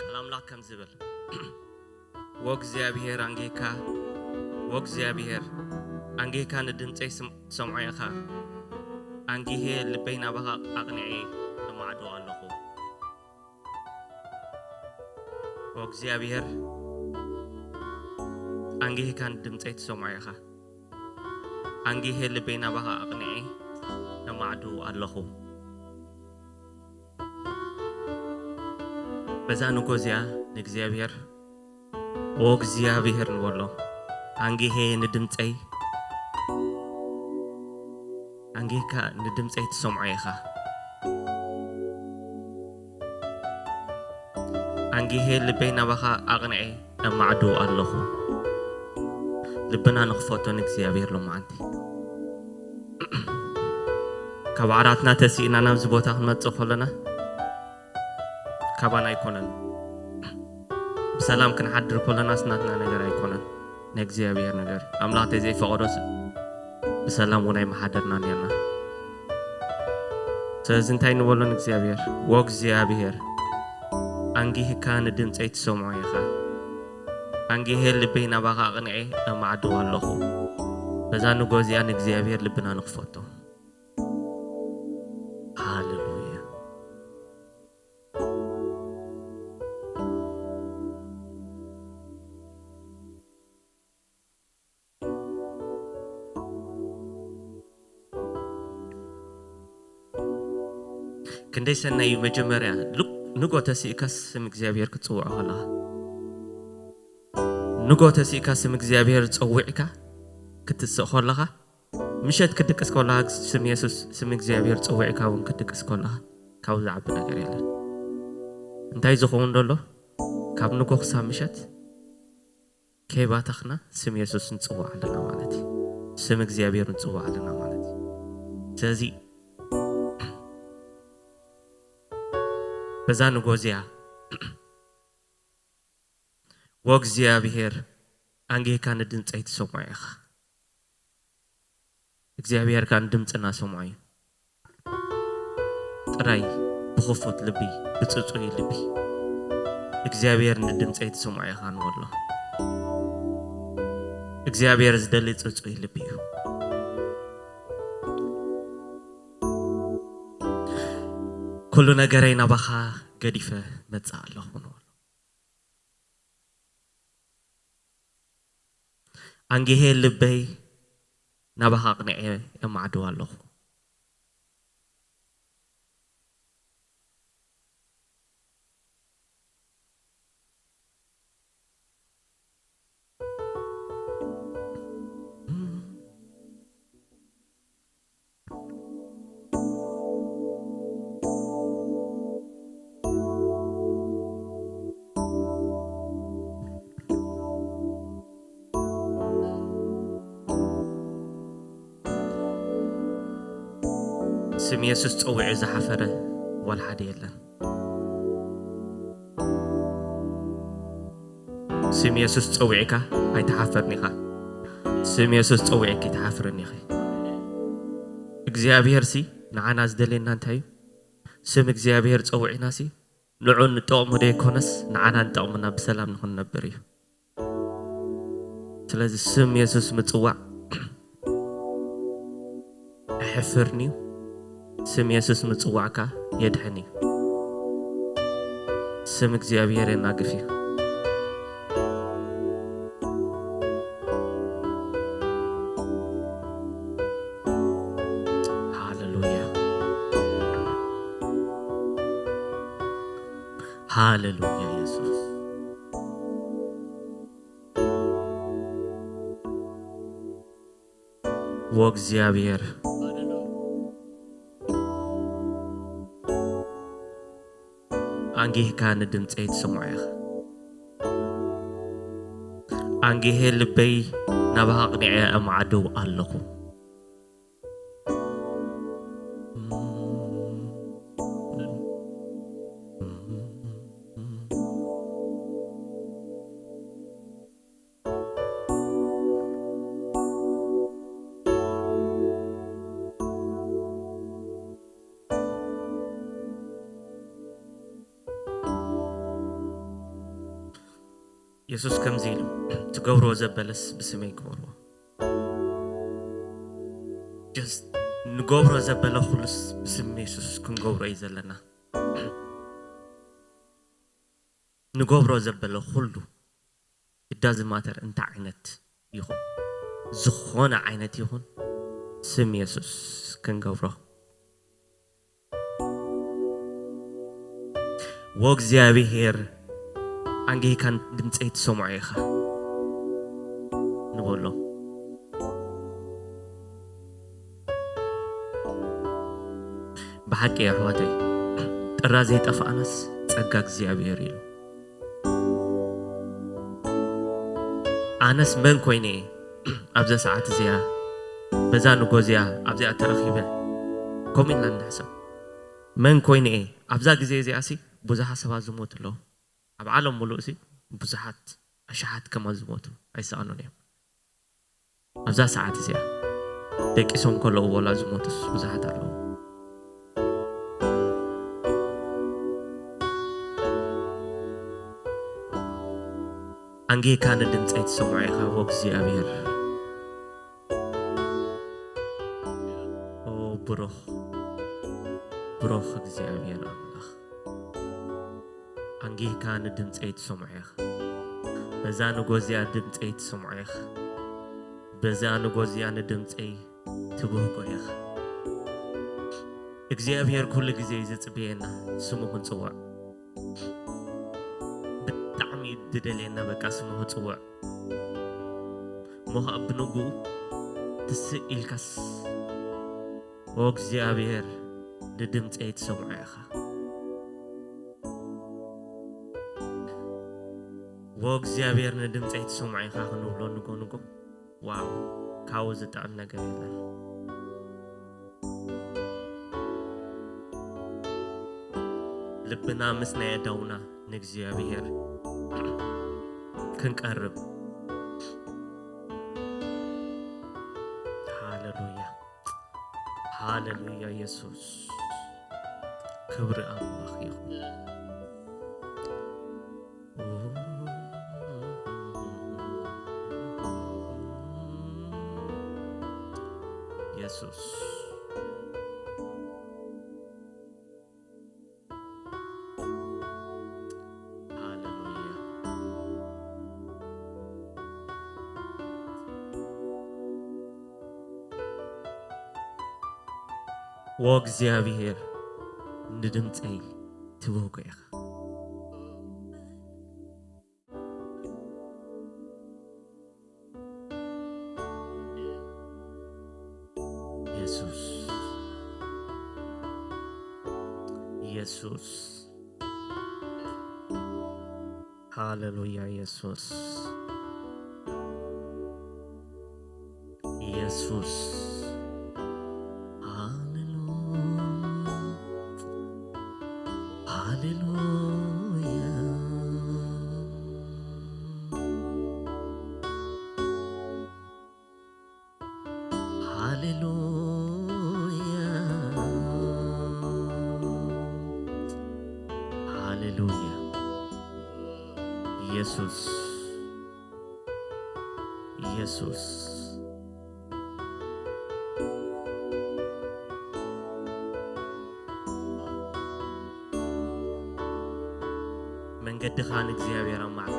ቃል ኣምላኽ ከም ዝብል፣ "ወእግዚኣብሔር አንጌካ፣ ወእግዚኣብሔር አንጌካ ንድምፀይ ስም-፣ ሰምዖ ኢኻ፣ አንጊሄ ልበይ ናባኻ ኣቕኒዐ እማዕዶ ኣለኹ። ወእግዚኣብሔር አንጊሄካ ንድምፀይ ትሰምዖ ኢኻ፣ አንጊሄ ልበይ ናባኻ ኣቕኒዐ እማዕዶ ኣለኹ።" በዛ ንጎ እዚኣ ንእግዚኣብሔር፣ "ኦ እግዚኣብሔር" ንበሎ። "ኣንጊሄ ንድምፀይ፣ ኣንጊህካ ንድምፀይ ትሰምዖ ኢኻ። ኣንጊሄ ልበይ ናባኻ ኣቕንዐ እማዕዱ ኣለኹ።" ልብና ንኽፈቶ ንእግዚኣብሔር ሎማዓንቲ። ካብ ዓራትና ተሲእና ናብዚ ቦታ ክንመጽእ ከለና ካባና ኣይኮነን። ብሰላም ክንሓድር ከለናስ ናትና ነገር ኣይኮነን፣ ናይ እግዚኣብሔር ነገር። ኣምላኽ ተዘይፈቐዶስ ብሰላም እውን ኣይመሓደርናን ኔርና። ስለዚ እንታይ ንበሎ ንእግዚኣብሔር? "ወእግዚኣብሔር፣ ኣንጊህካ ንድምፀይ ትሰምዖ ኢኻ። ኣንጊሄ ልበይ ናባኻ ኣቕኒዐ እማዕድው ኣለኹ።" በዛ ንጎ እዚኣ ንእግዚኣብሔር ልብና ንኽፈቶ። ሃሌሉያ። ክንደይ ሰናይ እዩ መጀመርያ ሉ-፣ ንጎ ተሲእካ ስም እግዚኣብሔር ክትጽውዖ ከለኻ። ንጎ ተሲእካ ስም እግዚኣብሔር ጸዊዕካ ክትስእ ከለኻ፣ ምሸት ክትድቅስ ከለኻ ስም የሱስ፣ ስም እግዚኣብሔር ጸዊዕካ እውን ክትድቅስ ከለኻ፣ ካብኡ ዝዓቢ ነገር የለን። እንታይ ዝኸውን ዘሎ? ካብ ንጎ ክሳብ ምሸት ከይባተኽና ስም የሱስ ንጽዋዕ ኣለና ማለት እዩ። ስም እግዚኣብሔር ንጽዋዕ ኣለና ማለት እዩ። ስለዚ በዛ ንጎ እዚኣ፣ "ወእግዚኣብሔር ኣንጊህካ ንድምፀይ ትሰምዖ ኢኻ።" እግዚኣብሔር ከኣ ንድምፅና ሰምዖ እዩ። ጥራይ ብኽፉት ልቢ፣ ብፅፁይ ልቢ እግዚኣብሔር ንድምፀይ ትሰምዖ ኢኻ ንበሎ። እግዚኣብሔር ዝደሊ ፅፁይ ልቢ እዩ። "ኩሉ ነገረይ ናባኻ ገዲፈ መጽእ ኣለኹ" ንበሎ። "ኣንጊሄ ልበይ ናባኻ ኣቕኒዐ እማዕድው ኣለኹ።" ስም የሱስ ጸዊዑ ዝሓፈረ ዋላ ሓደ የለን። ስም የሱስ ጸዊዕካ ኣይትሓፈርን ኢኻ። ስም የሱስ ጸዊዕኪ ኣይትሓፍርን ኢኺ። እግዚኣብሔር ሲ ንዓና ዝደልየና እንታይ እዩ? ስም እግዚኣብሔር ጸዊዕና ሲ ንዑ ንጠቕሙ ደይኮነስ ንዓና ንጠቕሙና ብሰላም ንኽንነብር እዩ። ስለዚ ስም የሱስ ምጽዋዕ ኣየሕፍርን እዩ። ስም የሱስ ምጽዋዕካ የድሕን እዩ። ስም እግዚኣብሔር የናግፍ እዩ። ሃሌሉያ። ሃሌሉያ የሱስ። ወእግዚኣብሔር ኣንጊህካ ንድምፀይ ትሰምዖ ኢኻ። ኣንጊሄ ልበይ ናባኻ ኣቕኒዐ እማዕድው ኣለኹ። የሱስ ከምዚ ኢሉ፣ "ትገብርዎ ዘበለስ ብስመይ ግበርዎ." Just ንገብሮ ዘበለ ኩሉስ ብስም የሱስ ክንገብሮ እዩ ዘለና። ንገብሮ ዘበለ ኩሉ፣ it doesn't matter እንታይ ዓይነት ይኹን፣ ዝኾነ ዓይነት ይኹን፣ ስም የሱስ ክንገብሮ። "ወእግዚኣብሔር ኣንጊህካን ድምፀይ ትሰምዖ ኢኻ" ንበሎ። ብሓቂ ኣሕዋተይ፣ ጥራ ዘይጠፋእናስ ጸጋ እግዚኣብሔር እዩ። ኣነስ መን ኮይነ እየ ኣብዛ ሰዓት እዚኣ፣ በዛ ንጎ እዚኣ ኣብዚኣ ተረኺበ? ከምኡ ኢልና ንሕሰብ። መን ኮይነ እየ ኣብዛ ግዜ እዚኣ ሲ ብዙሓት ሰባት ዝሞቱ ኣለዉ። ኣብ ዓለም ሙሉእ ሲ ብዙሓት ኣሽሓት ከማን ዝሞቱ ኣይሰኣኑን እዮም። ኣብዛ ሰዓት እዚኣ ደቂሶም ከለዉ ወላ ዝሞቱስ ብዙሓት ኣለዉ። ኣንጊህካ ንድምፀይ ትሰምዖ ኢኻ፣ ኦ እግዚኣብሔር። ኦ ብሩኽ፣ ብሩኽ እግዚኣብሔር ኣምላኽ። ኣንጊህካ ንድምፀይ ትሰምዖ ኢኻ። በዛ ንጎ እዚኣ ድምፀይ ትሰምዖ ኢኻ። በዛ ንጎ እዚኣ ንድምፀይ ትብህጎ ኢኻ። እግዚኣብሔር ኩሉ ግዜ ዝጽበየና ስሙ ክንጽውዕ። ብጣዕሚ እዩ ዝደልየና በቃ ስሙ ክጽውዕ። እሞ ኸኣ ብንግኡ ትስእ ኢልካስ፣ "ኦ እግዚኣብሔር ንድምፀይ ትሰምዖ ኢኻ። ኦ እግዚኣብሔር ንድምፀይ ትሰምዖ ኢኻ" ክንብሎ ንጎ ንጎ። ዋው፣ ካብኡ ዝጥዕም ነገር የለን። ልብና ምስ ናይ ኣእዳውና ንእግዚኣብሔር ክንቀርብ። ሃሌሉያ፣ ሃሌሉያ፣ የሱስ ክብሪ ኣምላኽ ይኹን። የሱስ። ሃሌሉያ። ዎ እግዚኣብሔር ንድምፀይ ትብህጎ ኢኻ። የሱስ፣ የሱስ፣ ሃሌሉያ፣ የሱስ፣ የሱስ፣ ሃሌሉ-፣ ሃሌሉያ። ሃሌሉያ፣ ሃሌሉያ። ኢየሱስ፣ ኢየሱስ። መንገድኻ ንእግዚኣብሔር ኣማዕቁ፣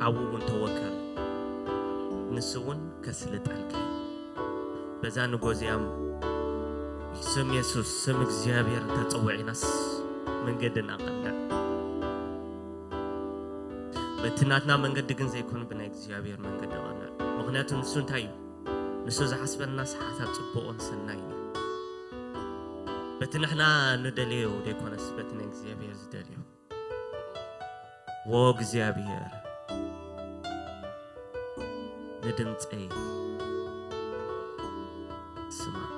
ኣብኡ እውን ተወከል፣ ንሱ እውን ከስልጠልካ እዩ። በዛ ንጎ እዚኣ ስም የሱስ፣ ስም እግዚኣብሔር እንተጸዊዕናስ መንገድና ቀንዕ። በቲ ናትና መንገዲ ግን ዘይኮነ ብናይ እግዚኣብሔር መንገዲ ቀንዕ። ምኽንያቱ ንሱ እንታይ እዩ? ንሱ ዝሓስበልናስ ሓሳብ ጽቡቕን ሰናይን እዩ። በቲ ንሕና ንደልዮ ዘይኮነስ በቲ ንእግዚኣብሔር ዝደልዮ። ዎ እግዚኣብሔር ንድምፀይ ስማዕ።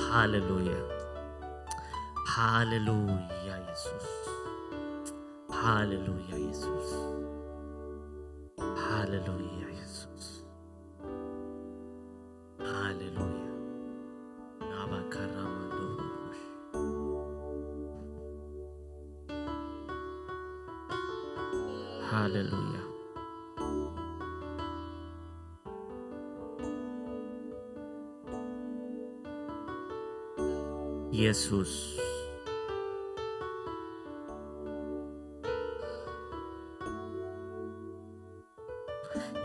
ሃሌሉያ፣ ሃሌሉያ የሱስ፣ ሃሌሉያ የሱስ፣ ሃሌሉያ የሱስ። ሃሌሉያ። ናባካራ ማንዶሮሽ። ሃሌሉያ። የሱስ፣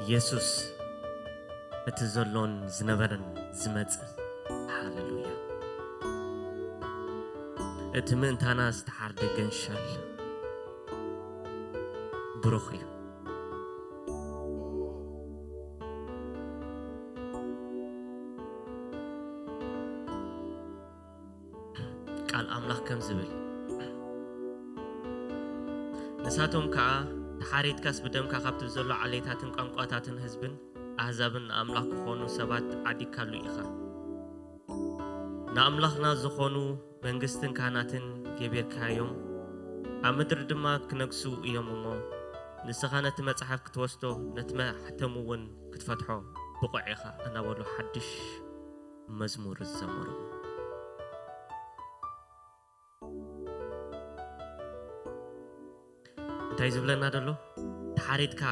የሱስ እቲ ዘሎን ዝነበረን ዝመጽእ። ሃሌሉያ። እቲ ምእንታና ዝተሓርደ ገንሸል ብሩኽ እዩ። ቃል ኣምላኽ ከም ዝብል፣ ንሳቶም ከኣ፣ ተሓሪድካስ ብደምካ ካብቲ ዘሎ ዓሌታትን ቋንቋታትን ህዝብን ኣህዛብን ንኣምላኽ ክኾኑ ሰባት ዓዲግካሉ ኢኻ። ንኣምላኽና ዝኾኑ መንግስትን ካህናትን ገቢርካዮም፣ ኣብ ምድሪ ድማ ክነግሱ እዮም እሞ፣ ንስኻ ነቲ መጽሓፍ ክትወስዶ፣ ነቲ ማሕተሙ እውን ክትፈትሖ ብቑዕ ኢኻ እናበሉ ሓድሽ መዝሙር ዝዘመሩ። እንታይ ዝብለና ደሎ? ተሓሪድካ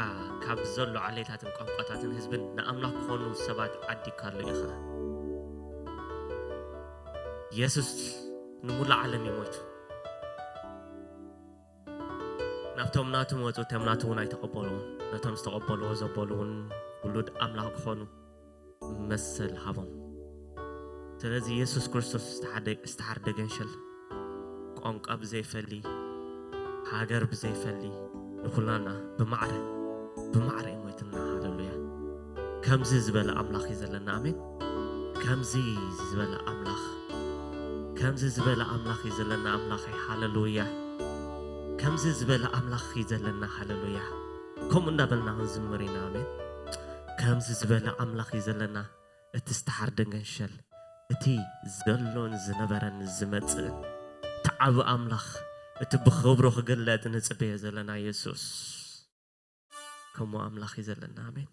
ካብ ዘሎ ዓሌታትን ቋንቋታትን ህዝብን ንኣምላኽ ክኾኑ ሰባት ዓዲግካሉ ኢኻ። የሱስ ንሙሉእ ዓለም እዩ ሞይቱ። ናብቶም ናቱ መጹ፣ እቶም ናቱ እውን ኣይተቐበልዎን። ነቶም ዝተቐበልዎ ዘበሉ እውን ውሉድ ኣምላኽ ክኾኑ መሰል ሃቦም። ስለዚ የሱስ ክርስቶስ ዝተሓደ-፣ ዝተሓርደ ገንሸል፣ ቋንቋ ብዘይፈሊ፣ ሃገር ብዘይፈሊ፣ ንኩላና ብማዕረ፣ ብማዕረ እዩ ሞይትና። ሃሌሉያ። ከምዚ ዝበለ ኣምላኽ እዩ ዘለና። ኣሜን። ከምዚ ዝበለ ኣምላኽ፣ ከምዚ ዝበለ ኣምላኽ እዩ ዘለና። ኣምላኸይ፣ ሃሌሉያ። ከምዚ ዝበለ ኣምላኽ እዩ ዘለና። ሃሌሉያ። ከምኡ እንዳበልና ክንዝምር ኢና። ኣሜን። ከምዚ ዝበለ ኣምላኽ እዩ ዘለና። እቲ ዝተሓርደ ገንሸል፣ እቲ ዘሎን ዝነበረን ዝመጽእን፣ እቲ ዓቢ ኣምላኽ፣ እቲ ብኽብሩ ክግለጥ ንጽበዮ ዘለና የሱስ፣ ከምኡ ኣምላኽ እዩ ዘለና። ኣሜን።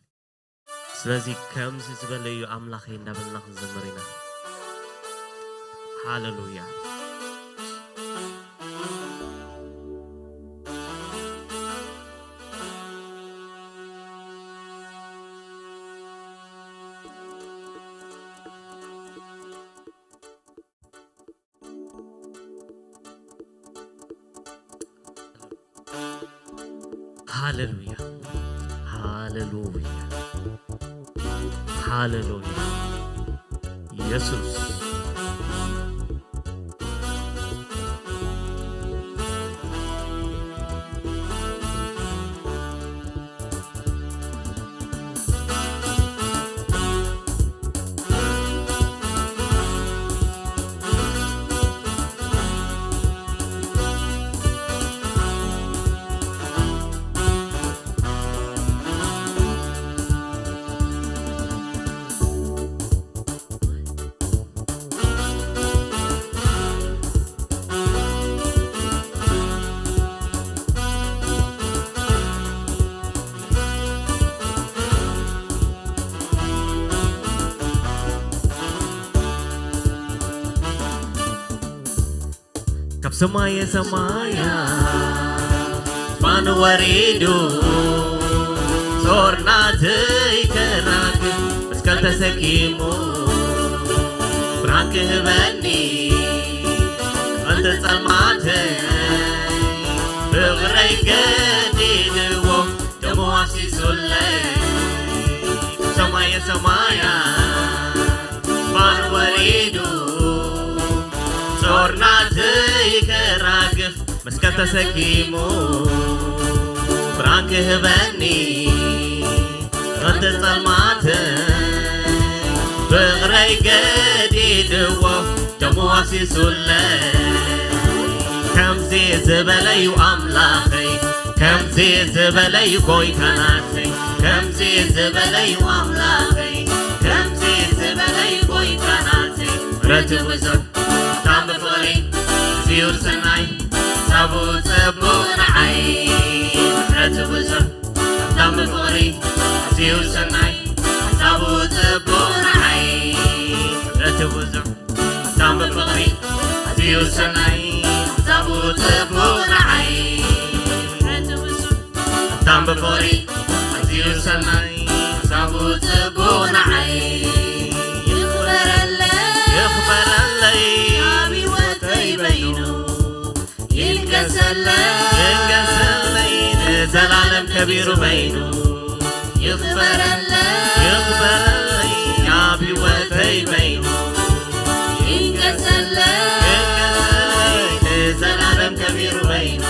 ስለዚ ከምዚ ዝበለ እዩ ኣምላኸይ እንዳበልና ክንዘምር ኢና። ሃሌሉያ። ሃሌሉያ፣ ሃሌሉያ፣ ሃሌሉያ። የሱስ። ካብ ሰማየ ሰማያ ባን ወሪዱ ጾርናተይ ከራግፍ መስቀል ተሰኪሙ ብርሃን ክህበኒ ኣንተ ጸልማተይ ፍቕረይ ገዲድዎ ደሙ ኣፍሲሱለይ ሰማየ ሰማያ ባን ወሪዱ ጾርናተይ ከራግፍ መስቀል ተሰኪሙ ብርሃን ክህበኒ ኣንተ ጸልማተይ ፍቕረይ ገዲድዎ ደሙ ኣፍሲሱለይ ከምዚ ዝበለዩ ኣምላኸይ ከምዚ ዝበለዩ ጎይታናተይ ከምዚ ዝበለዩ ኣምላኸይ ከምዚ ዝበለዩ ጎይታናተይ ምሕረቱ ብዙሕ ታም ብፍቕሪ እዝዩ ሰናይ ሓሳቡ ጽቡቕ ንዓይ ምሕረቱ ብዙሕ ታም ብፍቕሪ እዝዩ ሰናይ ሓሳቡ ጽቡቕ ንዓይ ምሕረቱ ብዙሕ ታም ብፍቕሪ እዝዩ ሰናይ ሓሳቡ ጽቡቕ ንዓይ ምሕረቱ ብዙሕ ኣታ ብፍቕሪ ኣዝዩ ሰናይ፣ ሓሳቡ ጽቡቕ ንዓይ። ይኽበረለይ፣ ይኽበረለይ፣ ኣብ ህይወተይ በይኑ። ይንገሰለይ፣ ይንገሰለይ፣ ንዘላለም ከቢሩ በይኑ። ይኽበረለይ፣ ይኽበረለይ፣ ኣብ ህይወተይ በይኑ። ይንገሰለይ፣ ይንገሰለይ፣ ንዘላለም ከቢሩ በይኑ።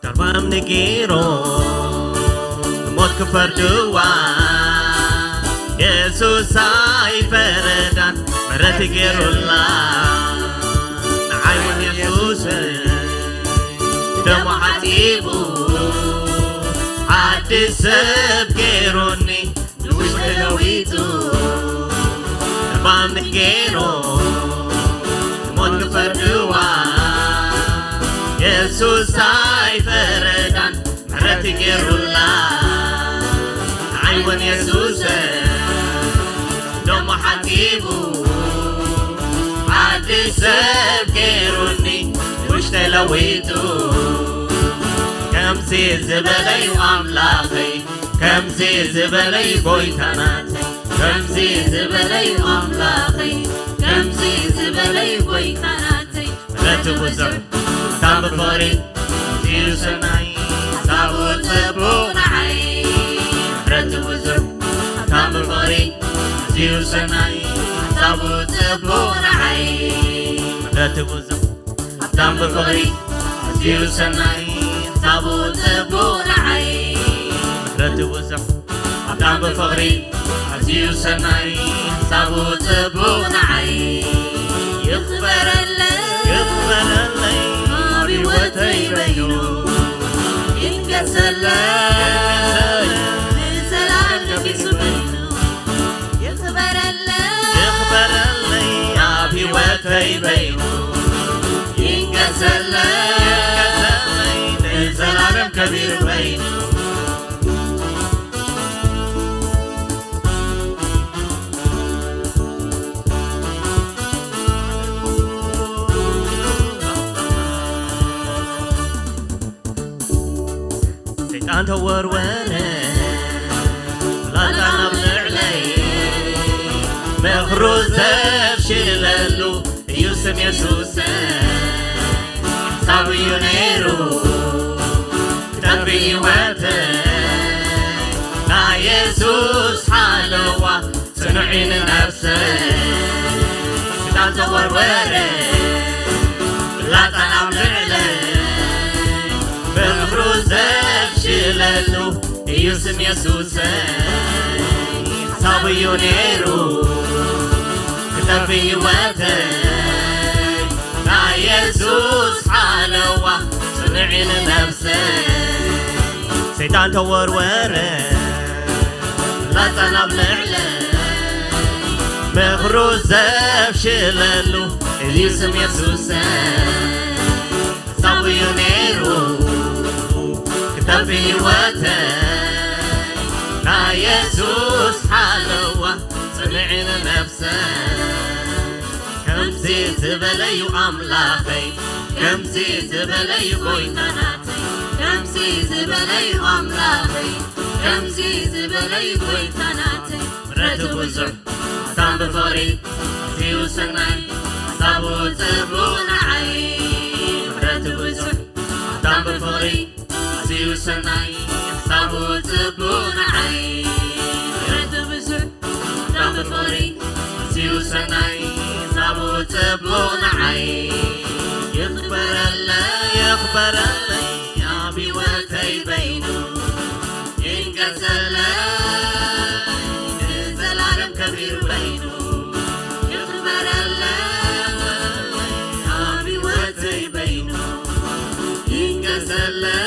ተርባም ንጌሮ ሞት ክፈርድዋ የሱስ ኣይፈረዳን ምሕረት ገይሩላ። ንዓይ እውን የሱስ ደሙ ሓጺቡ ሓድሽ ሰብ ገይሩኒ። ንውሽጢ ለዊጡ እባ ንጌሮ ሞት ክፈርድዋ የሱስ ኣይፈረዳን ምሕረት ገይሩላ። ንዓይ እውን የሱስ ደሞ ሓጺቡ ሓድሽ ሰብ ገይሩኒ ውሽጠይ ለዊጡ። ከምዚ ዝበለዩ ኣምላኸይ ከምዚ ዝበለይ ጎይታ ናተይ ከምዚ ዝበለይ ኣምላኸይ ከምዚ ዝበለይ ጎይታ ናተይ ምሕረቱ ብዙሕ ታም ብፍቕሪ ኣዝዩ ሰናይ ሓሳቡ ጽቡቕ ንዓይ ምሕረቱ ብዙሕ ታም ብፍቕሪ ኣዝዩ ሰናይ ሓሳቡ ጽቡቕ ንዓይ ምሕረቱ ብዙሕ ሃብታም ብፍቕሪ ኣዝዩ ሰናይ ሓሳቡ ጽቡቕ ንዓይ ምሕረቱ ብዙሕ ሃብታም ብፍቕሪ ኣዝዩ ሰናይ ሓሳቡ ጽቡቕ ንዓይ ይኽበረለይ ይኽበረለይ ኣብ ህይወተይ በይኑ ይንገሰለይ ንዘላለም ነጊሱ በይኑ ይኽበረለይ ይኽበረለይ ኣብ ህይወተይ በይኑ ይንገሰለይ ንዘላለም ከቢሩ በይኑ ሰይጣን ተወርወረ ፍላጻ ናብ ልዕለይ ምኽሩ ዘፍሽለሉ እዩ ስም የሱስ ሓሳቡ እዩ ነይሩ ክጠፍእ ህይወተይ ናይ የሱስ ሓለዋ ጽኑዕ እዩ ንነፍሰይ ክዳን ተወርወረ ፍላጻ ናብ ልዕለይ ምኽሩ ዘፍሽለሉ እዩ ስም የሱሰይ ሓሳቡ እዩ ነይሩ ክጠፍእ ህይወተይ ናይ የሱስ ሓለዋ ጽኑዕ እዩ ንነፍሰይ ሰይጣን ተወርወረ ፍላጻ ናብ ልዕለይ ምኽሩ ዘፍሽለሉ እዩ ስም የሱሰይ ሓሳቡ እዩ ነይሩ ክጠፍእ ህይወተይ ናይ የሱስ ሓለዋ ጽንዒ ንነፍሰይ ከምዚ ዝበለዩ ኣምላኸይ ከምዚ ዝበለዩ ጎይታ ናተይ ከምዚ ዝበለዩ ኣምላኸይ ከምዚ ዝበለዩ ጎይታ ናተይ ምሕረቱ ብዙሕ ሃብታም ብፍቕሪ ኣዝዩ ሰናይ ሓሳቡ ጽቡቕ ንዓይ ምሕረቱ ብዙሕ ሃብታም ብፍቕሪ ኣዝዩ ሰናይ ሓሳቡ ጽቡቕ ንዓይ ምሕረቱ ብዙሕ ሃብታም ብፍቕሪ ኣዝዩ ሰናይ ሓሳቡ ጽቡቕ ንዓይ ይኽበረለይ ይኽበረለይ ኣብ ህይወተይ በይኑ ይንገሰለይ ንዘላለም ከቢሩ በይኑ ይኽበረለይ ኣብ ህይወተይ በይኑ ይንገሰለይ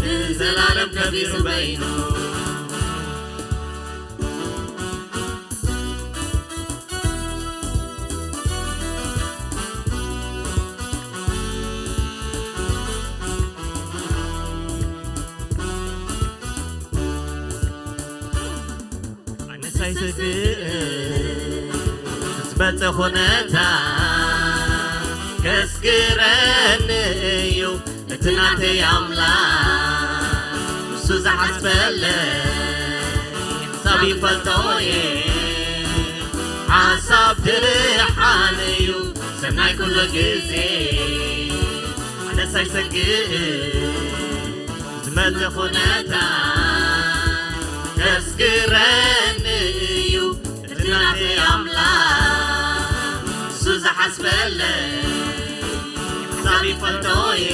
ንዘላለም ከቢሩ በይኑ ዝመጸ ኩነታ ከስግረኒ እዩ እቲ ናተይ ኣምላኽ። ንሱ ዝሓስበለይ ሓሳብ ይፈልጦ እየ። ሓሳብ ድሓን እዩ ሰናይ ኩሉ ግዜ። ኣነስ ኣይሰግእ ዝመጸ ኩነታ ከስግረኒ እዩ እቲ ናተይ ኣምላኽ። ንሱ ዝሓስበለይ ሓሳብ ይፈልጦ እየ።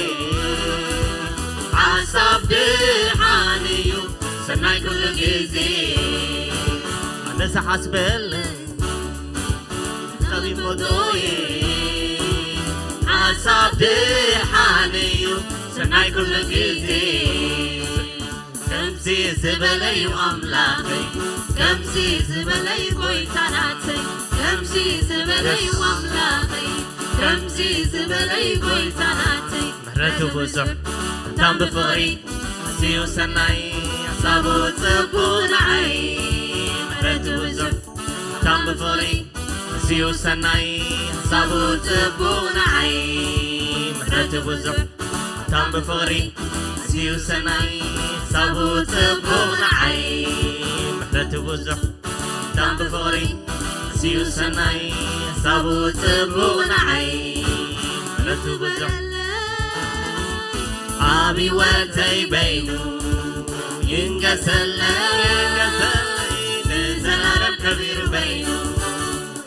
ሓሳብ ድሓን እዩ ሰናይ ኩሉ ግዜ። ኣነ ዝሓስበለይ ሓሳብ ይፈልጦ እየ። ሓሳብ ድሓን እዩ ሰናይ ኩሉ ግዜ። ከምዚ ዝበለዩ ኣምላኸይ፣ ከምዚ ዝበለዩ ጎይታ ናተይ፣ ከምዚ ዝበለዩ ኣምላኸይ፣ ከምዚ ዝበለዩ ጎይታ ናተይ። ምሕረቱ ብዙሕ እታም ብፍቕሪ ኣዝዩ ሰናይ፣ ሓሳቡ ጽቡቕ ንዓይ። ምሕረቱ ብዙሕ እታም ብፍቕሪ ኣዝዩ ሰናይ፣ ሓሳቡ ጽቡቕ ንዓይ። ምሕረቱ ብዙሕ እታም ብፍቕሪ ኣዝዩ ሰናይ፣ ሓሳቡ ጽቡቕ ንዓይ። ምሕረቱ ብዙሕ እታም ብፍቕሪ ኣዝዩ ሰናይ፣ ሓሳቡ ጽቡቕ ንዓይ። ምሕረቱ ብዙሕ ኣብ ህይወተይ በይኑ ይንገሰለይ፣ ይንገሰለይ፣ ንዘላለም ከቢሩ በይኑ።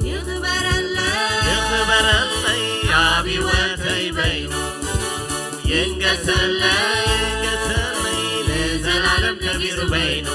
ይኽበረለይ፣ ይኽበረለይ፣ ኣብ ህይወተይ በይኑ ይንገሰለይ፣ ይንገሰለይ፣ ንዘላለም ከቢሩ በይኑ።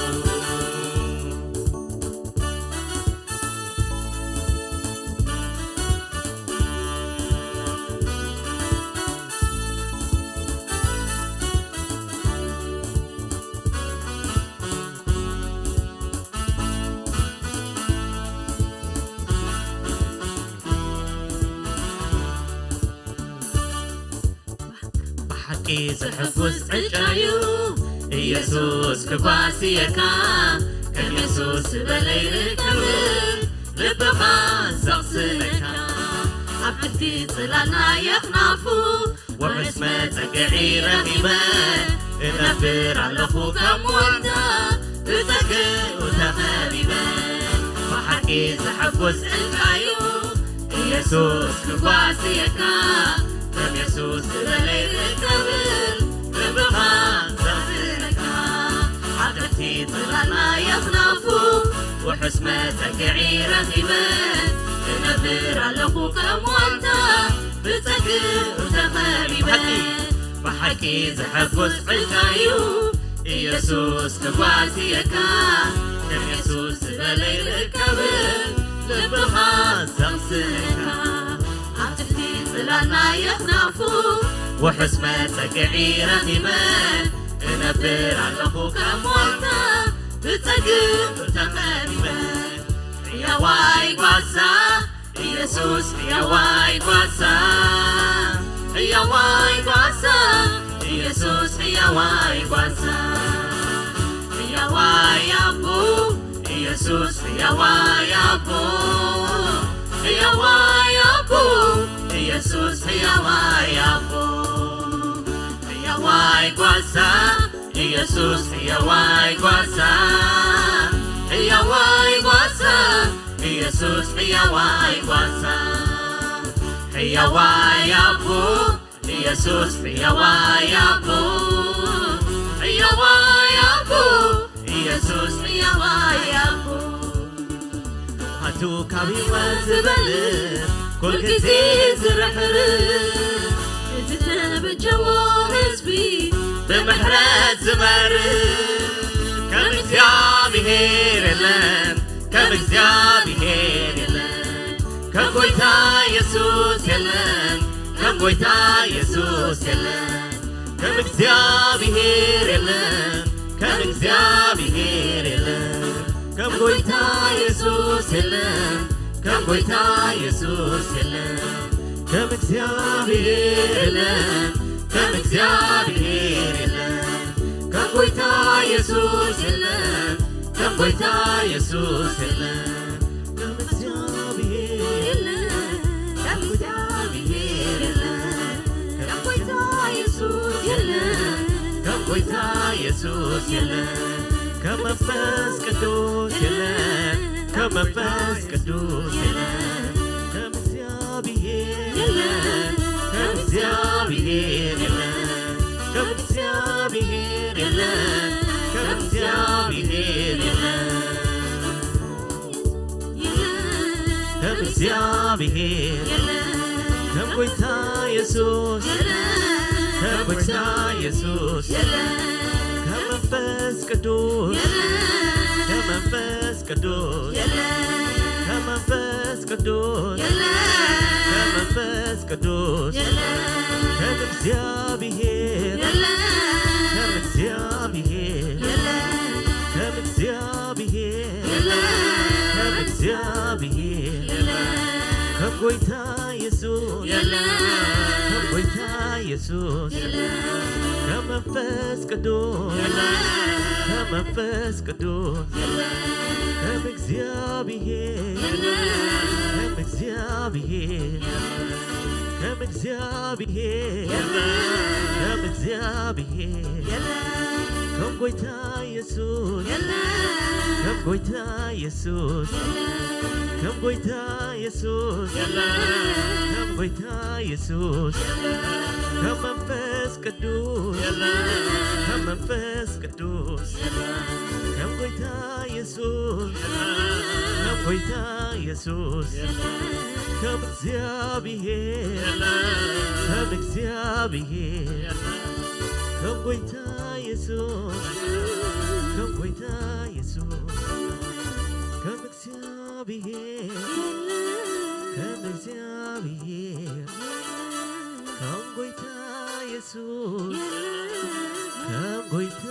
ብሓቂ ዘሐጉስ ዕጫ እዩ ኢየሱስ ክጓስየካ። ከም የሱስ ዝበለ ይርከብ፣ ልብኻ ዘቕስነካ። ኣብ ትሕቲ ጽላል ናይ ኣኽናፉ ውሑስ መጸግዒ ረኺበ፣ እነብር ኣለኹ ከም ዋልታ ብጸግኡ ተኸቢበ። ብሓቂ ዘሐጉስ ዕጫ እዩ ኢየሱስ ክጓስየካ። ከም የሱስ ዝበለ ይርከብ፣ ልብኻ ዘቕስነካ። ኣብ ትሕቲ ጽላል ናይ ኣኽናፉ ውሑስ መጸግዒ ረኺበ፣ እነብር ኣለኹ ከም ዋልታ ብጸግኡ ተኸቢበ። ብሓቂ፣ ብሓቂ ዘሐጉስ ዕጫ እዩ ኢየሱስ ክጓስየካ። ከም የሱስ ዝበለ ይርከብ፣ ልብኻ ዘቕስነካ። ኣብ ትሕቲ ጽላል ናይ ኣኽናፉ ውሑስ መጸግዒ ረኺበ፣ እነብር ኣለኹ ከም ዋልታ ብጸግኡ ተኸቢበ። ሕያዋይ ጓሳ ኢየሱስ፣ ሕያዋይ ጓሳ፣ ሕያዋይ ጓሳ ኢየሱስ፣ ሕያዋይ ጓሳ፣ ሕያዋይ ኣቦ ኢየሱስ፣ ሕያዋይ ኣቦ፣ ሕያዋይ ኣቦ ኢየሱስ፣ ሕያዋይ ኣቦ፣ ሕያዋይ ጓሳ ኢየሱስ፣ ሕያዋይ ጓሳ፣ ሕያዋይ ጓሳ ኢየሱስ፣ ሕያዋይ ጓሳ፣ ሕያዋይ ኣቦ ኢየሱስ፣ ሕያዋይ ኣቦ፣ ሕያዋይ ኣቦ ኢየሱስ፣ ሕያዋይ ኣቦ። ሃቱ ካብ ህይወት ዝበልጽ፣ ኩል ግዜ ዝርሕርሕ፣ እቲ ተበጀዎ ህዝቢ ብምሕረት ዝመርሕ፣ ከም እግዚኣብሔር የለን፣ ከም እግዚኣብሔር የለን፣ ከም ጎይታ የሱስ የለን፣ ከም ጎይታ የሱስ የለን። ከም እግዚኣብሔር የለን፣ ከም እግዚኣብሔር የለን፣ ከም ጎይታ የሱስ የለን፣ ከም ጎይታ የሱስ የለን። ከም እግዚኣብሔር የለን፣ ከም እግዚኣብሔር የለን፣ ከም ጎይታ የሱስ የለን፣ ከም ጎይታ ኢየሱስ የለን ከም እግዚኣብሔር የለን፣ ከም እግዚኣብሔር የለን፣ ከም ጎይታ ኢየሱስ የለን፣ ከም ጎይታ ኢየሱስ የለን፣ ከም መንፈስ ቅዱስ የለን፣ ከም መንፈስ ቅዱስ የለን፣ ከም እግዚኣብሔር የለን፣ ከም እግዚኣብሔር የለን፣ ከም እግዚኣብሔር የለን፣ ከም እግዚኣብሔር የለን። ከም እግዚኣብሔር የለን፣ ከም ጎይታ ኢየሱስ የለን፣ ከም ጎይታ ኢየሱስ የለን፣ ከም መንፈስ ቅዱስ የለን፣ ከም መንፈስ ቅዱስ የለን፣ ከም መንፈስ ቅዱስ የለን፣ ከም መንፈስ ቅዱስ የለን፣ ከም እግዚኣብሔር የለን፣ ከም እግዚኣብሔር የለን፣ ከም እግዚኣብሔር የለን፣ ከም እግዚኣብሔር የለን፣ ከም ጎይታ ኢየሱስ የለን፣ ከም ጎይታ ኢየሱስ የለን፣ ከም መንፈስ ቅዱስ የለን፣ ከም መንፈስ ቅዱስ የለን፣ ከም እግዚኣብሔር የለን፣ ከም እግዚኣብሔር የለን፣ ከም እግዚኣብሔር የለን፣ ከም እግዚኣብሔር የለን፣ ከም ጎይታ ኢየሱስ የለን፣ ከም ጎይታ ኢየሱስ የለን፣ ከም ጎይታ ኢየሱስ የለን፣ ከም ጎይታ ኢየሱስ የለን፣ ከም መንፈስ ቅዱስ የለን፣ ከም መንፈስ ቅዱስ የለን፣ ከም ጎይታ ኢየሱስ የለን፣ ከም ጎይታ ኢየሱስ የለን፣ ከም እግዚኣብሔር የለን፣ ከም እግዚኣብሔር የለን፣ ከም ጎይታ ኢየሱስ የለን፣ ከም ጎይታ ኢየሱስ ከም እግዚኣብሔር የለን፣ ከም እግዚኣብሔር ከም ጎይታ ኢየሱስ የለን፣ ከም ጎይታ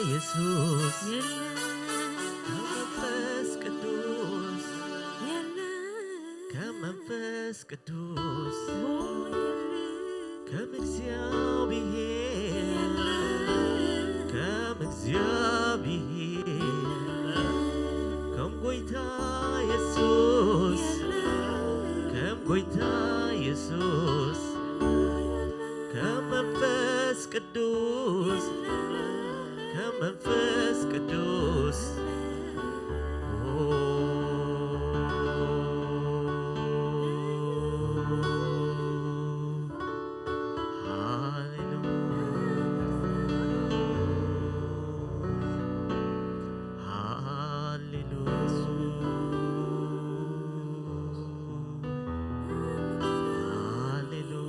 ኢየሱስ የለን፣ ከም መንፈስ ቅዱስ የለን፣ ከም መንፈስ ቅዱስ ኦ የለን፣ ከም እግዚኣብሔር የለን፣ ከም እግዚኣብሔር የለን፣ ከም ጎይታ ኢየሱስ የለን፣ ከም ጎይታ ኢየሱስ የለን፣ ከም መንፈስ ቅዱስ የለን፣ ከም መንፈስ ቅዱስ ኦ ሃሌሉያ፣ ሃሌሉያ፣ ሃሌሉያ፣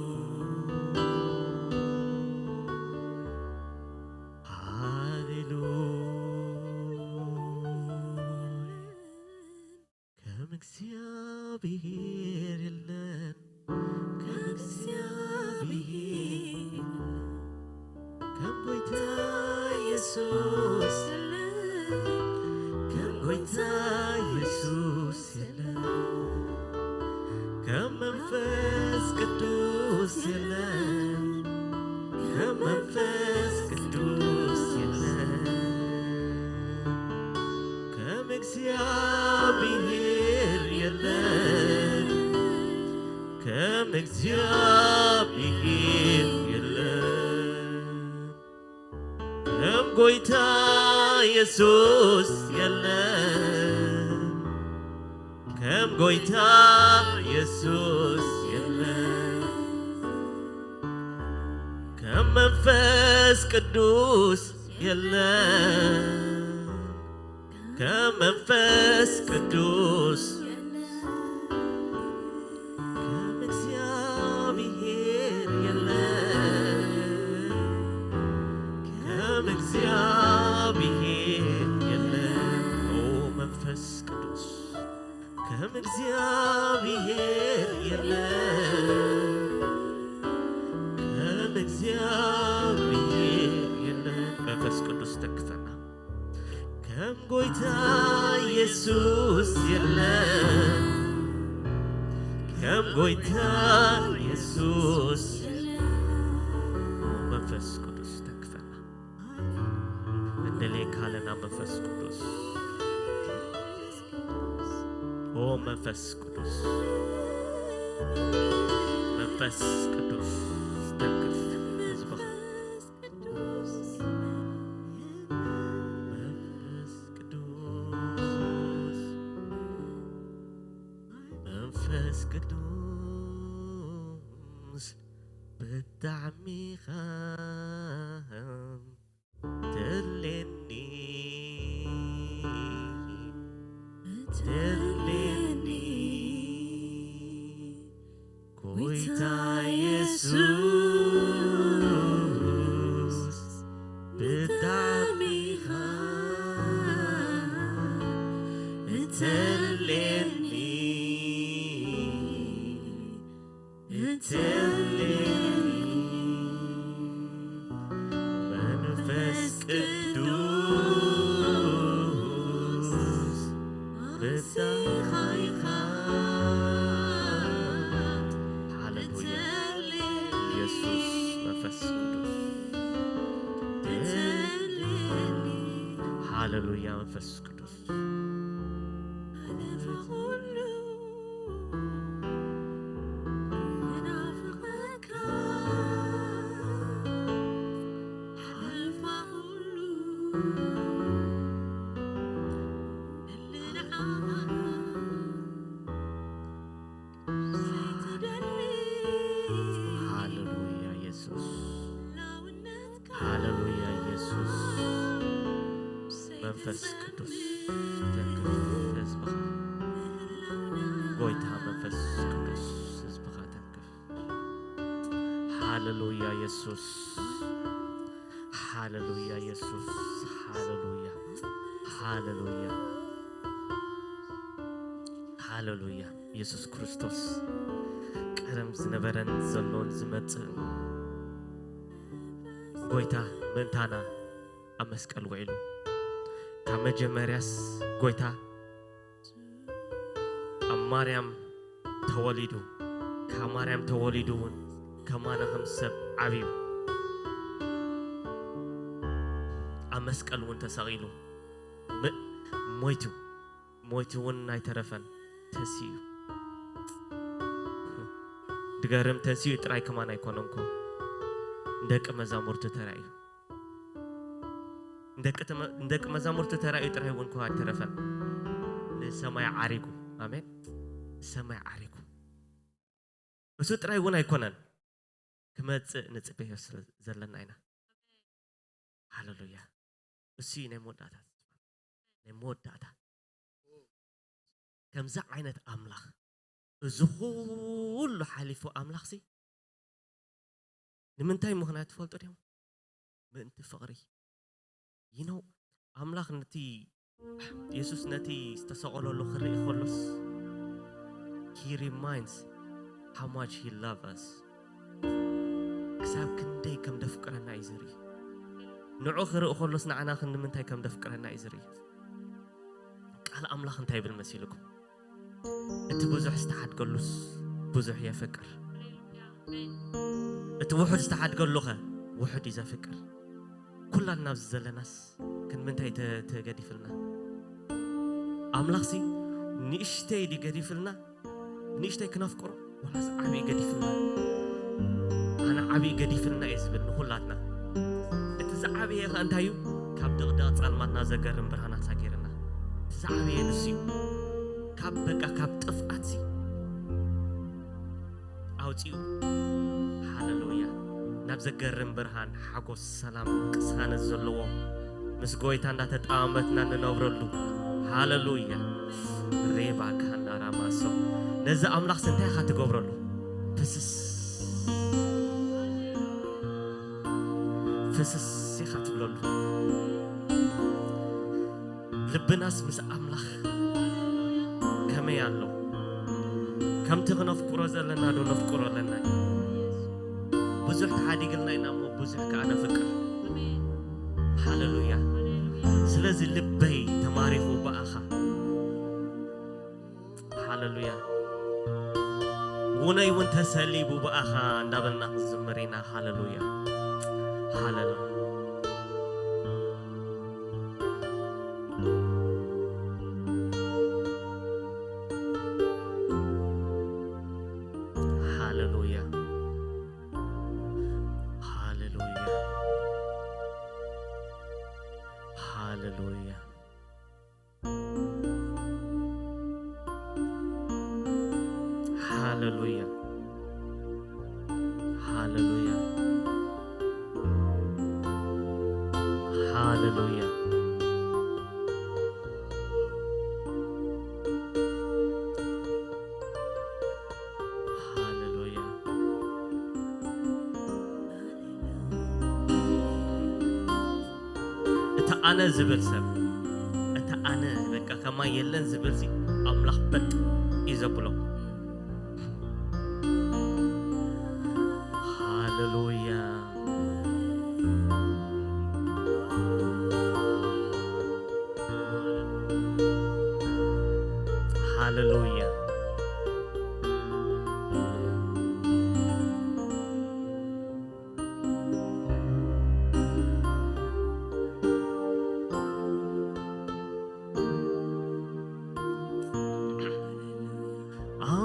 ሃሌሉያ። ከም እግዚኣብሔር የለን፣ ከም እግዚኣብሔር፣ ከም ጎይታ ኢየሱስ የለን፣ ከም ጎይታ ኢየሱስ የለን፣ ከም መንፈስ ቅዱስ የለን፣ ከም መንፈስ ቅዱስ የለን፣ ከም እግዚኣብሔር የለን፣ ከም እግዚኣብሔር የለን፣ ከም ጎይታ ኢየሱስ የለን፣ ከም ጎይታ ኢየሱስ የለን፣ ከም መንፈስ ቅዱስ የለን፣ ከም መንፈስ ቅዱስ ከም እግዚኣብሔር የለን፣ ከም እግዚኣብሔር የለን። ኦ መንፈስ ቅዱስ ከም እግዚኣብሔር የለን፣ ከም እግዚኣብሔር የለን። መንፈስ ቅዱስ ተክፈና። ከም ጎይታ ኢየሱስ የለን፣ ከም ጎይታ ኢየሱስ የለን። መንፈስ ቅዱስ ተክፈና። እንደሌካለና መንፈስ ቅዱስ ኦ መንፈስ ቅዱስ፣ መንፈስ ቅዱስ ተንክፍ ህዝብኻ። መንፈስ ቅዱስ፣ መንፈስ ቅዱስ ብጣዕሚ ኢኻ ተድልየኒ፣ ተድልየኒ። ጎይታ የሱስ ብጣዕሚ ኢኻ እተድልየኒ፣ እተድልየኒ። መንፈስ ቅዱስ ምሳኻ ኢኻ። ሃሌሉያ። የሱስ መንፈስ ቅዱስ። ሃሌሉያ መንፈስ ቅዱስ። ሃሌሉያ የሱስ፣ ሃሌሉያ የሱስ። መንፈስ ቅዱስ ተንክፍ ህዝብኻ። ጎይታ መንፈስ ቅዱስ ህዝብኻ ተንክፍ። ሃሌሉያ የሱስ፣ ሃሌሉያ የሱስ፣ ሃሌሉያ፣ ሃሌሉያ፣ ሃሌሉያ። የሱስ ክርስቶስ ቀደም ዝነበረን ዘሎን ዝመጽእን ጎይታ ምእንታና ኣብ መስቀል ውዒሉ። ካብ መጀመርያስ ጎይታ ኣብ ማርያም ተወሊዱ፣ ካብ ማርያም ተወሊዱ እውን ከማና ከም ሰብ ዓብዩ ኣብ መስቀል እውን ተሰቒሉ ም-፣ ሞይቱ፣ ሞይቱ እውን ኣይተረፈን፣ ተሲኡ። ድገርም ተሲኡ ጥራይ ከማን ኣይኮነንኮ፣ ንደቂ መዛሙርቱ ተራእዩ። ንደቂ ተመ-፣ ንደቂ መዛሙርቱ ተራእዩ ጥራይ እውን እኮ ኣይተረፈን። ንሰማይ ዓሪጉ። ኣሜን። ንሰማይ ዓሪጉ። እሱ ጥራይ እውን ኣይኮነን። ክመጽእ ንጽበዮ ስለ ዘለና ኢና። ሃሌሉያ። እሱ እዩ ናይ መወዳእታ ተስፋ። ናይ መወዳእታ። ከምዚ ዓይነት ኣምላኽ፣ እዚ ኩሉ ሓሊፉ ኣምላኽሲ ንምንታይ ምኽንያት ትፈልጡ ዲኹም? ምእንቲ ፍቕሪ። You know፣ ኣምላኽ ነቲ፣ የሱስ ነቲ ዝተሰቐለሉ ክርኢ ከሎስ፣ he reminds how much he love us። ክሳብ ክንደይ ከም ደፍቅረና እዩ ዝርኢ። ንዑ ክርኢ ከሎስ ንዓና ክ-፣ ንምንታይ ከም ደፍቅረና እዩ ዝርኢ። ቃል ኣምላኽ እንታይ ይብል መሲልኩም? እቲ ብዙሕ ዝተሓድገሉስ ብዙሕ የፍቅር። እቲ ውሑድ ዝተሓድገሉ ኸ ውሑድ እዩ ዘፍቅር። ኩላትና ኣብዚ ዘለናስ ክንምንታይ ተ-፣ ተገዲፍልና? ኣምላኽሲ ንእሽተይ ድዩ ገዲፍልና? ንእሽተይ ክነፍቅሮ ዋላስ ዓብዪ ገዲፍልና? ኣነ ዓብዪ ገዲፍልና እየ ዝብል ንኹላትና። እቲ ዝዓበየ ኸ እንታይ እዩ? ካብ ድቕድቕ ጸልማትና ዘገርም ብርሃን ኣሳጊርና። እቲ ዝዓበየ ንሱ እዩ። ካብ በቃ ካብ ጥፍኣትሲ ኣውፂኡ። ሃሌሉያ። ናብ ዘገርም ብርሃን፣ ሓጎስ፣ ሰላም፣ ቅሳነት ዘለዎ ምስ ጎይታ እንዳተጣመትና ንነብረሉ። ሃሌሉያ። ሬባ ካንዳራ ማሶ። ነዚ ኣምላኽስ እንታይ ኢኻ ትገብረሉ? ፍስስ፣ ፍስስ ኢኻ ትብለሉ። ልብናስ ምስ ኣምላኽ ከመይ ኣሎ? ከምቲ ክነፍቅሮ ዘለና ዶ ነፍቅሮ ኣለና? ብዙሕ ተሓዲግልና ኢና እሞ ብዙሕ ከኣ ነፍቅር። ሃሌሉያ። ስለዚ ልበይ ተማሪኹ ብኣኻ። ሃሌሉያ። ውነይ እውን ተሰሊቡ ብኣኻ እንዳበልና ክንዝምር ኢና። ሃሌሉያ። ሃሌሉያ። ሃሌሉያ። ሃሌሉያ። ሃሌሉያ። ሃሌሉያ። ሃሌሉያ። እቲ ኣነ ዝብል ሰብ፣ እቲ ኣነ በቃ ከማይ የለን ዝብል ሲ ኣምላኽ በጥ እዩ ዘብሎ። ሃሌሉያ። ሃሌሉያ።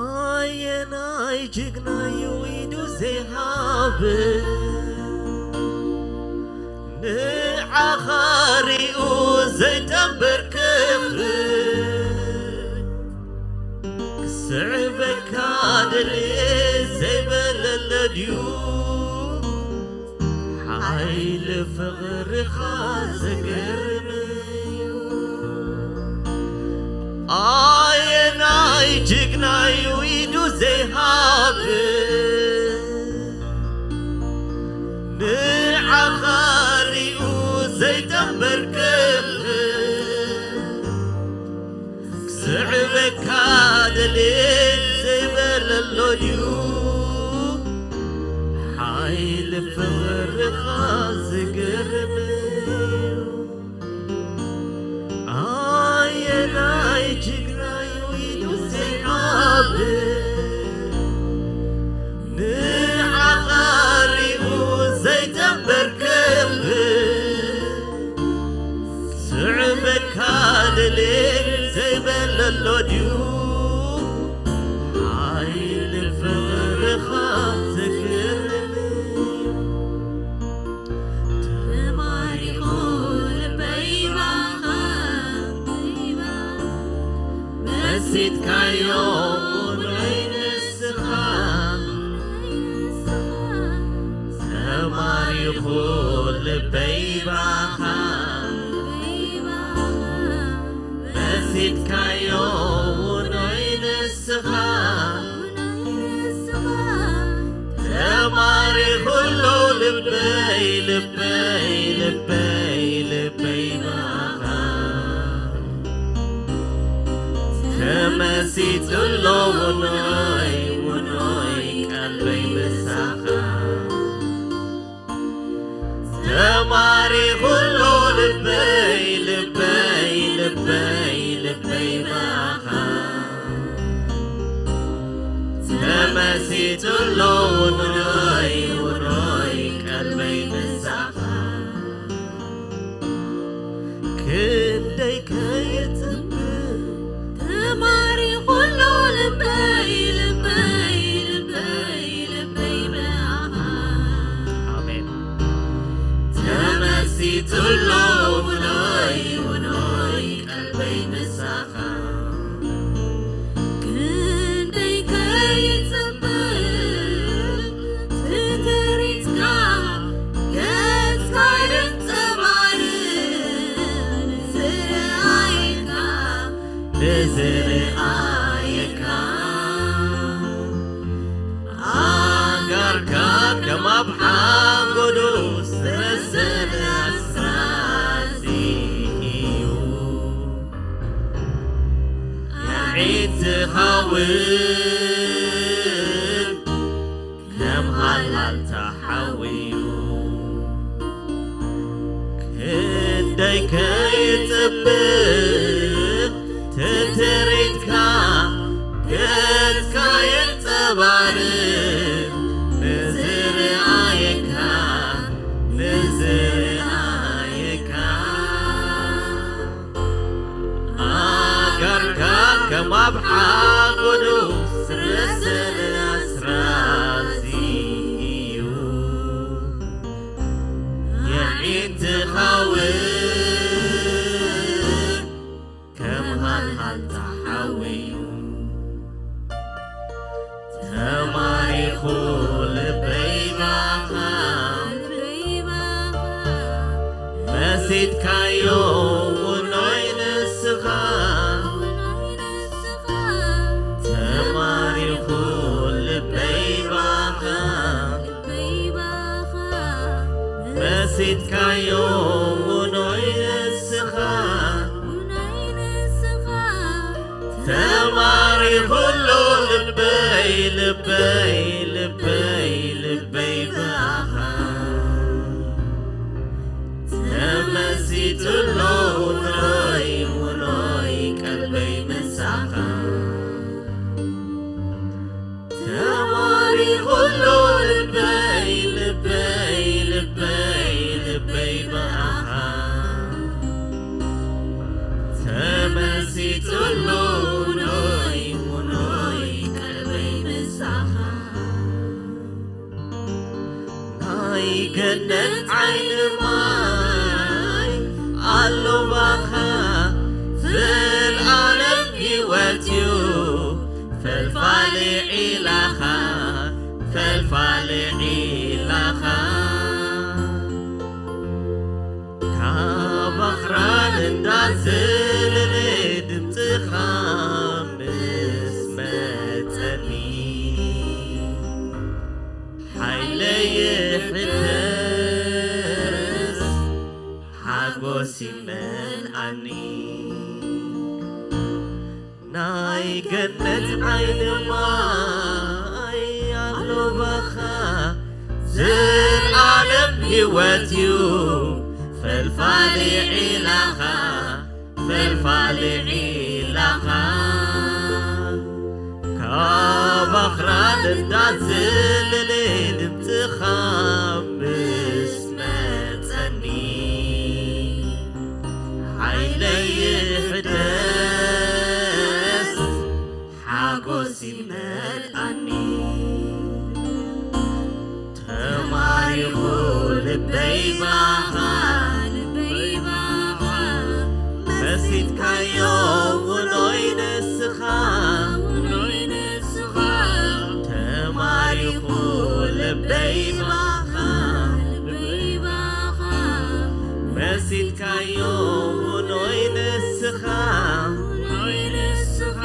ኣየናይ ጅግናዩ ኢዱ ዘይሃብ፣ ንዓኻ ሪኡ ዘይተንበርክኽ፣ ክስዕበካ ደልየ ዘይበለለ ድዩ? ሓይሊ ፍቕርኻ ዘገርም እዩ። ኣየናይ ጅግናዩ ኢዱ ዘይሃብ፣ ንዓኻ ሪኡ ዘይተንበርክኽ፣ ክስዕበካ ደልየ ዘይበለሎ ድዩ? ሓይሊ ፍቕርኻ ዝገርም እዩ። ኣየናይ ጅግናዩ ኢዱ ዘይሃብ፣ ንዓኻ ሪኡ ዘይተንበርክኽ፣ ስዕበካ ደልየ ዘይበለሎ ድዩ? ሓይሊ ፍቕርኻ ዘገርም እዩ። ተማሪኹ ልበይ ባኻ፣ መሲጥካዮ ናይ ንስኻ። ተማሪኹ ልበይ ባኻ፣ መሲጥካዮ ናይ ንስኻ። ተማሪኹ ኣሎ ልበይ፣ ልበይ፣ ልበይ፣ ልበይ ባኻ። ተመሲጡ ኣሎ ውኖይ፣ ውኖይ ቀልበይ ምሳኻ። ተማሪኹ ኣሎ ልበይ፣ ልበይ፣ ልበይ፣ ልበይ ባኻ። ተመሲጡ ኣሎ ውኖይ፣ ውኖይ ቀልበይ ምሳኻ። ክንደይ ከይጽብቕ ተማሪኹ ኣሎ ልበይ፣ ልበይ፣ ልበይ፣ ልበይ ብኣኻ። ኣሜን። ተመሲጡ ኣሎ ውኖይ፣ ውኖይ ቀልበይ ምሳኻ። ክንደይ ከይጽብቕ ትትሪትካ ገጽካ የንጸባርቕ ንዝረኣየካ፣ ንዝረኣየካ። ኣጋርካ ከም ኣብ ሓጎዱ ዝተረሰነ ኣስራዚ እዩ። የዒት ዝኸውን ከም ሃላልታ ሓዊዩ። ክንደይ ከይጽብቕ ትትሪትካ ገጽካ የንጸባርቕ ንዝረኣየካ፣ ንዝረኣየካ። ኣጋርካ ከም ኣብ ሓጎዱ ስረሰን ኣስራዚ እዩ። የዒት ዝኸውን ውኖይ ንስኻ ተማሪኹ ልበይ ባኻ መሲጥካዮ ውኖይ ንስኻ ተማሪኹ ኣሎ ልበይ ልበይ ልበይ ልበይ ብኣኻ ተመሲጡ ኣሎ ውኖይ ውኖይ ቀልበይ ምሳኻ ተማሪኹ ኣሎ ልበይ ልበይ ልበይ ልበይ ብኣኻ ተመሲጡ ኣሎ ውኖይ ውኖይ ቀልበይ ምሳኻ ናይ ገነት ዓይኒ ማይ ኣሎ ባኻ ዘልኣለም ህይወት እዩ ፈልፋሊ ዒላኻ ፈልፋሊ ዒላኻ ካብ ኣኽራን እንዳዘለለ ድምፅኻ ምስ መፀኒ ሓይለይ ይሕደስ ሓጎስ ይመልኣኒ ናይ ገነት ዓይኒ ማይ ኣሎ ባኻ ዘልኣለም ህይወት እዩ ፈልፋሊ ዒላኻ ፈልፋሊ ዒላኻ ካብ ኣኽራን እንዳዘለለ ድምፅኻ ምስ መፀኒ ሓይለይ ይሕደስ ሓጎስ ይመልኣኒ ተማሪኹ ልበይ ባኻ ልበይ ባኻ መሲጥካዮ ውኖይ ንስኻ ውኖይ ንስኻ ተማሪኹ ልበይ ባኻ ልበይ ባኻ መሲጥካዮ ውኖይ ንስኻ ውኖይ ንስኻ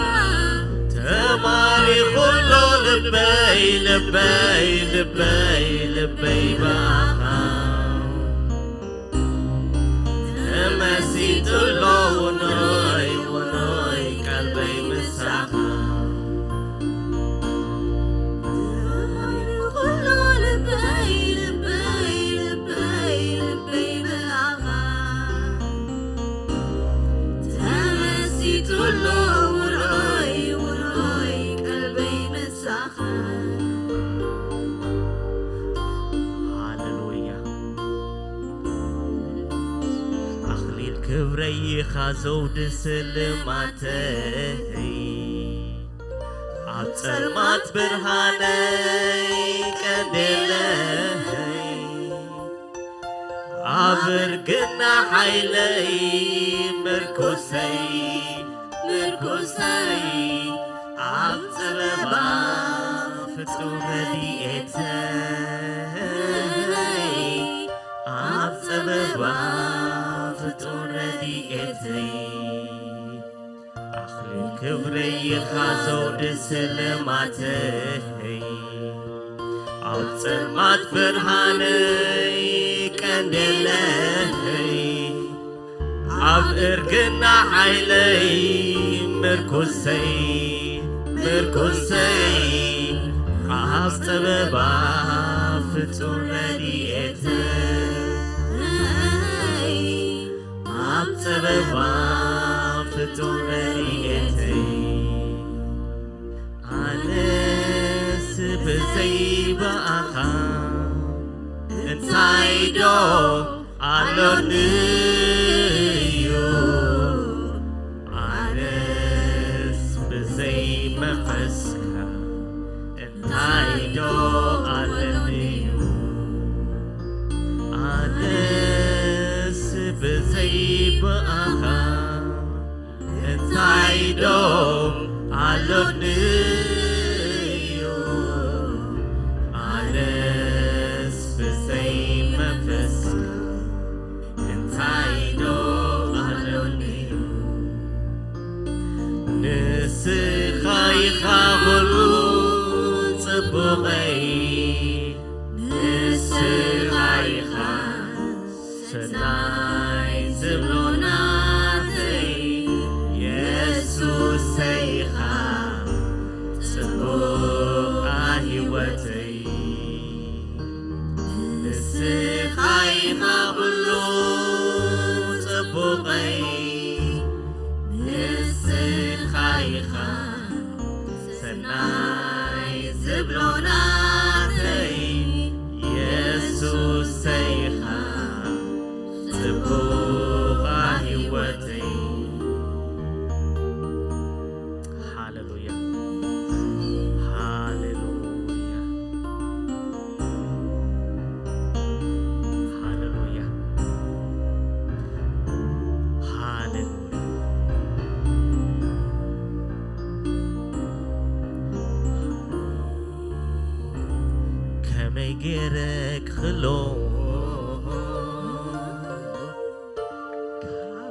ተማሪኹ ኣሎ ልበይ ልበይ ልበይ ልበይ ብኣኻ ተመሲጡ ኣሎ ውኖይ ውኖይ ቀልበይ ምሳኻ ተማሪኹ ኣሎ ልበይ ልበይ ልበይ ልበይ ብኣኻ ተመሲጡ ኣሎ ውኖይ ውኖይ ቀልበይ ምሳኻ ሃሌሉያ ኣኽሊል ክብረይ ኢኻ ዘውዲ ስልማተይ ኣብ ጸልማት ብርሃነይ ቀንዴለይ ኣብ እርግና ሓይለይ ምርኩሰይ ምርኩሰይ ኣብ ጸበባ ፍጹም ረድኤተይ ኣብ ጸበባ ፍጹም ረድኤተይ ኣኽሊል ክብረይ ኢኻ ዘውዲ ስልማተይ ኣብ ጸልማት ብርሃነይ ቀንዴለይ ኣብ እርግና ሓይለይ ምርኩሰይ ምርኩሰይ ኣብ ጸበባ ፍጹም ረድኤተይ ኣብ ጸበባ ፍጹም ረድኤተይ ኣነስ ብዘይ ብኣኻ እንታይ ዶ ኣሎኒ እዩ ኣነስ ብዘይ መንፈስካ እንታይ ዶ ኣሎኒ እዩ ኣነስ ብዘይ ብኣኻ እንታይ ዶ ኣሎኒ እዩ ኣነስ ብዘይ መንፈስካ እንታይ ዶ ጽቡቐይ ንስኻ ኢኻ ሰናይ ዝብሎ ናተይ የሱሰይ ኢኻ ጽቡቓ ህይወተይ። ሃሌሉያ፣ ሃሌሉያ፣ ሃሌሉያ፣ ሃሌሉያ። ከመይ ገይረ ክኽሎ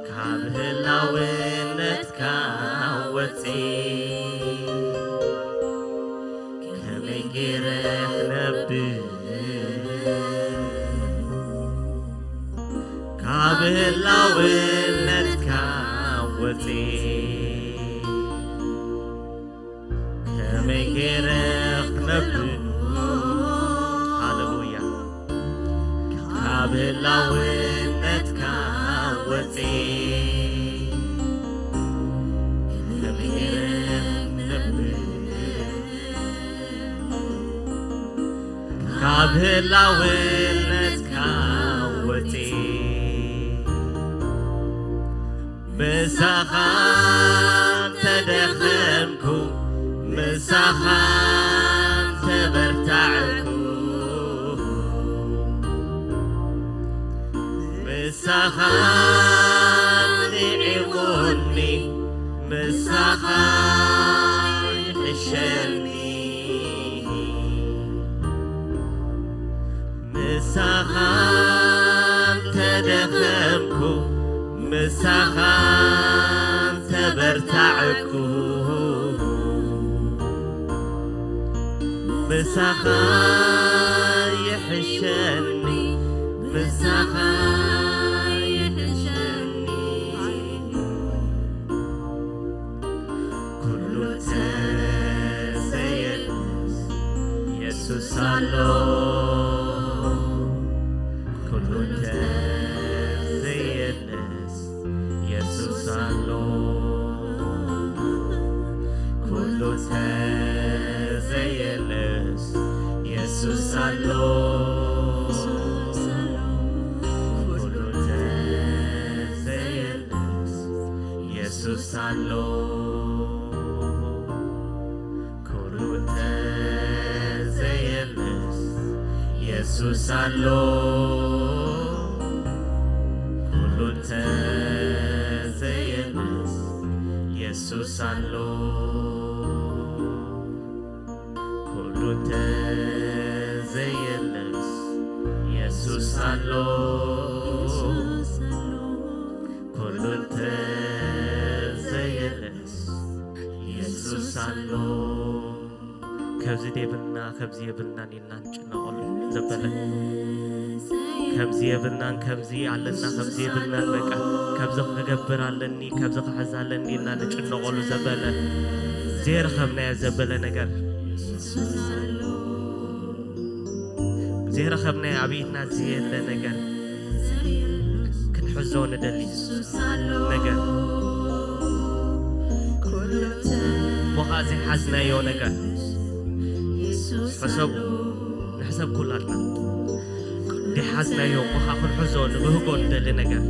ካብ ህላውነትካ ወፂ ከመይ ገይረ ክነብር ካብ ህላውነትካ ወፂ ከመይ ገይረ ክነብር ሃሌሉያ ካብ ህላውነትካ ወፂ ከመይ ገይረ ክነብር ካብ ህላውነትካ ወፂ ምሳኻ ተደኸምኩ ምሳኻ ተበርታዕኩ ምሳኻ ጥዒሙኒ ምሳኻ ይሕሸኒ ምሳኻ ተደኸምኩ ምሳኻ ተበርታዕኩ ምሳኻ ይሕሸኒ ምሳኻ ይሕሸኒ ኩሉ ተዘየስ የሱስ ኣሎ ኩሉ ተዘየስ የሱስ ኣሎ ኩሉ ተዘየለስ የሱስ ኣሎ ኩሉ ተዘየለስ የሱስ ኣሎ ኩሉ ተዘየለስ የሱስ ኣሎ ኩሉ ተዘየለስ የሱስ ኣሎ ኩሉ ተዘየለስ የሱስ ኣሎ ኩሉ ተዘየለስ የሱስ ኣሎ ከብዚ ደብና ከብዚ የብልናን ኢልና ንጭነቐሉ ዘበለ ከምዚ የብልናን ከምዚ ኣለና ከምዚ የብልናን በቃ ከብዚ ክገብር ኣለኒ ከብዚ ክሕዝ ኣለኒ ኢልና ንጭነቐሉ ዘበለ ዘይረኸብናዮ ዘበለ ነገር ዘይረኸብናዮ ኣብ ኢድና ዘየለ ነገር ክንሕዞ ንደሊ ነገር ሞኻ ዘይሓዝናዮ ነገር ሕሰቡ ንሕሰብ ኩላትና ዘይሓዝናዮ ሞኻ ክንሕዞ ንብህጎ ንደሊ ነገር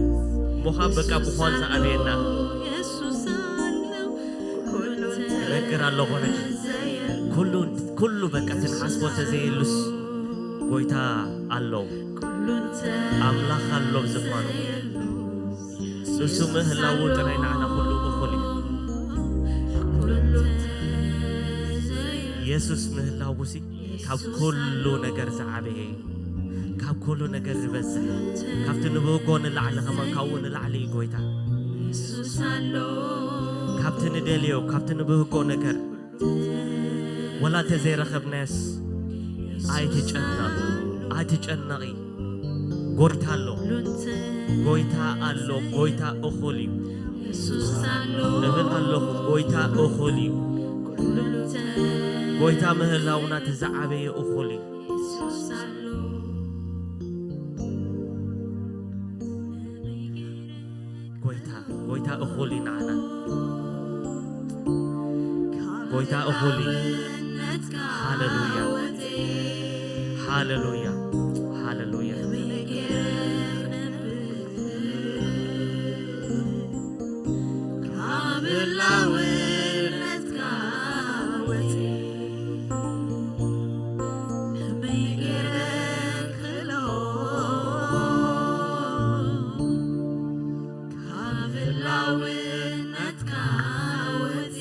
ሞኻ በቃ ምዃን ዝኣብየና ነገር ኣለኹ ሕጂ ኩሉ ኩሉ በቃ ትንሓስቦ ተዘየሉስ ጎይታ ኣሎ ኣምላኽ ኣሎ ዝፋኑ ንሱ ምህላዉ ጥራይ ንዓና ኩሉ እኹል እዩ የሱስ ምህላዉሲ ካብ ኩሉ ነገር ዝዓበየ እዩ ካብ ኩሉ ነገር ዝበዝሕ ካብቲ ንብህጎ ንላዕሊ ከማን ካብኡ ንላዕሊ እዩ ጎይታ ካብቲ ንደልዮ ካብቲ ንብህጎ ነገር ወላ እንተዘይረኸብናዮስ ኣይትጨነቕ ኣይትጨነቒ ጎይታ ኣሎ ጎይታ ኣሎ ጎይታ እኹል እዩ እብል ኣለኹ ጎይታ እኹል እዩ ጎይታ ምህላውና እቲ ዝዓበየ እኹል እዩ ጎይታ፣ ጎይታ እኹል እዩ ንዓና። ጎይታ እኹል እዩ። ሃሌሉያ። ሃሌሉያ። ሃሌሉያ። ካብ ህላውነትካ ወፂ ከመይ ገይረ ክኽእሎ? ካብ ህላውነትካ ወፂ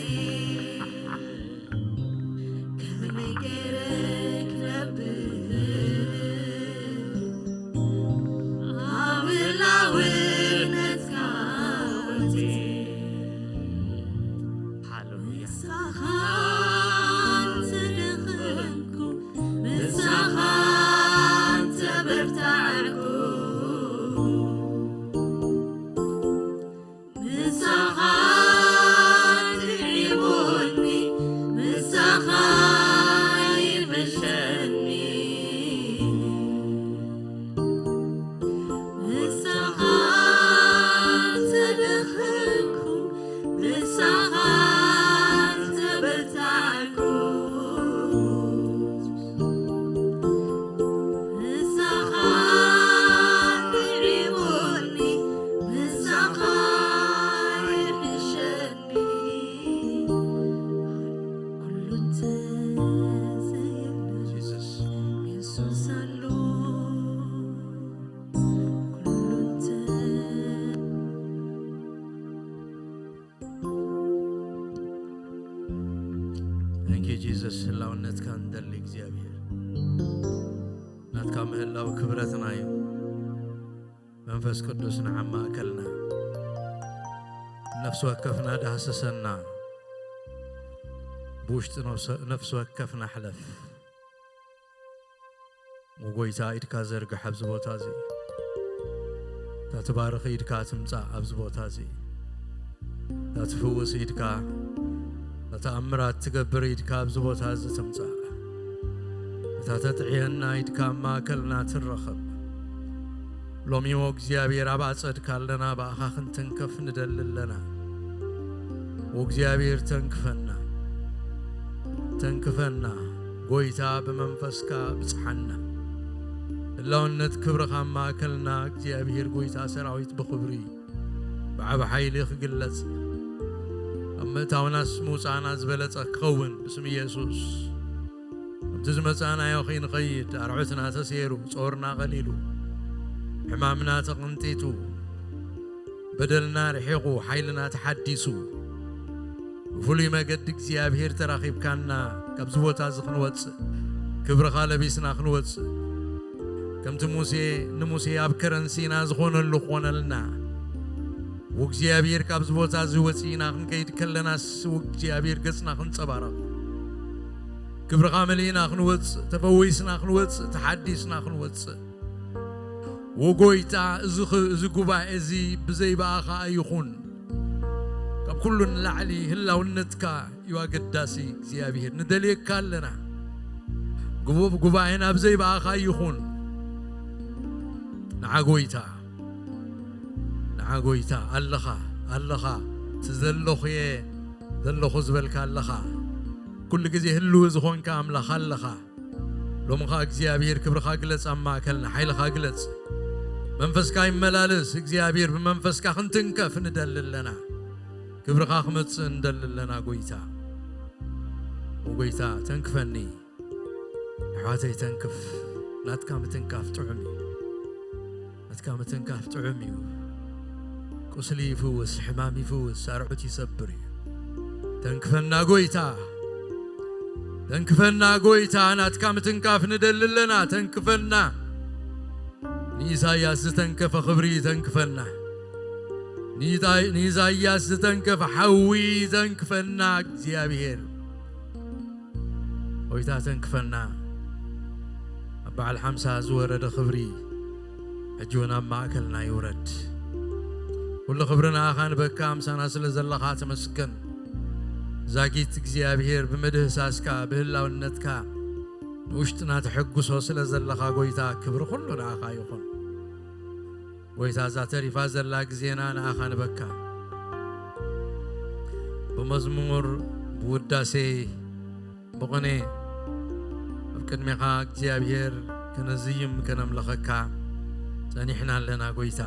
ከመይ ገይረ ክነብር? ኣብ ህላውነትካ ወፂ ሃሌሉያ። ምሳኻ እንተደኸምኩ፣ ምሳኻ እንተበርታዕኩ፣ ምሳኻ ጥዒሙኒ፣ ምሳኻ ይሕሸኒ። ምሳኻ እንተደኸምኩ፣ ምሳኻ እንተበርታዕኩ፣ ምሳኻ ጥዒሙኒ፣ ምሳኻ ይሕሸኒ። ኩሉ እንተዘየለ ጂሰስ። የሱስ ኣሎ። ኩሉ እንተ Thank you Jesus። ህላውነትካ ንደሊ እግዚኣብሔር። ናትካ ምህላው ክብረትና እዩ። መንፈስ ቅዱስ ንዓብ ማእከልና፣ ነፍሲ ወከፍና ዳህስሰና፣ ብውሽጢ ነፍሲ፣ ነፍሲ ወከፍና ሕለፍ። ወጎይታ ኢድካ ዘርግሕ ኣብዚ ቦታ እዚ። እታ ትባርኽ ኢድካ ትምጻእ ኣብዚ ቦታ እዚ። እታ ትፍውስ ኢድካ፣ እታ ተኣምራት ትገብር ኢድካ ኣብዚ ቦታ እዚ ትምጻእ። እታ ተጥዕየና ኢድካ ኣብ ማእከልና ትረኸብ። ሎሚ ወእግዚኣብሔር ኣብ ኣጸድካ ኣለና፣ ብኣኻ ክንትንከፍ ንደሊ ኣለና። ወእግዚኣብሔር ተንክፈና፣ ተንክፈና። ጎይታ ብመንፈስካ ብጽሓና። ህላውነት ክብርኻ ኣብ ማእከልና እግዚኣብሔር ጎይታ ሰራዊት ብኽብሪ ብዓቢ ሓይሊ ክግለጽ፣ ኣብ ምእታውናስ ምውጻእና ዝበለጸ ክኸውን ብስም ኢየሱስ። ከምቲ ዝመጻእናዮ ከይንኸይድ ኣርዑትና ተሰይሩ፣ ጾርና ቀሊሉ፣ ሕማምና ተቐንጢጡ፣ በደልና ርሒቑ፣ ሓይልና ተሓዲሱ፣ ብፍሉይ መገዲ እግዚኣብሔር ተራኺብካና፣ ካብዚ ቦታ እዚ ክንወጽእ፣ ክብርኻ ለቢስና ክንወጽእ፣ ከምቲ ሙሴ ንሙሴ ኣብ ከረን ሲና ዝኾነሉ ክኾነልና፣ ወእግዚኣብሔር ካብዚ ቦታ እዚ ወጺእና ክንከይድ ከለናስ፣ ወእግዚኣብሔር ገጽና ክንጸባረቕ፣ ክብርኻ መሊእና ክንወጽእ፣ ተፈዊስና ክንወጽእ፣ ተሓዲስና ክንወጽእ፣ ወጎይታ፣ እዚ ኽ-፣ እዚ ጉባኤ እዚ ብዘይ ብኣኻ ኣይኹን። ካብ ኩሉ ንላዕሊ ህላውነትካ እዩ ኣገዳሲ። እግዚኣብሔር፣ ንደልየካ ኣለና። ጉቡ-፣ ጉባኤና ብዘይ ብኣኻ ኣይኹን። ንዓ ጎይታ፣ ንዓ ጎይታ፣ ኣለኻ፣ ኣለኻ። እቲ ዘለኹ እየ ዘለኹ ዝበልካ ኣለኻ። ኩሉ ግዜ ህልው ዝኾንካ ኣምላኽ ኣለኻ። ሎሚ ኸኣ እግዚኣብሔር ክብርኻ ግለጽ፣ ኣብ ማእከልና ሓይልኻ ግለጽ። መንፈስካ ይመላለስ። እግዚኣብሔር ብመንፈስካ ክንትንከፍ ንደሊ ኣለና። ክብርኻ ክመጽእ ንደሊ ኣለና ጎይታ። ኦ ጎይታ ተንክፈኒ። ኣሕዋተይ ተንክፍ። ናትካ ምትንካፍ ጥዑም እዩ። ናትካ ምትንካፍ ጥዑም እዩ። ቁስሊ ይፍውስ፣ ሕማም ይፍውስ፣ ኣርዑት ይሰብር እዩ። ተንክፈና ጎይታ። ተንክፈና ጎይታ፣ ናትካ ምትንካፍ ንደሊ ኣለና። ተንክፈና። ንኢሳይያስ ዝተንከፈ ክብሪ ተንክፈና። ንኢታ-፣ ንኢሳይያስ ዝተንከፈ ሓዊ ተንክፈና እግዚኣብሔር። ጎይታ ተንክፈና። ኣብ በዓል ሓምሳ ዝወረደ ክብሪ ሕጂ እውን ኣብ ማእከልና ይውረድ። ኩሉ ክብሪ ንኣኻ ንበካ፣ ምሳና ስለ ዘለኻ ተመስገን። ዛጊት እግዚኣብሔር ብምድህሳስካ ብህላውነትካ ንውሽጥና ተሐጉሶ ስለ ዘለኻ ጎይታ ክብሪ ኩሉ ንኣኻ ይኹን። ጎይታ፣ እዛ ተሪፋ ዘላ ግዜና ንኣኻ ንበካ። ብመዝሙር፣ ብውዳሴ፣ ብቕኔ ኣብ ቅድሜኻ እግዚኣብሔር ከነዝይም ከነምልኸካ ጸኒሕና ኣለና። ጎይታ፣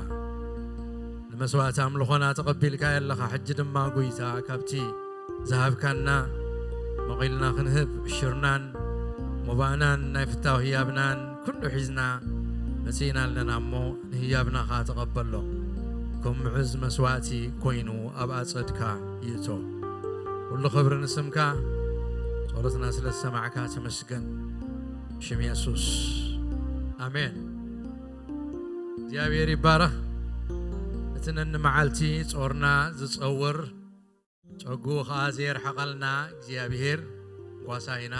ንመስዋዕቲ ኣምልኾና ተቐቢልካ ኣለኻ። ሕጂ ድማ ጎይታ፣ ካብቲ ዝሃብካና መቒልና ክንህብ፣ ዕሽርናን ሞባእናን ናይ ፍታው ህያብናን ኩሉ ሒዝና መጺእና ኣለና እሞ፣ ንህያብና ኸኣ ተቐበሎ። ከም ምዑዝ መስዋእቲ ኮይኑ ኣብ ኣጸድካ ይእቶ። ኩሉ ክብሪ ንስምካ። ጸሎትና ስለ ዝሰማዕካ ተመስገን። ሽም የሱስ፣ ኣሜን። እግዚኣብሔር ይባረኽ። እቲ ነንመዓልቲ ጾርና ዝጸውር፣ ጸጉኡ ኸኣ ዘየርሕቐልና እግዚኣብሔር ጓሳ ኢና።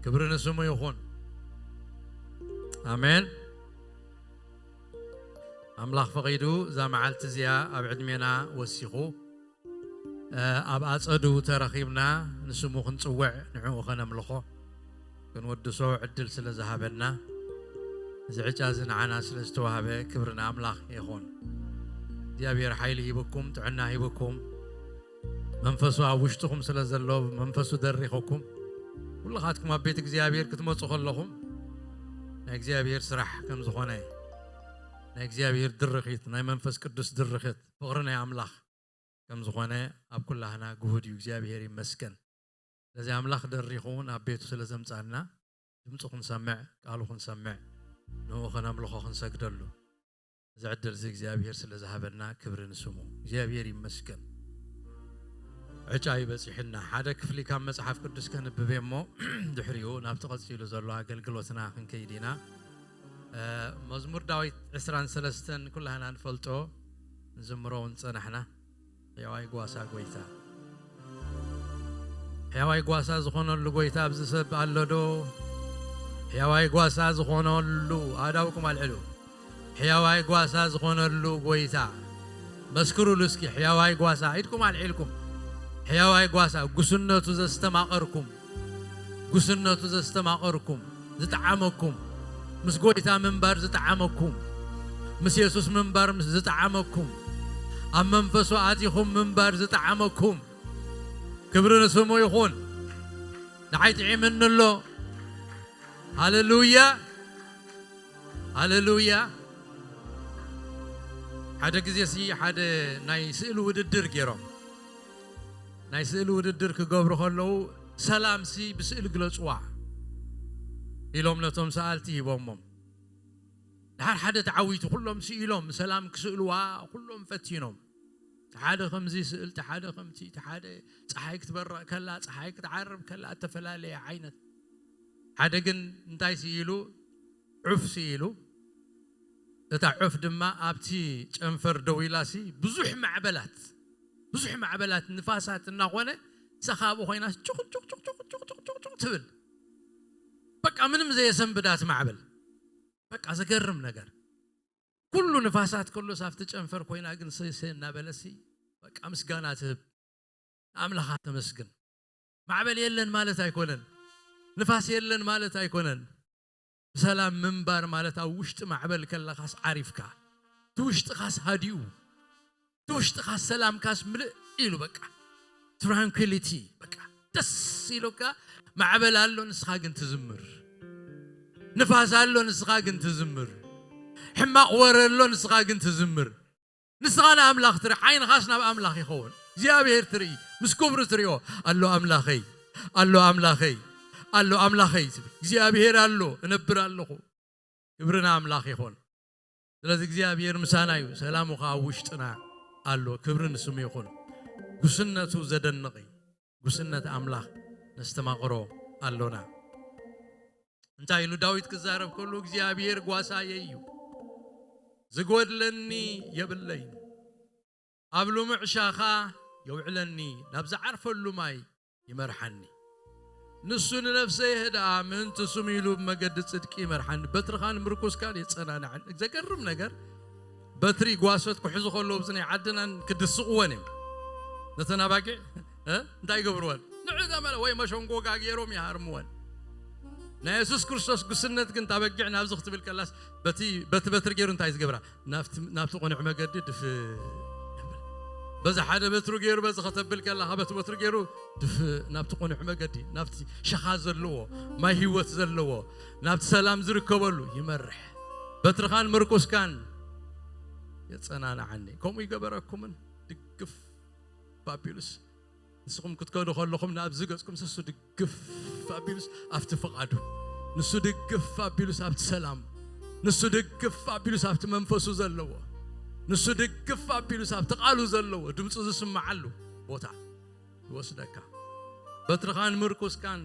ክብሪ ንስሙ ይኹን። ኣሜን። ኣምላኽ ፈቒዱ እዛ መዓልቲ እዚኣ ኣብ ዕድሜና ወሲኹ፣ እ፣ ኣብ ኣጸዱ ተረኺብና ንስሙ ክንጽውዕ፣ ንዕኡ ኸነምልኾ፣ ክንወድሶ ዕድል ስለ ዝሃበና፣ እዚ ዕጫ እዚ ንዓና ስለ ዝተዋህበ ክብሪ ንኣምላኽ ይኹን። እግዚኣብሔር ሓይሊ ሂብኩም፣ ጥዕና ሂብኩም፣ መንፈሱ ኣብ ውሽጥኹም ስለ ዘሎ፣ መንፈሱ ደሪኸኩም፣ ኩልኻትኩም ኣብ ቤት እግዚኣብሔር ክትመጹ ከለኹም፣ ናይ እግዚኣብሔር ስራሕ ከም ዝኾነ፣ ናይ እግዚኣብሔር ድርኺት፣ ናይ መንፈስ ቅዱስ ድርኺት፣ ፍቕሪ ናይ ኣምላኽ ከም ዝኾነ ኣብ ኩላህና ግሁድ እዩ። እግዚኣብሔር ይመስገን። ስለዚ ኣምላኽ ደሪኹ ናብ ቤቱ ስለ ዘምጻና፣ ድምፁ ክንሰምዕ፣ ቃሉ ክንሰምዕ፣ ንኡ ከነምልኾ ክንሰግደሉ፣ እዚ ዕድል እዚ እግዚኣብሔር ስለ ዝሃበና ክብሪ ንስሙ። እግዚኣብሔር ይመስገን። ዕጫ እዩ በጺሕና። ሓደ ክፍሊ ካብ መጽሓፍ ቅዱስ ከንብብ እየ እሞ፣ ድሕሪኡ ናብቲ ቀጺሉ ዘሎ ኣገልግሎትና ክንከይድ ኢና። እ፣ መዝሙር ዳዊት ዕስራን ሰለስተን ኩላህና ንፈልጦ፣ ንዝምሮ እውን ጸናሕና። ሕያዋይ ጓሳ ጎይታ። ሕያዋይ ጓሳ ዝኾነሉ ጎይታ ኣብዚ ሰብ ኣሎ ዶ? ሕያዋይ ጓሳ ዝኾነሉ ኣእዳውኩም ኣልዕሉ። ሕያዋይ ጓሳ ዝኾነሉ ጎይታ። መስክሩሉ እስኪ፣ ሕያዋይ ጓሳ። ኢድኩም ኣልዒልኩም። ሕያዋይ ጓሳ፣ ጉስነቱ ዘስተማቐርኩም። ጉስነቱ ዘስተማቐርኩም፣ ዝጠዓመኩም፣ ምስ ጎይታ ምንባር ዝጠዓመኩም፣ ምስ የሱስ ምንባር ምስ ዝጠዓመኩም፣ ኣብ መንፈሱ ኣቲኹም ምንባር ዝጠዓመኩም፣ ክብሪ ንስሙ ይኹን። ንዓይ ጥዒምኒ ኣሎ። ሃሌሉያ፣ ሃሌሉያ። ሓደ ግዜ ሲ ሓደ ናይ ስእሊ ውድድር ገይሮም፣ ናይ ስእሊ ውድድር ክገብሩ ከለዉ፣ ሰላም ሲ ብስእሊ ግለጽዋ ኢሎም ነቶም ሰኣልቲ ሂቦሞም። ድሓር ሓደ ተዓዊቱ፣ ኩሎም ስኢሎም፣ ሰላም ክስእልዋ ኩሎም ፈቲኖም። እቲ ሓደ ከምዚ ስእል፣ እቲ ሓደ ከምቲ፣ እቲ ሓደ ጸሓይ ክትበርቕ ከላ፣ ጸሓይ ክትዓርብ ከላ፣ እተፈላለየ ዓይነት። ሓደ ግን እንታይ ስኢሉ? ዑፍ ስኢሉ። እታ ዑፍ ድማ ኣብቲ ጨንፈር ደው ኢላሲ ብዙሕ ማዕበላት፣ ብዙሕ ማዕበላት፣ ንፋሳት እናኾነ፣ እሳ ካብኡ ኮይና ጩቕ ጩቕ ጩቕ ጩቕ ጩቕ ጩቕ ጩቕ ጩቕ ትብል። በቃ ምንም ዘየሰንብዳት ማዕበል። በቃ ዘገርም ነገር። ኩሉ ንፋሳት ከሎስ ኣብቲ ጨንፈር ኮይና ግን ሰሰ እናበለሲ በቃ ምስጋና ትህብ። ንኣምላኻ ተመስግን። ማዕበል የለን ማለት ኣይኮነን። ንፋስ የለን ማለት ኣይኮነን። ብሰላም ምንባር ማለት ኣብ ውሽጢ ማዕበል ከለኻስ ዓሪፍካ፣ እቲ ውሽጥኻስ ሃዲኡ፣ እቲ ውሽጥኻስ ሰላምካስ ምልእ ኢሉ በቃ ትራንኩሊቲ በቃ ደስ ኢሉካ። ማዕበል ኣሎ ንስኻ ግን ትዝምር። ንፋስ ኣሎ ንስኻ ግን ትዝምር። ሕማቕ ወረ ኣሎ ንስኻ ግን ትዝምር። ንስኻ ንኣምላኽ ትርኢ፣ ዓይንኻስ ናብ ኣምላኽ ይኸውን። እግዚኣብሔር ትርኢ፣ ምስ ክብሩ ትሪኦ። ኣሎ ኣምላኸይ፣ ኣሎ ኣምላኸይ፣ ኣሎ ኣምላኸይ ትብል። እግዚኣብሔር ኣሎ፣ እነብር ኣለኹ። ክብሪ ንኣምላኽ ይኹን። ስለዚ እግዚኣብሔር ምሳና እዩ፣ ሰላሙ ኸዓ ኣብ ውሽጥና ኣሎ። ክብሪ ንስሙ ይኹን። ጉስነቱ ዘደንቕ እዩ። ጉስነት ኣምላኽ ነስተማቕሮ ኣሎና። እንታይ ኢሉ ዳዊት ክዛረብ ከሎ፣ እግዚኣብሔር ጓሳየ እዩ፣ ዝጎድለኒ የብለይን። ኣብ ልሙዕ ሻኻ የውዕለኒ፣ ናብ ዝዓርፈሉ ማይ ይመርሓኒ። ንሱ ንነፍሰይ የህድኣ፣ ምእንቲ ስሙ ኢሉ ብመገዲ ጽድቂ ይመርሓኒ። በትርኻን ምርኩስካን የጸናንዓኒ። ዘገርም ነገር፣ በትሪ ጓሶት ክሕዙ ከለዉ፣ ብዚ ናይ ዓድናን ክድስቕወን እዮም። ነተን ኣባጊዕ፣ እ? እንታይ ይገብርወን? ንዕዘመለ ወይ መሸንጎጋ ገይሮም ይሃርምወን። ናይ የሱስ ክርስቶስ ጉስነት ግን፣ እታ በጊዕ ናብዚ ክትብል ከላስ፣ በቲ በቲ በትሪ ገይሩ እንታይ ዝገብራ? ናብቲ ናብቲ ቅኑዕ መገዲ ድፍእ። በዚ ሓደ በትሩ ገይሩ በዚ ከተብል ከላኻ፣ በቲ በትሩ ገይሩ ድፍእ፣ ናብቲ ቅኑዕ መገዲ፣ ናብቲ ሸኻ ዘለዎ፣ ማይ ህይወት ዘለዎ፣ ናብቲ ሰላም ዝርከበሉ ይመርሕ። በትርኻን ምርኩስካን የጸናንዓኒ። ከምኡ ይገበረኩምን ድግፍ ኣቢሉስ፣ ንስኹም ክትከዱ ከለኹም ናብዚ ገጽኩም ንሱ ድግፍ ኣቢሉስ ኣብቲ ፍቓዱ፣ ንሱ ድግፍ ኣቢሉስ ኣብቲ ሰላም፣ ንሱ ድግፍ ኣቢሉስ ኣብቲ መንፈሱ ዘለዎ፣ ንሱ ድግፍ ኣቢሉስ ኣብቲ ቃሉ ዘለዎ፣ ድምፁ ዝስምዓሉ ቦታ ይወስደካ። በትርኻን ምርኩስካን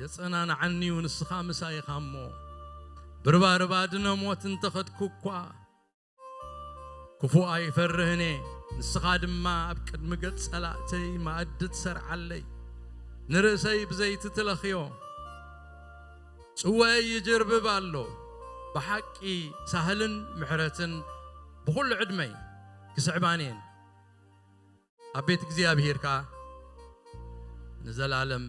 የጸናንዓኒ እዩ፣ ንስኻ ምሳይ ኢኻ እሞ። ብርባርብ ኣድነ ሞት እንተኸድኩ እኳ፣ ክፉእ ኣይፈርህን እየ፣ ንስኻ ድማ ኣብ ቅድሚ ገጽ ጸላእተይ መኣዲ ትሰርዓለይ። ንርእሰይ ብዘይቲ ትለኽዮ፣ ጽዋኤይ ይጅርብብ ኣሎ። ብሓቂ ሳህልን ምሕረትን ብኹሉ ዕድመይ ክስዕባን እየን። ኣብ ቤት እግዚኣብሔር ከኣ ንዘላለም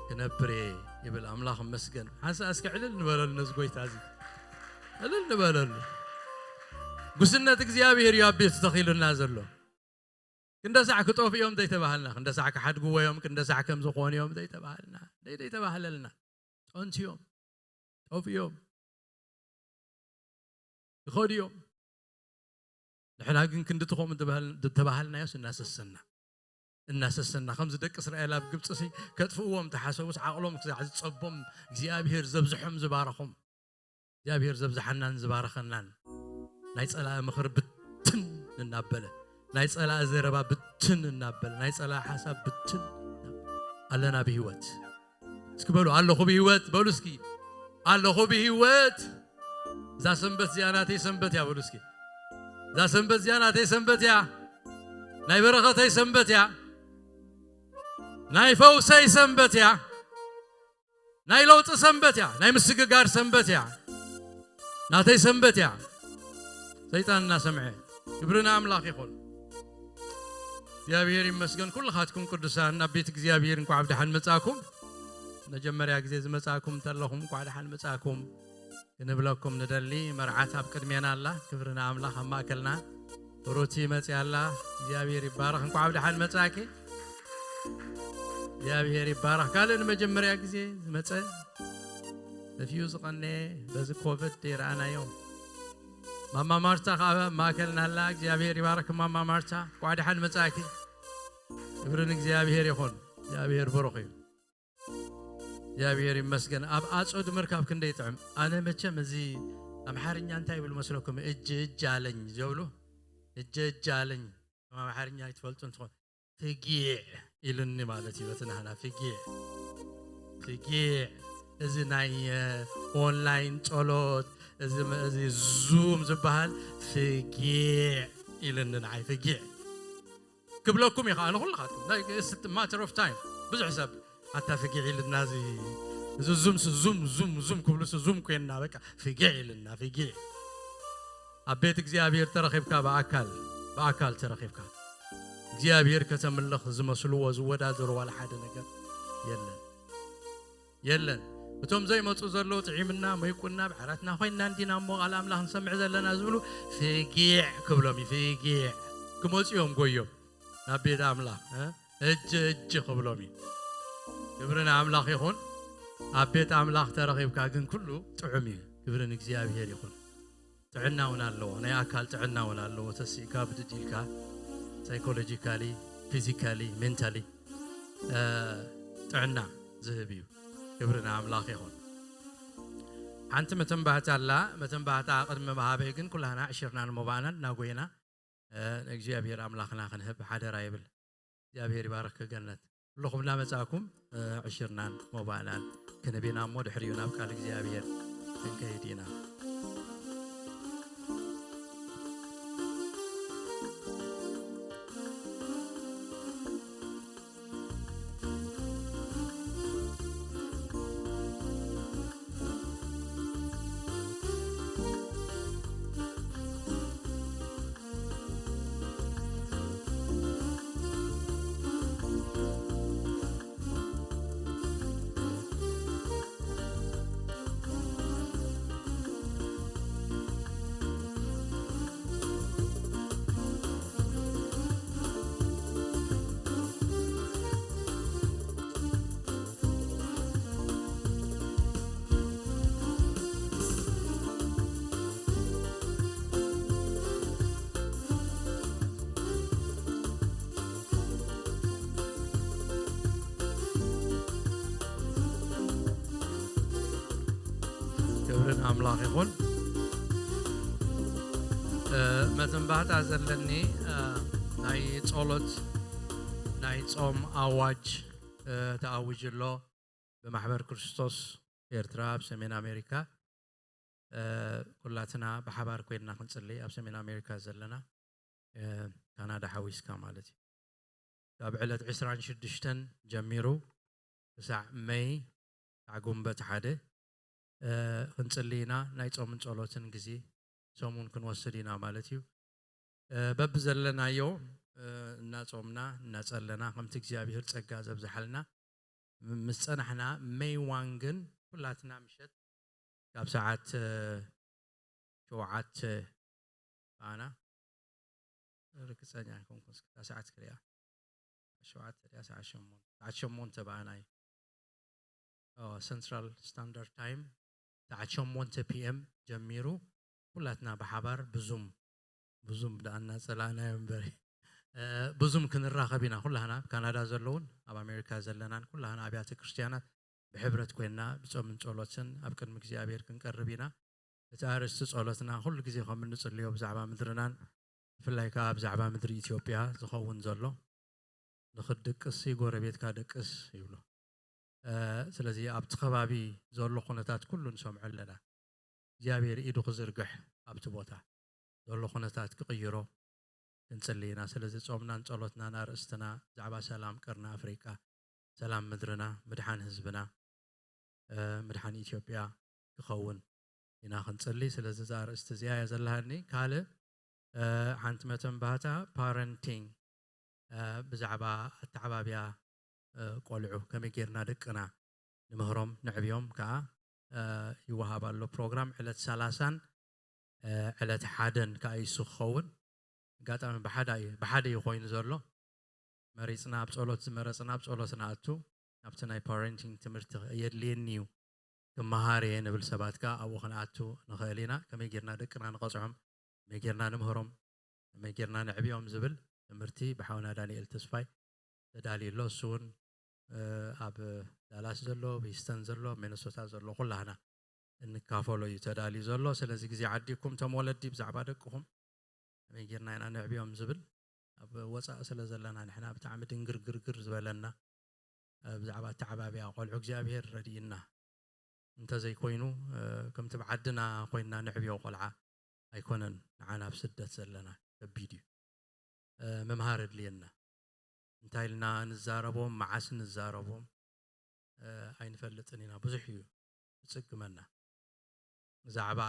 ክነብር እየ ይብል። ኣምላኽ ይመስገን። ሓንሳእ እስኪ ዕልል ንበለሉ ነዚ ጎይታ እዚ። ዕልል ንበለሉ። ጉስነት እግዚኣብሔር እዩ ኣብ ቤቱ ተኺሉና ዘሎ። ክንደሳዕ ክጠፍኡ እዮም ዘይተባህልና፣ ክንደሳዕ ክሓድግዎ እዮም፣ ክንደሳዕ ከም ዝኾኑ እዮም ዘይተባህልና፣ ዘይ-፣ ዘይተባህለልና። ጸንትዮም፣ ጠፍኡ እዮም፣ ይኸዱ እዮም። ንሕና ግን ክንዲ ትኾም ዝተባህል-፣ ዝተባህልናዮስ እናሰሰና፣ እናሰሰና፣ ከምዚ ደቂ እስራኤል ኣብ ግብፂ ሲ ከጥፍእዎም ተሓሰቡስ ዓቕሎም ክሳዕ ዝጸቦም እግዚኣብሔር ዘብዝሖም ዝባረኾም፣ እግዚኣብሔር ዘብዝሓናን ዝባረኸናን፣ ናይ ጸላኢ ምኽሪ ብትን እናበለ፣ ናይ ጸላኢ ዘረባ ብትን እናበለ፣ ናይ ጸላኢ ሓሳብ ብትን እናበለ ኣለና ብህይወት። እስኪ በሉ፣ ኣለኹ ብህይወት በሉ እስኪ። ኣለኹ ብህይወት። እዛ ሰንበት እዚኣ ናተይ ሰንበት እያ በሉ እስኪ። እዛ ሰንበት እዚኣ ናተይ ሰንበት እያ። ናይ በረኸተይ ሰንበት እያ። ናይ ፈውሰይ ሰንበት እያ። ናይ ለውጢ ሰንበት እያ። ናይ ምስግጋር ሰንበት እያ። ናተይ ሰንበት እያ። ሰይጣን እናሰምዐ። ክብሪ ንኣምላኽ ይኹን። እግዚኣብሔር ይመስገን። ኩልኻትኩም ቅዱሳን ናብ ቤት እግዚኣብሔር እንኳዕ ብደሓን መጻእኩም። መጀመርያ ግዜ ዝመጻእኩም እንተለኹም እንኳዕ ደሓን መጻእኩም ክንብለኩም ንደሊ። መርዓት ኣብ ቅድሜና ኣላ። ክብሪ ንኣምላኽ ኣብ ማእከልና። ሩቲ መጽያ ኣላ። እግዚኣብሔር ይባረኽ። እንኳዕ ብደሓን መጻእኪ። እግዚኣብሔር ይባረኽ። ካልእ ንመጀመርያ ግዜ ዝመጸ፣ ደፊኡ ዝቐነየ፣ በዚ ኮቪድ ይረኣናዮ። ማማ ማርታ ከኣ ኣብ ማእከልና ኣላ። እግዚኣብሔር ይባረኽ ማማ ማርታ። እንኳዕ ደሓን መጻእኪ። ክብሪ ንእግዚኣብሔር ይኹን። እግዚኣብሔር ብሩኽ እዩ። እግዚኣብሔር ይመስገን። ኣብ ኣጾድ ምርካብ ክንደይ ይጥዕም። ኣነ መቸም እዚ ኣምሓርኛ እንታይ ይብል መስለኩም? እጅ እጅ ኣለኝ ዝብሉ። እጅ እጅ ኣለኝ። ኣምሓርኛ ይትፈልጡ እንትኾን ፍጊዕ ኢሉኒ ማለት እዩ። በቲ ናህና ፍጊዕ፣ ፍጊዕ። እዚ ናይ፣ እ፣ ኦንላይን ጸሎት፣ እዚ መ-፣ እዚ ዙም ዝበሃል ፍጊዕ ኢሉኒ ንዓይ ፍጊዕ። ክብለኩም እዩ ከኣ ንኹልኻትኩም። ናይ፣ it's a matter of time። ብዙሕ ሰብ ኣታ ፍጊዕ ኢልና እዚ፣ እዚ ዙም ስ-፣ ዙም፣ ዙም፣ ዙም ክብሉ ስ-፣ ዙም ኮይንና በቃ ፍጊዕ ኢልና ፍጊዕ። ኣብ ቤት እግዚኣብሔር ተረኺብካ ብኣካል፣ ብኣካል ተረኺብካ እግዚኣብሔር ከተምልኽ ዝመስልዎ ዝወዳደሩ ዋላ ሓደ ነገር የለን። የለን። እቶም ዘይመጹ ዘለዉ ጥዒምና፣ ሞይቁና፣ ብዓራትና ኮይንና እንዲና እሞ ቃል ኣምላኽ ንሰምዕ ዘለና ዝብሉ ፍጊዕ ክብሎም እዩ። ፍጊዕ ክመጹ እዮም ጎዮም ናብ ቤት ኣምላኽ፣ እ? እጅ እጅ ክብሎም እዩ። ክብሪ ንኣምላኽ ይኹን። ኣብ ቤት ኣምላኽ ተረኺብካ ግን ኩሉ ጥዑም እዩ። ክብሪ ንእግዚኣብሔር ይኹን። ጥዕና እውን ኣለዎ። ናይ ኣካል ጥዕና እውን ኣለዎ። ተሲእካ ብድድ ኢልካ ሳይኮሎጂካሊ፣ ፊዚካሊ፣ ሜንታሊ፣ እ፣ ጥዕና ዝህብ እዩ። ክብሪ ንኣምላኽ ይኹን። ሓንቲ መተንባህታ ኣላ። መተንባህታ ቅድሚ ምሃበይ ግን ኩላህና ዕሽርና ንሞባእና እናጎይና፣ እ፣ ንእግዚኣብሔር ኣምላኽና ክንህብ ሓደራ ይብል። እግዚኣብሔር ይባርክ ገነት። ኩለኹም እናመጻእኩም፣ እ፣ ዕሽርናን ሞባእናን ክንህብ ኢና እሞ ድሕሪኡ ናብ ቃል እግዚኣብሔር ክንከይድ ኢና። ኣምላኽ ይኹን። መተንባህታ ዘለኒ ናይ ጸሎት ናይ ጾም ኣዋጅ ተኣዊጁ ኣሎ ብማሕበር ክርስቶስ ኤርትራ ኣብ ሰሜን ኣሜሪካ። ኩላትና ብሓባር ኮይንና ክንጽሊ ኣብ ሰሜን ኣሜሪካ ዘለና ካናዳ ሓዊስካ ማለት እዩ። ካብ ዕለት ዕስራን ሽዱሽተን ጀሚሩ ክሳዕ መይ፣ ክሳዕ ጉንበት ሓደ ክንጽሊ ኢና። ናይ ጾምን ጸሎትን ግዜ ሰሙን ክንወስድ ኢና ማለት እዩ። በብዘለናዮ እናጾምና እናጸለና ከምቲ እግዚኣብሔር ጸጋ ዘብዝሓልና ምስ ጸናሕና፣ መይ ዋን ግን ኩላትና ምሸት ካብ ሰዓት ሸውዓተ ባና ርግጸኛ ኣይኮንኩን፣ እስከ እታ ሰዓት ክሪኣ። ሸውዓተ ድያ ሰዓት ሸሞንተ? ሰዓት ሸሞንተ ባና እዩ። ሰንትራል ስታንዳርድ ታይም ሰዓት ሸሞንተ ፒ ኤም ጀሚሩ ኩላትና ብሓባር ብዙም ብዙም ደኣ እናጸላእናዮ እምበር ብዙም ክንራኸብ ኢና። ኩላህና ኣብ ካናዳ ዘለውን ኣብ ኣሜሪካ ዘለናን ኩላህና ኣብያተ ክርስትያናት ብሕብረት ኮይንና ብጾምን ጸሎትን ኣብ ቅድሚ እግዚኣብሔር ክንቀርብ ኢና። እቲ ኣርእስቲ ጸሎትና ኩሉ ግዜ ከም እንጽልዮ ብዛዕባ ምድርናን ብፍላይ ከኣ ብዛዕባ ምድሪ ኢትዮጵያ ዝኸውን ዘሎ ንኽትድቅስሲ ጎረቤትካ ደቅስ ይብሉ። ስለዚ ኣብቲ ከባቢ ዘሎ ኩነታት ኩሉ ንሰምዖ ኣለና። እግዚኣብሔር ኢዱ ክዝርግሕ ኣብቲ ቦታ ዘሎ ኩነታት ክቕይሮ ክንጽሊ ኢና። ስለዚ ጾምናን ጸሎትናን ኣርእስትና ብዛዕባ ሰላም ቀርኒ ኣፍሪቃ፣ ሰላም ምድርና፣ ምድሓን ህዝብና፣ ምድሓን ኢትዮጵያ ክኸውን ኢና ክንጽሊ። ስለዚ እዛ ኣርእስቲ እዚኣ እያ ዘለሃኒ። ካልእ ሓንቲ መተንባህታ ፓረንቲንግ ብዛዕባ ኣተዓባብያ ቆልዑ ከመይ ጌርና ደቅና ንምህሮም ነዕብዮም ከዓ ይወሃብ ኣሎ ፕሮግራም። ዕለት ሰላሳን ዕለት ሓደን ከዓ ይሱ ክኸውን ኣጋጣሚ ብሓደ እዩ ኮይኑ ዘሎ። መሪፅና ኣብ ፀሎት ዝመረፅና ኣብ ፀሎት ንኣቱ። ኣብቲ ናይ ፓረንቲንግ ትምህርቲ የድልየኒ እዩ ክመሃር እየ ንብል ሰባት ከዓ ኣብኡ ክንኣቱ ንኽእል ኢና። ከመይ ጌርና ደቅና ንቐፅዖም፣ ከመይ ጌርና ንምህሮም፣ ከመይ ጌርና ነዕብዮም ዝብል ትምህርቲ ብሓውና ዳንኤል ተስፋይ ተዳልዩ ኣሎ። እሱ እውን ኣብ ዳላስ ዘሎ፣ ሂስተን ዘሎ፣ ሚነሶታ ዘሎ ኩላህና እንካፈሎ እዩ ተዳልዩ ዘሎ። ስለዚ ግዜ ዓዲኩም እቶም ወለዲ ብዛዕባ ደቅኹም ከመይ ጌርና ኢና ነዕብዮም ዝብል ኣብ ወፃእ ስለ ዘለና ንሕና ብጣዕሚ ድንግርግርግር ዝበለና ብዛዕባ ኣተዓባብያ ቆልዑ እግዚኣብሔር ረድእና። እንተዘይኮይኑ ከምቲ ብዓድና ኮይንና ነዕብዮ ቆልዓ ኣይኮነን። ንዓና ኣብ ስደት ዘለና ከቢድ እዩ። ምምሃር ኣድልየና። እንታይ ኢልና ንዛረቦም፣ መዓስ ንዛረቦም ኣይንፈልጥን ኢና። ብዙሕ እዩ ዝፅግመና። ብዛዕባ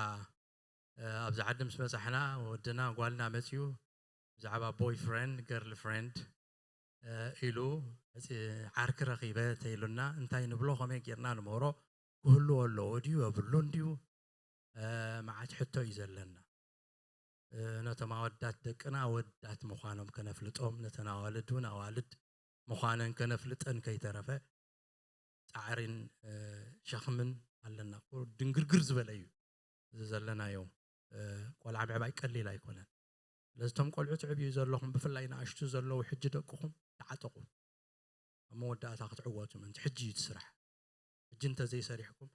ኣብዚ ዓዲ ምስ በፃሕና ወድና ጓልና መፅዩ ብዛዕባ ቦይ ፍሬንድ ገርል ፍሬንድ ኢሉ ዓርኪ ረኺበ ተይሉና እንታይ ንብሎ፣ ከመይ ጌርና ንምህሮ፣ ክህልዎ ኣለዎ ድዩ የብሉን ድዩ? መዓት ሕቶ እዩ ዘለና። ነቶም ኣወዳት ደቅና ኣወዳት ምዃኖም ከነፍልጦም፣ ነተን ኣዋልድ እውን ኣዋልድ ምዃነን ከነፍልጠን ከይተረፈ ፃዕሪን ሸኽምን ኣለና። ድንግርግር ዝበለ እዩ እዚ ዘለናዮ። ቆልዓ ምዕባይ ቀሊል ኣይኮነን። ስለዚ እቶም ቆልዑ ትዕብዩ ዘለኹም ብፍላይ ንኣሽቱ ዘለዉ ሕጂ ደቅኹም ተዓጠቑ። ኣብ መወዳእታ ክትዕወቱ ምእንቲ ሕጂ እዩ እቲ ስራሕ። ሕጂ እንተዘይሰሪሕኩም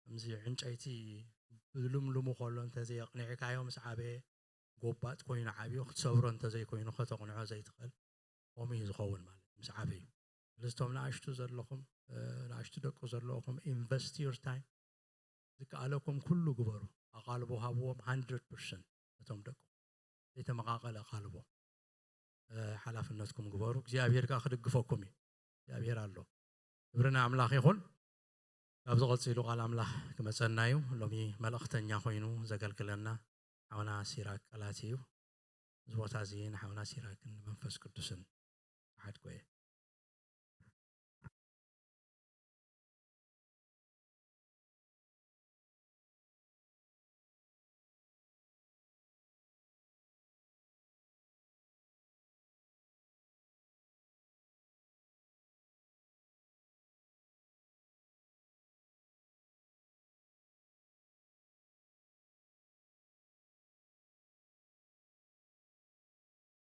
ከምዚ ዕንጨይቲ ብልምልሙ ከሎ እንተዘየቕኒዕካዮ ምስ ዓበየ ጎባጥ ኮይኑ ዓብዩ ክትሰብሮ እንተዘይኮይኑ ከተቕንዖ ዘይትኽእል ከምኡ እዩ ዝኸውን ማለት ምስ ዓበዩ። ስለዚ እቶም ንኣሽቱ ዘለኹም ንኣሽቱ ደቂ ዘለኹም invest your time ዝከኣለኩም ኩሉ ግበሩ። ኣቓልቦ ሃብዎም hundred percent ነቶም ደቅኹም ዘይተመቓቐለ ኣቓልቦ ሓላፍነትኩም ግበሩ። እግዚኣብሔር ከዓ ክድግፈኩም እዩ። እግዚኣብሔር ኣሎ። ክብሪ ንኣምላኽ ይኹን። ካብዚ ቀፂሉ ቃል ኣምላኽ ክመፀና እዩ። ሎሚ መልእኽተኛ ኮይኑ ዘገልግለና ሓውና ሲራክ ቃላት እዩ። እዚ ቦታ እዚ ንሓውና ሲራክን ንመንፈስ ቅዱስን ክሓድጎ እየ።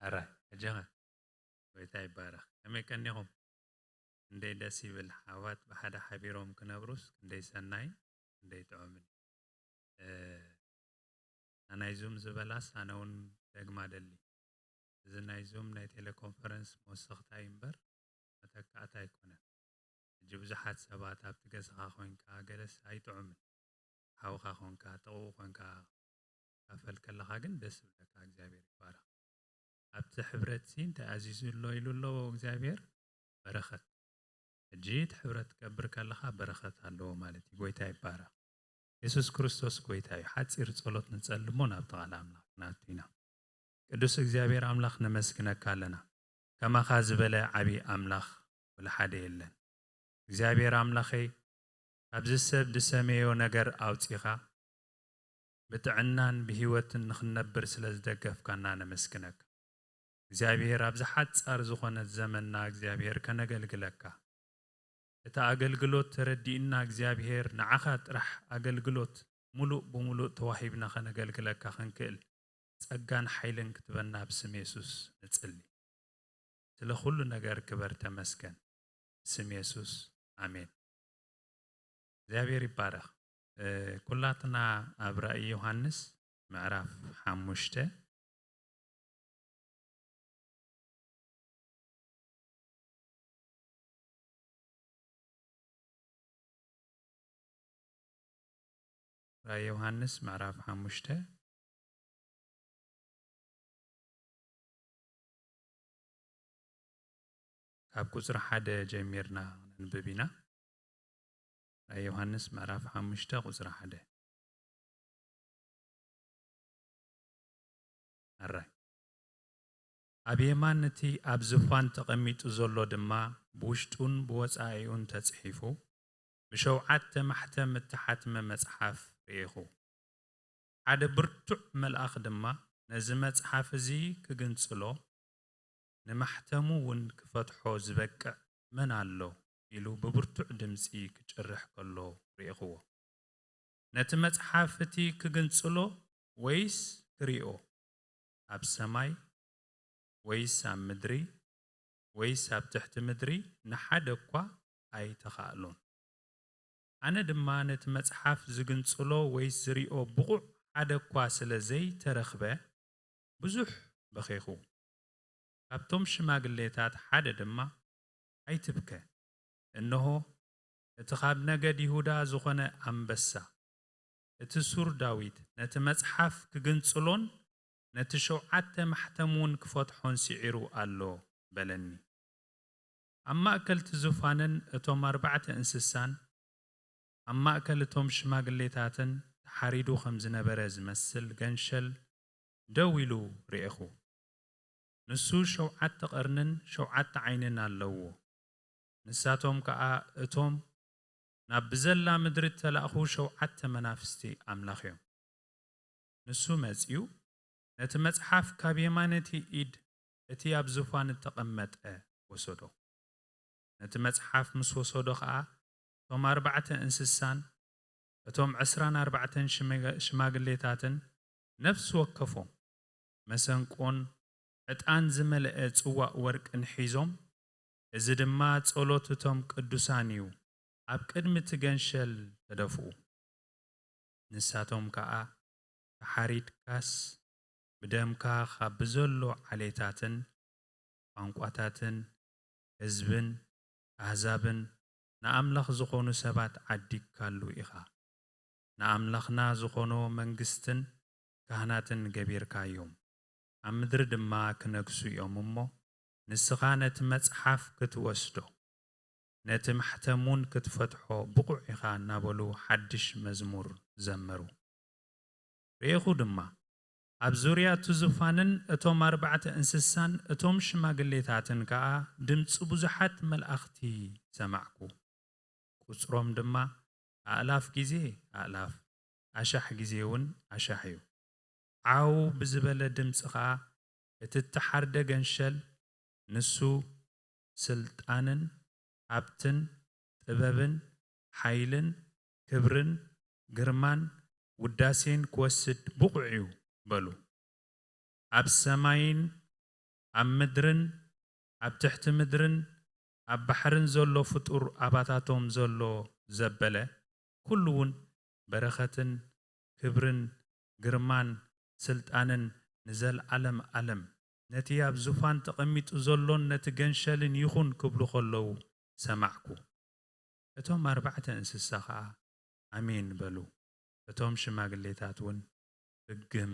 ኣረ ሕጂ ኸ ጎይታ ይባረኽ። ከመይ ቀኒኹም? ክንደይ ደስ ይብል። ሓዋት ብሓደ ሓቢሮም ክነብሩስ ክንደይ ሰናይን ክንደይ ጥዑምን እዩ። ናናይ ዙም ዝበላስ ኣነ እውን ደግማ ደሊ። እዚ ናይ ዙም ናይ ቴሌኮንፈረንስ መወሰኽታ እዩ እምበር መተካእታ ኣይኮነን። ሕጂ ብዙሓት ሰባት ኣብቲ ገዛኻ ኮይንካ ገለስ ኣይጥዑምን። ሓውኻ ኮንካ ጥቕኡ ኮንካ ካፈል ከለኻ ግን ደስ ይብለካ። እግዚኣብሔር ይባረኽ። ኣብቲ ሕብረት ሲ እንታይ ኣዚዙ ኣሎ ኢሉ ኣለዎ እግዚኣብሔር? በረኸት። ሕጂ እቲ ሕብረት ትገብር ከለኻ በረኸት ኣለዎ ማለት እዩ። ጎይታ ይባረኽ። የሱስ ክርስቶስ ጎይታ እዩ። ሓፂር ጸሎት ንጸልሞ ናብቲ ቃል ኣምላኽ ክንኣቱ ኢና። ቅዱስ እግዚኣብሔር ኣምላኽ ነመስግነካ ኣለና። ከማኻ ዝበለ ዓቢ ኣምላኽ ወላ ሓደ የለን። እግዚኣብሔር ኣምላኸይ፣ ካብዚ ሰብ ዝሰመዮ ነገር ኣውጺኻ ብጥዕናን ብህይወትን ንኽንነብር ስለ ዝደገፍካና ነመስግነካ። እግዚኣብሔር ኣብዚ ሓጻር ዝኾነት ዘመንና እግዚኣብሔር ከነገልግለካ፣ እቲ ኣገልግሎት ተረዲእና እግዚኣብሔር ንዓኻ ጥራሕ ኣገልግሎት ሙሉእ ብሙሉእ ተዋሂብና ከነገልግለካ ክንክእል ጸጋን ሓይልን ክትበና ብስም የሱስ ንጽሊ። ስለ ኩሉ ነገር ክበር ተመስገን። ብስም የሱስ ኣሜን። እግዚኣብሔር ይባረኽ። ኩላትና ኣብ ራእይ ዮሃንስ ምዕራፍ ሓሙሽተ ራእይ ዮሃንስ ምዕራፍ ሓሙሽተ ካብ ቁጽሪ ሓደ ጀሚርና ነንብብ ኢና። ናይ ዮሃንስ ምዕራፍ ሓሙሽተ ቁጽሪ ሓደ። ኣራይ ኣብ የማን እቲ ኣብ ዝፋን ተቐሚጡ ዘሎ ድማ ብውሽጡን ብወጻኢኡን ተጽሒፉ ብሸውዓተ ማሕተም እተሓትመ መጽሓፍ ርኤኹ። ሓደ ብርቱዕ መልኣኽ ድማ ነዚ መጽሓፍ እዚ ክግንጽሎ ንማሕተሙ እውን ክፈትሖ ዝበቅዕ መን ኣሎ ኢሉ ብብርቱዕ ድምጺ ክጭርሕ ከሎ ርኤኽዎ። ነቲ መጽሓፍ እቲ ክግንጽሎ ወይስ ክሪኦ ኣብ ሰማይ ወይስ ኣብ ምድሪ ወይስ ኣብ ትሕቲ ምድሪ ንሓደ እኳ ኣይተኻእሎን። ኣነ ድማ ነቲ መጽሓፍ ዝግንጽሎ ወይስ ዝሪኦ ብቑዕ ሓደ እኳ ስለ ዘይተረኽበ ብዙሕ በኼኹ። ካብቶም ሽማግሌታት ሓደ ድማ ኣይትብከ፣ እንሆ እቲ ካብ ነገድ ይሁዳ ዝኾነ ኣንበሳ እቲ ሱር ዳዊት ነቲ መጽሓፍ ክግንጽሎን ነቲ ሸውዓተ ማሕተም እውን ክፈትሖን ስዒሩ ኣሎ በለኒ። ኣብ ማእከል እቲ ዙፋንን እቶም ኣርባዕተ እንስሳን ኣብ ማእከል እቶም ሽማግሌታትን ተሓሪዱ ከም ዝነበረ ዝመስል ገንሸል ደው ኢሉ ርኤኹ። ንሱ ሸውዓተ ቀርንን ሸውዓተ ዓይንን ኣለዎ። ንሳቶም ከኣ እቶም ናብ ብዘላ ምድሪ እተላእኹ ሸውዓተ መናፍስቲ ኣምላኽ እዮም። ንሱ መጺኡ ነቲ መጽሓፍ ካብ የማነይቲ ኢድ እቲ ኣብ ዙፋን እተቐመጠ ወሰዶ። ነቲ መጽሓፍ ምስ ወሰዶ ኸኣ እቶም ኣርባዕተ እንስሳን እቶም ዕስራን ኣርባዕተን ሽመገ- ሽማግሌታትን ነፍሲ ወከፎም መሰንቆን ዕጣን ዝመልአ ጽዋእ ወርቅን ሒዞም፣ እዚ ድማ ጸሎት እቶም ቅዱሳን እዩ፣ ኣብ ቅድሚ እቲ ገንሸል ተደፍኡ። ንሳቶም ከኣ ተሓሪድካስ ብደምካ ካብ ብዘሎ ዓሌታትን ቋንቋታትን ህዝብን ኣህዛብን ንኣምላኽ ዝኾኑ ሰባት ዓዲግካሉ ኢኻ። ንኣምላኽና ዝኾኖ መንግስትን ካህናትን ገቢርካዮም፣ ኣብ ምድሪ ድማ ክነግሱ እዮም እሞ፣ ንስኻ ነቲ መጽሓፍ ክትወስዶ፣ ነቲ ማሕተም እውን ክትፈትሖ ብቑዕ ኢኻ እናበሉ ሓድሽ መዝሙር ዘመሩ። ርኤኹ ድማ፣ ኣብ ዙርያ እቲ ዙፋንን እቶም ኣርባዕተ እንስሳን እቶም ሽማግሌታትን ከኣ ድምጺ ብዙሓት መላእኽቲ ሰማዕኩ። ቁጽሮም ድማ ኣእላፍ ግዜ ኣእላፍ፣ ኣሻሕ ግዜ እውን ኣሻሕ እዩ። ዓው ብዝበለ ድምጺ ኸኣ እቲ እተሓርደ ገንሸል፣ ንሱ ስልጣንን ሃብትን ጥበብን ሓይልን ክብርን ግርማን ውዳሴን ክወስድ ብቑዕ እዩ በሉ። ኣብ ሰማይን ኣብ ምድርን ኣብ ትሕቲ ምድርን ኣብ ባሕርን ዘሎ ፍጡር ኣባታቶም ዘሎ ዘበለ ኩሉ እውን በረኸትን ክብርን ግርማን ስልጣንን ንዘለዓለም ዓለም፣ ነቲ ኣብ ዙፋን ተቐሚጡ ዘሎን ነቲ ገንሸልን ይኹን ክብሉ ከለዉ ሰማዕኩ። እቶም ኣርባዕተ እንስሳ ኸኣ ኣሜን በሉ። እቶም ሽማግሌታት እውን ብግም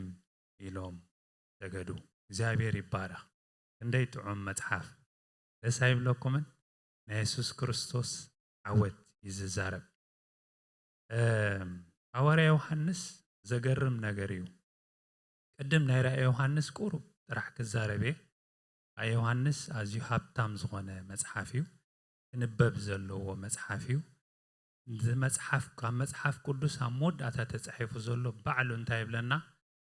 ኢሎም ሰገዱ። እግዚኣብሔር ይባረኽ። ክንደይ ጥዑም መጽሓፍ! ደስ ኣይብለኩምን? ናይ የሱስ ክርስቶስ ዓወት እዩ ዝዛረብ። እም፣ ሃዋርያ ዮሃንስ ዘገርም ነገር እዩ። ቅድም ናይ ራእየ ዮሃንስ ቁሩብ ጥራሕ ክዛረብ እየ። ራእየ ዮሃንስ ኣዝዩ ሃብታም ዝኾነ መጽሓፍ እዩ። ክንበብ ዘለዎ መጽሓፍ እዩ። እዚ መጽሓፍ፣ ካብ መጽሓፍ ቅዱስ ኣብ መወዳእታ ተጻሒፉ ዘሎ ባዕሉ እንታይ ይብለና?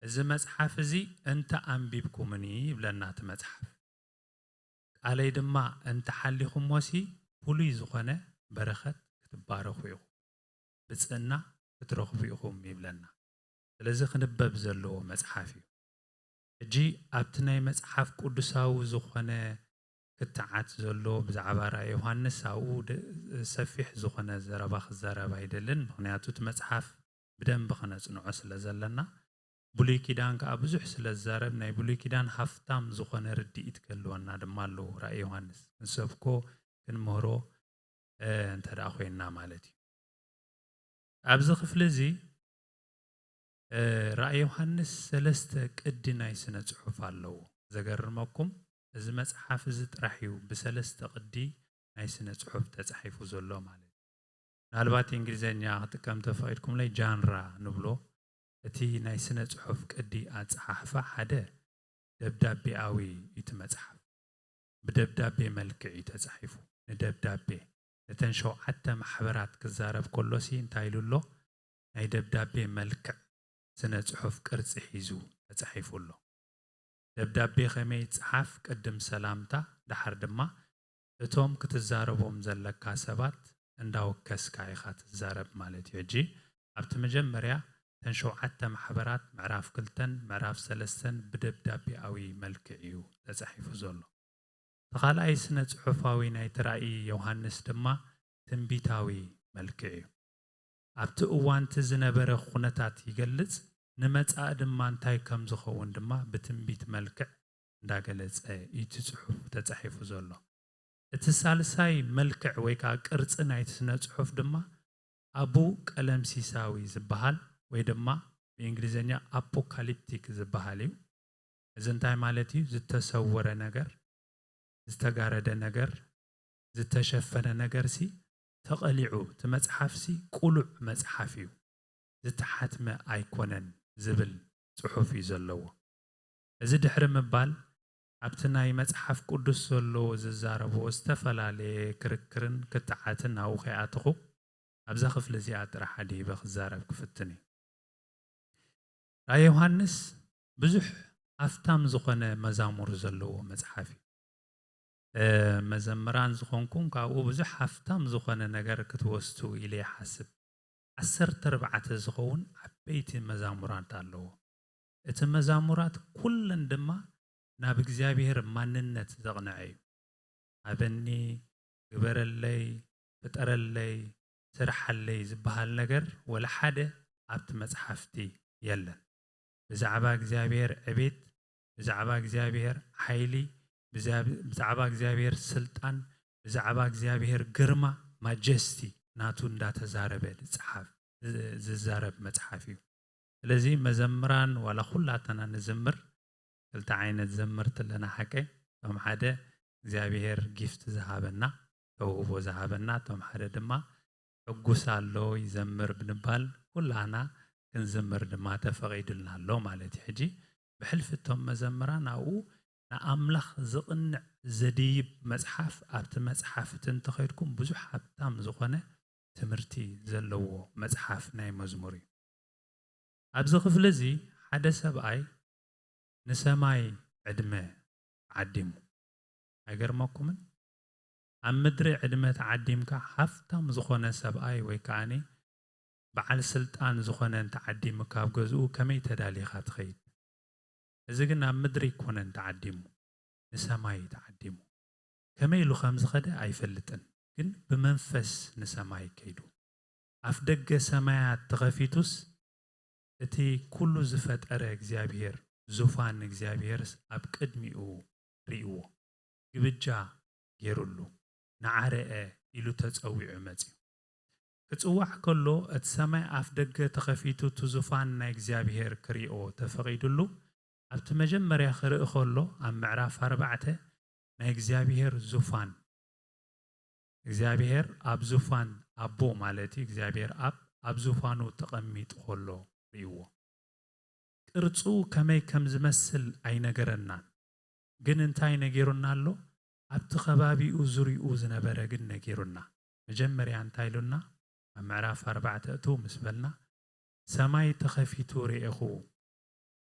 "እዚ መጽሓፍ እዚ እንተ ኣንቢብኩምኒ" ይብለና እቲ መጽሓፍ። "ቃለይ ድማ እንተ ሓሊኹሞሲ ፍሉይ ዝኾነ በረኸት ክትባረኹ ኢኹም፣ ብጽእና ክትረኽቡ ኢኹም" ይብለና። ስለዚ ክንበብ ዘለዎ መጽሓፍ እዩ። ሕጂ ኣብቲ ናይ መጽሓፍ ቅዱሳዊ ዝኾነ ክትዓት ዘሎ ብዛዕባ ራእይ ዮሃንስ ኣብኡ ድ-፣ ሰፊሕ ዝኾነ ዘረባ ክዛረብ ኣይደልን፣ ምኽንያቱ እቲ መጽሓፍ ብደንቢ ከነጽንዖ ስለ ዘለና። ብሉይ ኪዳን ከኣ ብዙሕ ስለ ዝዛረብ፣ ናይ ብሉይ ኪዳን ሃፍታም ዝኾነ ርድኢት ክህልወና ድማ ኣለዎ። ራእይ ዮሃንስ ክንሰብኮ፣ ክንምህሮ፣ እ፣ እንተ ደኣ ኮይንና ማለት እዩ። ኣብዚ ክፍሊ እዚ፣ እ፣ ራእይ ዮሃንስ ሰለስተ ቅዲ ናይ ስነ ጽሑፍ ኣለዎ። ዘገርመኩም፣ እዚ መጽሓፍ እዚ ጥራሕ እዩ ብሰለስተ ቅዲ ናይ ስነ ጽሑፍ ተጻሒፉ ዘሎ ማለት እዩ። ምናልባት እንግሊዘኛ ክጥቀም ተፈቒድኩምለይ፣ ጃንራ ንብሎ። እቲ ናይ ስነ ጽሑፍ ቅዲ ኣጸሓሕፋ ሓደ ደብዳቤኣዊ እዩ እቲ መጽሓፍ። ብደብዳቤ መልክዕ እዩ ተጻሒፉ። ንደብዳቤ፣ ነተን ሸውዓተ ማሕበራት ክዛረብ ከሎሲ እንታይ ኢሉ ኣሎ? ናይ ደብዳቤ መልክዕ ስነ ጽሑፍ ቅርጺ ሒዙ ተጻሒፉ ኣሎ። ደብዳቤ ከመይ ይጸሓፍ? ቅድም ሰላምታ፣ ደሓር ድማ እቶም ክትዛረቦም ዘለካ ሰባት እንዳወከስካ ኢኻ ትዛረብ ማለት እዩ። ሕጂ ኣብቲ መጀመርያ እተን ሸውዓተ ማሕበራት ምዕራፍ ክልተን ምዕራፍ ሰለስተን ብደብዳቤኣዊ መልክዕ እዩ ተጻሒፉ ዘሎ። እቲ ካልኣይ ስነ ጽሑፋዊ ናይቲ ራእይ ዮሃንስ ድማ ትንቢታዊ መልክዕ እዩ። ኣብቲ እዋንቲ ዝነበረ ኩነታት ይገልጽ፣ ንመጻኢ ድማ እንታይ ከም ዝኸውን ድማ ብትንቢት መልክዕ እንዳገለጸ እዩ እቲ ጽሑፍ ተጻሒፉ ዘሎ። እቲ ሳልሳይ መልክዕ ወይ ከኣ ቅርጺ ናይቲ ስነ ጽሑፍ ድማ ኣቡ ቀለምሲሳዊ ዝበሃል ወይ ድማ ብእንግሊዝኛ ኣፖካሊፕቲክ ዝበሃል እዩ። እዚ እንታይ ማለት እዩ? ዝተሰወረ ነገር፣ ዝተጋረደ ነገር፣ ዝተሸፈነ ነገርሲ ተቐሊዑ፣ እቲ መጽሓፍሲ ቅሉዕ መጽሓፍ እዩ። ዝተሓትመ ኣይኮነን ዝብል ጽሑፍ እዩ ዘለዎ። እዚ ድሕሪ ምባል፣ ኣብቲ ናይ መጽሓፍ ቅዱስ ዘለዎ ዝዛረብዎ ዝተፈላለየ ክርክርን ክትዓትን ኣብኡ ከይኣተኹ፣ ኣብዛ ክፍሊ እዚኣ ጥራሕ ኣድሂበ ክዛረብ ክፍትን እየ። ራእይ ዮሃንስ ብዙሕ ሃፍታም ዝኾነ መዛሙር ዘለዎ መጽሓፍ እዩ። እ፣ መዘምራን ዝኾንኩም ካብኡ ብዙሕ ሃፍታም ዝኾነ ነገር ክትወስዱ ኢለ ይሓስብ። ዓሰርተ ኣርባዕተ ዝኸውን ዓበይቲ መዛሙራት ኣለዎ። እቲ መዛሙራት ኩለን ድማ ናብ እግዚኣብሔር ማንነት ዘቕንዐ እዩ። ሃበኒ፣ ግበረለይ፣ ፍጠረለይ፣ ስርሓለይ ዝበሃል ነገር ወላ ሓደ ኣብቲ መጽሓፍቲ የለን። ብዛዕባ እግዚኣብሔር ዕቤት፣ ብዛዕባ እግዚኣብሔር ሓይሊ፣ ብዛ-፣ ብዛዕባ እግዚኣብሔር ስልጣን፣ ብዛዕባ እግዚኣብሔር ግርማ፣ ማጀስቲ ናቱ እንዳተዛረበ ዝጸሓፍ፣ ዝ-፣ ዝዛረብ መጽሓፍ እዩ። ስለዚ መዘምራን ዋላ ኩላትና ንዝምር፣ ክልተ ዓይነት ዘመርቲ ኣለና ሓቀይ። እቶም ሓደ እግዚኣብሔር ጊፍት ዝሃበና፣ ተውህቦ ዝሃበና፣ እቶም ሓደ ድማ ሕጉስ ኣሎ ይዘምር ብምባል ኩላና ክንዝምር ድማ ተፈቒዱልና ኣሎ ማለት እዩ። ሕጂ ብሕልፊ እቶም መዘምራን ኣብኡ ንኣምላኽ ዝቕንዕ ዘድይብ መጽሓፍ፣ ኣብቲ መጽሓፍ እቲ እንተኸይድኩም ብዙሕ ሃብታም ዝኾነ ትምህርቲ ዘለዎ መጽሓፍ ናይ መዝሙር እዩ። ኣብዚ ክፍሊ እዚ ሓደ ሰብኣይ ንሰማይ ዕድመ ተዓዲሙ። ኣይገርመኩምን? ኣብ ምድሪ ዕድመ ተዓዲምካ ሃፍታም ዝኾነ ሰብኣይ ወይ ከኣኒ በዓል ስልጣን ዝኾነ እንተዓዲምካ ኣብ ገዝኡ ከመይ ተዳሊኻ ትኸይድ? እዚ ግን ኣብ ምድሪ ኣይኮነን ተዓዲሙ፣ ንሰማይ እዩ ተዓዲሙ። ከመይ ኢሉ ከም ዝኸደ ኣይፈልጥን፣ ግን ብመንፈስ ንሰማይ ከይዱ። ኣፍ ደገ ሰማያት ተኸፊቱስ እቲ ኩሉ ዝፈጠረ እግዚኣብሔር፣ ዙፋን እግዚኣብሔርስ ኣብ ቅድሚኡ ርእይዎ፣ ግብጃ ገይሩሉ፣ ንዓ ርአ ኢሉ ተጸዊዑ መጺኡ። ክጽዋዕ ከሎ፣ እቲ ሰማይ ኣፍ ደገ ተኸፊቱ፣ እቲ ዙፋን ናይ እግዚኣብሔር ክርእዮ ተፈቒዱሉ። ኣብቲ መጀመርያ ክርኢ ከሎ፣ ኣብ ምዕራፍ ኣርባዕተ ናይ እግዚኣብሔር ዙፋን፣ እግዚኣብሔር ኣብ ዙፋን ኣቦ ማለት እዩ፣ እግዚኣብሔር ኣብ፣ ኣብ ዙፋኑ ተቐሚጡ ከሎ ርእይዎ። ቅርጹ ከመይ ከም ዝመስል ኣይነገረናን፣ ግን እንታይ ነጊሩና ኣሎ? ኣብቲ ከባቢኡ ዙሪኡ ዝነበረ ግን ነጊሩና። መጀመርያ እንታይ ኢሉና? ኣብ ምዕራፍ ኣርባዕተ እትው ምስ በልና፣ ሰማይ ተኸፊቱ ርኤኹ፣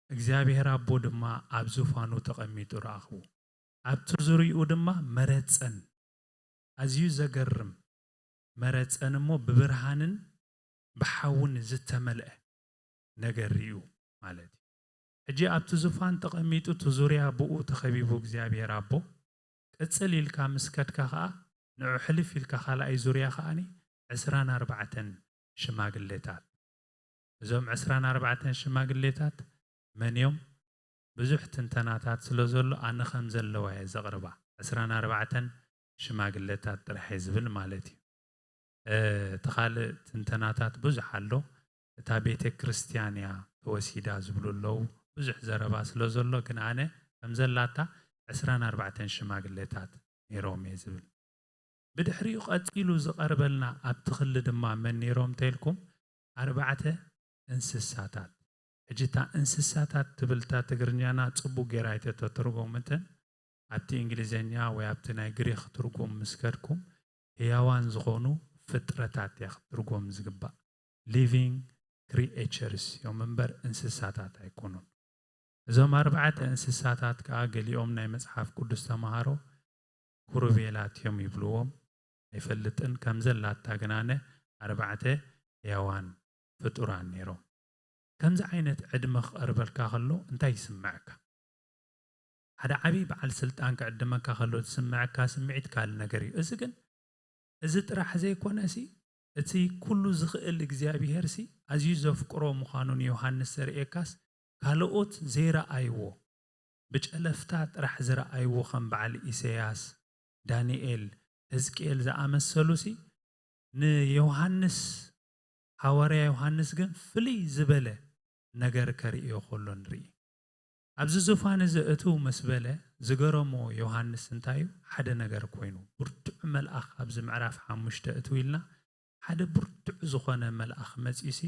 እግዚኣብሔር ኣቦ ድማ ኣብ ዙፋኑ ተቐሚጡ ረኣኹ። ኣብቲ ዙሪኡ ድማ መረጸን፣ ኣዝዩ ዘገርም መረጸን እሞ ብብርሃንን ብሓውን ዝተመልአ ነገር ርእዩ ማለት እዩ። ሕጂ ኣብቲ ዙፋን ተቐሚጡ፣ እቲ ዙርያ ብኡ ተኸቢቡ እግዚኣብሔር ኣቦ፣ ቅጽል ኢልካ ምስ ከድካ ኸኣ፣ ንዑ ሕልፍ ኢልካ ካልኣይ ዙርያ ኸኣኒ ዕስራን ኣርባዕተን ሽማግሌታት። እዞም ዕስራን ኣርባዕተን ሽማግሌታት መን እዮም? ብዙሕ ትንተናታት ስለ ዘሎ፣ ኣነ ከም ዘለዋ እየ ዘቕርባ። ዕስራን ኣርባዕተን ሽማግሌታት ጥራሕ እየ ዝብል ማለት እዩ። እ፣ እቲ ካልእ ትንተናታት ብዙሕ ኣሎ። እታ ቤተ ክርስቲያን እያ ተወሲዳ ዝብሉ ኣለዉ። ብዙሕ ዘረባ ስለ ዘሎ፣ ግን ኣነ ከም ዘላታ ዕስራን ኣርባዕተን ሽማግሌታት ነይሮም እየ ዝብል። ብድሕሪኡ ቀጺሉ ዝቐርበልና ኣብቲ ክሊ ድማ መን ነይሮም እንተ ኢልኩም፣ ኣርባዕተ እንስሳታት። ሕጂ እታ እንስሳታት ትብል እታ ትግርኛና ጽቡቕ ጌራ ኣይተተርጎመትን። ኣብቲ እንግሊዘኛ ወይ ኣብቲ ናይ ግሪኽ ትርጉም ምስ ከድኩም፣ ህያዋን ዝኾኑ ፍጥረታት እያ ክትርጎም ዝግባእ። ሊቪንግ ክሪኤቸርስ እዮም እምበር እንስሳታት ኣይኮኑን። እዞም ኣርባዕተ እንስሳታት ከኣ ገሊኦም ናይ መጽሓፍ ቅዱስ ተማሃሮ ኩሩቤላት እዮም ይብልዎም። ኣይፈልጥን፣ ከም ዘላታ ግን ኣነ ኣርባዕተ ህያዋን ፍጡራን ነይሮም። ከምዚ ዓይነት ዕድመ ክቐርበልካ ከሎ እንታይ ይስምዐካ? ሓደ ዓብዪ በዓል ስልጣን ክዕድመካ ከሎ ዝስምዐካ ስምዒት ካልእ ነገር እዩ። እዚ ግን፣ እዚ ጥራሕ ዘይኮነሲ፣ እቲ ኩሉ ዝኽእል እግዚኣብሄርሲ ኣዝዩ ዘፍቅሮ ምዃኑ ንዮሃንስ ዘርእየካስ፣ ካልኦት ዘይረኣይዎ፣ ብጨለፍታ ጥራሕ ዝረኣይዎ፣ ከም በዓል ኢሳያስ፣ ዳንኤል፣ ህዝቅኤል ዝኣመሰሉሲ፣ ንዮሃንስ፣ ሃዋርያ ዮሃንስ ግን ፍልይ ዝበለ ነገር ከርእዮ ከሎ ንርኢ። ኣብዚ ዙፋን እዚ እትው ምስ በለ፣ ዝገረሞ ዮሃንስ እንታይ እዩ? ሓደ ነገር ኮይኑ፣ ብርቱዕ መልኣኽ፣ ኣብዚ ምዕራፍ ሓሙሽተ እትው ኢልና፣ ሓደ ብርቱዕ ዝኾነ መልኣኽ መጺኡሲ፣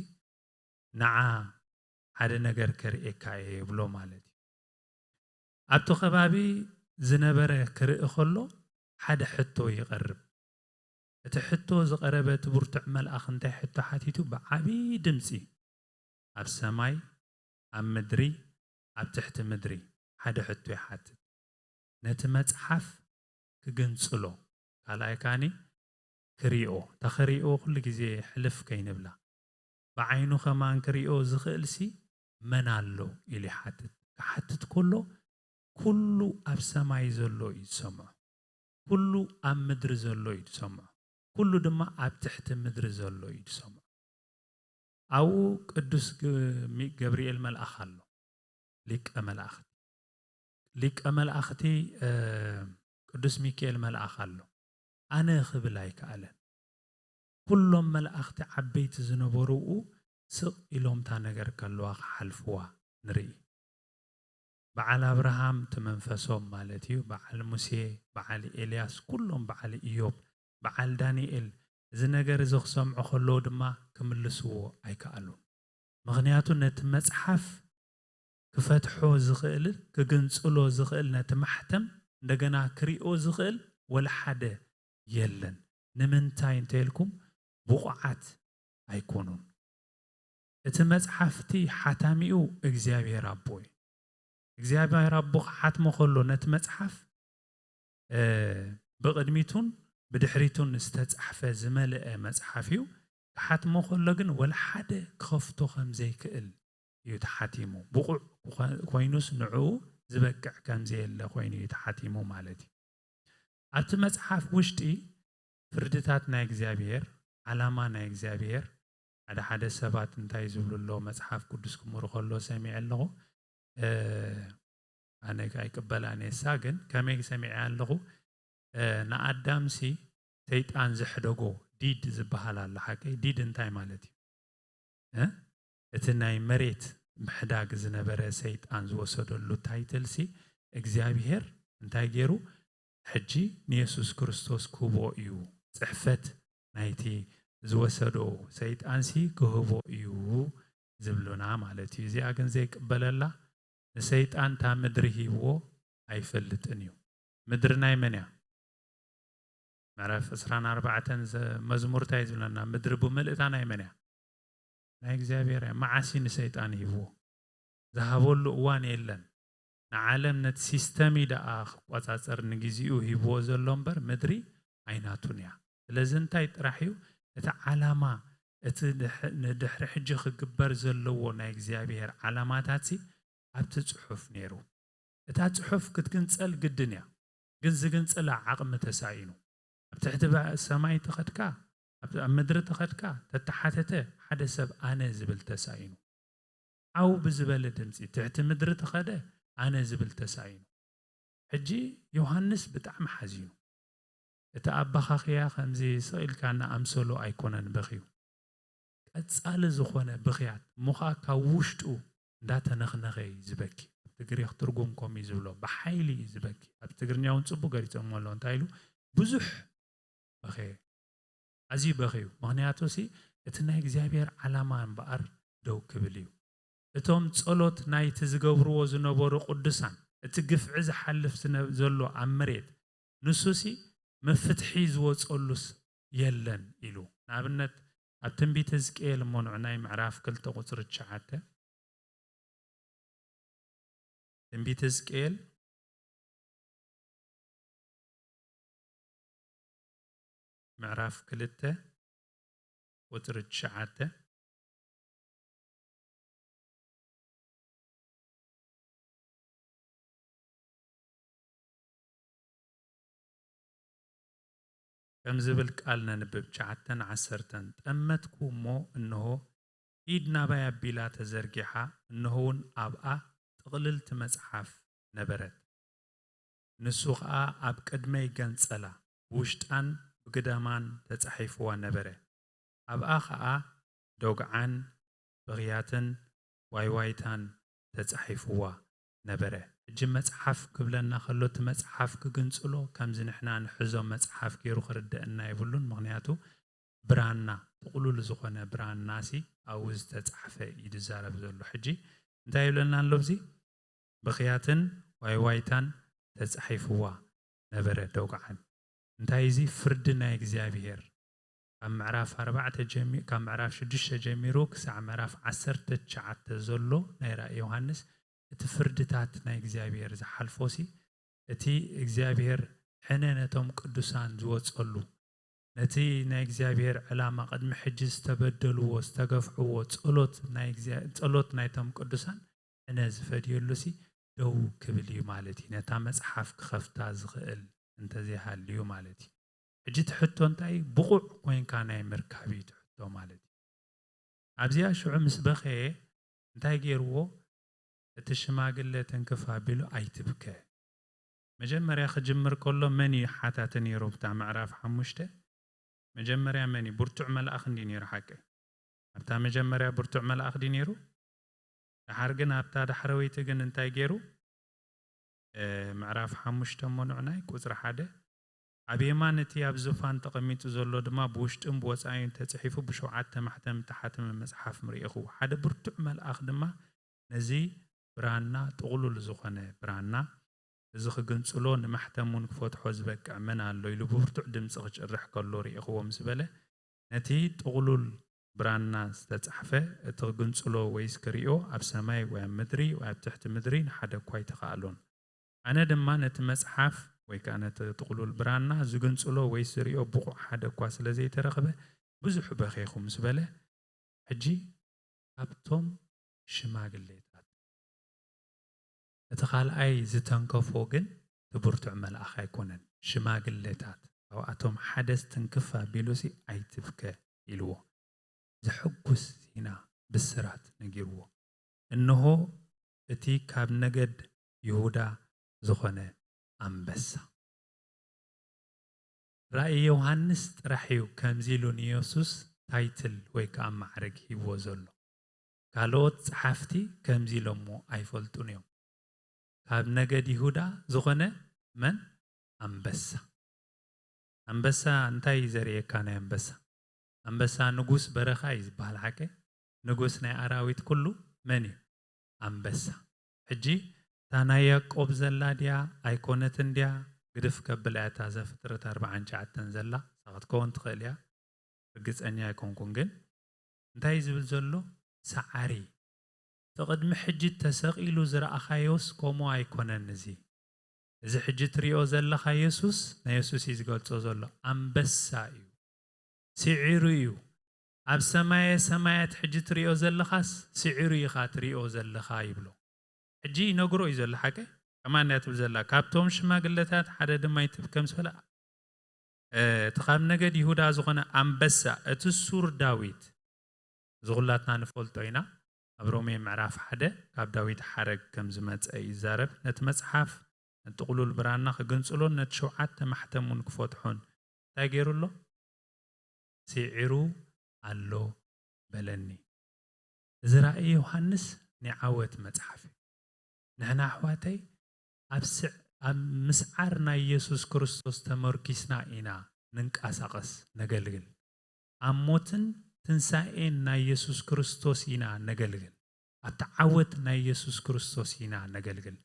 ንዓ ሓደ ነገር ከርእየካ እየ ይብሎ ማለት እዩ። ኣብቲ ከባቢ ዝነበረ ክርኢ ከሎ፣ ሓደ ሕቶ ይቐርብ። እቲ ሕቶ ዝቐረበ እቲ ብርቱዕ መልኣኽ እንታይ ሕቶ ሓቲቱ? ብዓቢ ድምጺ፣ ኣብ ሰማይ፣ ኣብ ምድሪ፣ ኣብ ትሕቲ ምድሪ ሓደ ሕቶ ይሓትት። ነቲ መጽሓፍ ክግንጽሎ፣ ካልኣይ ካኒ ክሪኦ፣ እታ ክሪኦ ኩሉ ግዜ ሕልፍ ከይንብላ። ብዓይኑ ከማን ክሪኦ ዝኽእልሲ መን ኣሎ? ኢሉ ይሓትት። ክሓትት ከሎ፣ ኩሉ ኣብ ሰማይ ዘሎ እዩ ዝሰምዖ። ኩሉ ኣብ ምድሪ ዘሎ እዩ ዝሰምዖ። ኩሉ ድማ ኣብ ትሕቲ ምድሪ ዘሎ እዩ ዝሰምዖ። ኣብኡ ቅዱስ ግ-፣ ሚ-፣ ገብርኤል መልኣኽ ኣሎ። ሊቀ መላእኽቲ። ሊቀ መላእኽቲ፣ እ፣ ቅዱስ ሚካኤል መልኣኽ ኣሎ። ኣነ ክብል ኣይከኣለን። ኩሎም መላእኽቲ ዓበይቲ ዝነበሩ ብኡ ስቕ ኢሎም እታ ነገር ከለዋ ክሓልፍዋ ንርኢ። በዓል ኣብርሃም እቲ መንፈሶም ማለት እዩ፣ በዓል ሙሴ፣ በዓል ኤልያስ፣ ኩሎም በዓል ኢዮብ፣ በዓል ዳንኤል፣ እዚ ነገር እዚ ክሰምዑ ከለዉ ድማ ክምልስዎ ኣይከኣሉን። ምኽንያቱ ነቲ መጽሓፍ ክፈትሖ ዝኽእል፣ ክግንጽሎ ዝኽእል፣ ነቲ ማሕተም እንደገና ክሪኦ ዝኽእል ወላ ሓደ የለን። ንምንታይ እንተ ኢልኩም፣ ብቑዓት ኣይኮኑን። እቲ መጽሓፍቲ ሓታሚኡ እግዚኣብሔር ኣቦ እዩ። እግዚኣብሔር ኣቦ ክሓትሞ ከሎ ነቲ መጽሓፍ፣ እ፣ ብቕድሚቱን ብድሕሪቱን ዝተጻሕፈ ዝመልአ መጽሓፍ እዩ። ክሓትሞ ከሎ ግን ወላ ሓደ ክኸፍቶ ከም ዘይክእል እዩ ተሓቲሙ። ብቑዕ ኮ-፣ ኮይኑስ ንዕኡ ዝበቅዕ ከም ዘየለ ኮይኑ እዩ ተሓቲሙ ማለት እዩ። ኣብቲ መጽሓፍ ውሽጢ ፍርድታት ናይ እግዚኣብሔር፣ ዓላማ ናይ እግዚኣብሔር፣ ሓደ ሓደ ሰባት እንታይ ዝብሉ ኣለዉ፣ መጽሓፍ ቅዱስ ክምህሩ ከሎ ሰሚዐ ኣለኹ። ኣነ ኣይቅበላን እየ እሳ፣ ግን ከመይ ሰሚዐ ኣለኹ፣ ንኣዳምሲ ሰይጣን ዘሕደጎ ዲድ ዝበሃል ኣሎ። ሓቀይ ዲድ እንታይ ማለት እዩ? እቲ ናይ መሬት ምሕዳግ ዝነበረ ሰይጣን ዝወሰደሉ ታይትልሲ እግዚኣብሄር እንታይ ገይሩ ሕጂ ንየሱስ ክርስቶስ ክህቦ እዩ። ጽሕፈት ናይቲ ዝወሰዶ ሰይጣንሲ ክህቦ እዩ ዝብሉና ማለት እዩ። እዚኣ ግን ዘይቅበለላ ንሰይጣን እታ ምድሪ ሂብዎ ኣይፈልጥን እዩ። ምድሪ ናይ መን እያ? ምዕራፍ ዕስራን ኣርባዕተን መዝሙር እንታይ ዝብለና? ምድሪ ብምልእታ ናይ መን እያ? ናይ እግዚኣብሔር እያ። መዓሲ ንሰይጣን ሂብዎ? ዝሃበሉ እዋን የለን። ንዓለም ነቲ ሲስተም እዩ ደኣ ክቆጻጸር ንግዚኡ ሂብዎ ዘሎ እምበር ምድሪ ኣይናቱን እያ። ስለዚ እንታይ ጥራሕ እዩ እቲ ዓላማ፣ እቲ ንድሕሪ ሕጂ ክግበር ዘለዎ ናይ እግዚኣብሔር ዓላማታት ኣብቲ ጽሑፍ ነይሩ። እታ ጽሑፍ ክትግንጸል ግድን እያ፣ ግን ዝግንጽላ ዓቕሚ ተሳኢኑ። ኣብ ትሕቲ ሰማይ ተኸድካ፣ ኣብ ምድሪ ተኸድካ ተተሓተተ ሓደ ሰብ ኣነ ዝብል ተሳኢኑ። ዓው ብዝበለ ድምፂ ትሕቲ ምድሪ ተኸደ ኣነ ዝብል ተሳኢኑ። ሕጂ ዮሃንስ ብጣዕሚ ሓዚኑ። እቲ ኣባኻኽያ ከምዚ ስቕ ኢልካ እናኣምሰሎ ኣይኮነን በኽዩ። ቀጻሊ ዝኾነ ብኽያት እሞ ኸዓ ካብ ውሽጡ እንዳተነኽነኸ እዩ ዝበኪ። ኣብ ትግርኛ ትርጉም ከምኡ እዩ ዝብሎ፣ ብሓይሊ እዩ ዝበኪ። ኣብ ትግርኛ እውን ጽቡቅ ገሊጾሞ ኣለዉ። እንታይ ኢሉ? ብዙሕ በኸየ። ኣዝዩ በኽዩ። ምኽንያቱ ሲ እቲ ናይ እግዚኣብሔር ዓላማ እምበኣር ደው ክብል እዩ። እቶም ጸሎት ናይቲ ዝገብርዎ ዝነበሩ ቅዱሳን፣ እቲ ግፍዒ ዝሓልፍ ዝነ-፣ ዘሎ ኣብ መሬት፣ ንሱሲ መፍትሒ ዝወጸሉስ የለን ኢሉ። ንኣብነት ኣብ ትንቢት ህዝቅኤል እሞ ንዑ ናይ ምዕራፍ ክልተ ቁጽሪ ትሽዓተ። ትንቢት ህዝቅኤል ምዕራፍ ክልተ ቁጽሪ ትሽዓተ። ከም ዝብል ቃል ነንብብ። ትሽዓተን ዓሰርተን። ጠመትኩ እሞ እንሆ ኢድ ናባይ ኣቢላ ተዘርጊሓ፣ እንሆውን ኣብኣ ጥቕልልቲ መጽሓፍ ነበረት። ንሱ ኸኣ ኣብ ቅድመይ ገንጸላ፣ ብውሽጣን ብግዳማን ተጻሒፍዋ ነበረ። ኣብኣ ኸኣ ዶግዓን በኽያትን ዋይዋይታን ተጻሒፍዋ ነበረ። ሕጂ መጽሓፍ ክብለና ከሎ፣ እቲ መጽሓፍ ክግንጽሎ፣ ከምዚ ንሕና ንሕዞ መጽሓፍ ገይሩ ክርደአና የብሉን። ምኽንያቱ ብራና፣ ጥቕሉል ዝኾነ ብራናሲ ኣብኡ ዝተጻሕፈ እዩ ዝዛረብ ዘሎ። ሕጂ እንታይ ይብለና ኣሎ ኣብዚ? ብኽያትን ዋይዋይታን ተጻሒፍዋ ነበረ ዶግዓን። እንታይ እዚ? ፍርዲ ናይ እግዚኣብሔር። ካብ ምዕራፍ ኣርባዕተ ጀሚ-፣ ካብ ምዕራፍ ሽዱሽተ ጀሚሩ ክሳዕ ምዕራፍ ዓሰርተ ትሽዓተ ዘሎ ናይ ራእይ ዮሃንስ፣ እቲ ፍርድታት ናይ እግዚኣብሔር ዝሓልፎሲ፣ እቲ እግዚኣብሔር ሕነ ነቶም ቅዱሳን ዝወጸሉ፣ ነቲ ናይ እግዚኣብሔር ዕላማ ቅድሚ ሕጂ ዝተበደልዎ፣ ዝተገፍዕዎ ጸሎት ናይ እግዚኣብ-፣ ጸሎት ናይቶም ቅዱሳን ሕነ ዝፈድየሉሲ ደው ክብል እዩ ማለት እዩ። ነታ መጽሓፍ ክኸፍታ ዝኽእል እንተዘይሃልዩ ማለት እዩ። ሕጂ እቲ ሕቶ እንታይ እዩ? ብቑዕ ኮይንካ ናይ ምርካብ እዩ እቲ ሕቶ ማለት እዩ። ኣብዚኣ ሽዑ ምስ በኸየ እንታይ ገይርዎ? እቲ ሽማግለ ትንክፍ ኣቢሉ ኣይትብከ። መጀመርያ ክጅምር ከሎ መን እዩ ሓታቲ ነይሩ? ኣብታ ምዕራፍ ሓሙሽተ መጀመርያ መን እዩ? ብርቱዕ መልኣኽ እንዲ ነይሩ ሓቂ። ኣብታ መጀመርያ ብርቱዕ መልኣኽ ድዩ ነይሩ? ደሓር ግን ኣብታ ዳሕረወይቲ ግን እንታይ ገይሩ? እ፣ ምዕራፍ ሓሙሽተ እሞ ንዑ ናይ ቁጽሪ ሓደ፣ ኣብ የማን እቲ ኣብ ዙፋን ተቐሚጡ ዘሎ ድማ ብውሽጥን ብወጻኢን ተጽሒፉ ብሸውዓተ ማሕተም እተሓተመ መጽሓፍ ርኢኹ። ሓደ ብርቱዕ መልኣኽ ድማ ነዚ ብራና፣ ጥቕሉል ዝኾነ ብራና፣ እዚ ክግንጽሎ ንማሕተም እውን ክፈትሖ ዝበቅዕ መን ኣሎ? ኢሉ ብብርቱዕ ድምጺ ክጭርሕ ከሎ ርኢኽዎ ምስ በለ፣ ነቲ ጥቕሉል ብራና ዝተጻሕፈ፣ እቲ ክግንጽሎ ወይስ ክርእዮ ኣብ ሰማይ ወይ ኣብ ምድሪ ወይ ኣብ ትሕቲ ምድሪ ንሓደ እኳ ኣይተኻእሎን። ኣነ ድማ ነቲ መጽሓፍ ወይ ከኣ ነቲ ጥቕሉል ብራና ዝግንጽሎ ወይስ ዝርእዮ ብቑዕ ሓደ እኳ ስለ ዘይተረኽበ ብዙሕ በኼኹ ምስ በለ፣ ሕጂ ካብቶም ሽማግሌታት እቲ ካልኣይ ዝተንከፎ ግን እቲ ብርቱዕ መልኣኽ ኣይኮነን። ሽማግሌታት ካብኣቶም ሓደስ ትንክፍ ኣቢሉሲ ኣይትብከ ኢልዎ። ዘሐጉስ ዜና ብስራት ነጊርዎ። እንሆ እቲ ካብ ነገድ ይሁዳ ዝኾነ ኣንበሳ። ራእይ ዮሃንስ ጥራሕ እዩ ከምዚ ኢሉ ንየሱስ ታይትል ወይ ከኣ ማዕረግ ሂብዎ ዘሎ። ካልኦት ጸሓፍቲ ከምዚ ኢሎሞ ኣይፈልጡን እዮም። ካብ ነገድ ይሁዳ ዝኾነ መን? ኣንበሳ። ኣንበሳ እንታይ እዩ ዘርእየካ? ናይ ኣንበሳ፣ ኣንበሳ ንጉስ በረኻ እዩ ዝበሃል። ሓቀ ንጉስ ናይ ኣራዊት ኩሉ መን እዩ? ኣንበሳ። ሕጂ እታ ናይ ያዕቆብ ዘላ ድያ ኣይኮነትን ድያ? ግድፍ ከብላ እያ እታ ዘፍጥረት ኣርብዓን ትሽዓተን ዘላ፣ እሳ ክትከውን ትኽእል እያ፣ ርግጸኛ ኣይኮንኩን። ግን እንታይ እዩ ዝብል ዘሎ? ሰዓሪ። እቲ ቅድሚ ሕጂ ተሰቒሉ ዝረኣኻዮስ ከምኡ ኣይኮነን። እዚ፣ እዚ ሕጂ ትሪኦ ዘለኻ የሱስ፣ ናይ የሱስ እዩ ዝገልጾ ዘሎ። ኣንበሳ እዩ። ስዒሩ እዩ። ኣብ ሰማየ ሰማያት ሕጂ ትሪኦ ዘለኻስ ስዒሩ ኢኻ ትሪኦ ዘለኻ ይብሎ። ሕጂ ይነግሮ እዩ ዘሎ። ሓቀ ከማን እያ ትብል ዘላ። ካብቶም ሽማግለታት ሓደ ድማ ይትብ ከም ዝበለ፣ እ፣ እቲ ካብ ነገድ ይሁዳ ዝኾነ ኣንበሳ፣ እቲ ሱር ዳዊት፣ እዚ ኩላትና ንፈልጦ ኢና። ኣብ ሮሜ ምዕራፍ ሓደ ካብ ዳዊት ሓረግ ከም ዝመጸ ይዛረብ። ነቲ መጽሓፍ፣ ነቲ ጥቕሉል ብራና ክግንጽሎን ነቲ ሸውዓተ ማሕተም እውን ክፈትሖን እንታይ ገይሩ ኣሎ? ስዒሩ ኣሎ በለኒ። እዚ ራእይ ዮሃንስ ናይ ዓወት መጽሓፍ እዩ። ንሕና ኣሕዋተይ ኣብ ስዕ-፣ ኣብ ምስዓር ናይ የሱስ ክርስቶስ ተመርኪስና ኢና ንንቀሳቐስ፣ ነገልግል። ኣብ ሞትን ትንሳኤን ናይ የሱስ ክርስቶስ ኢና ነገልግል። ኣብቲ ዓወት ናይ የሱስ ክርስቶስ ኢና ነገልግል።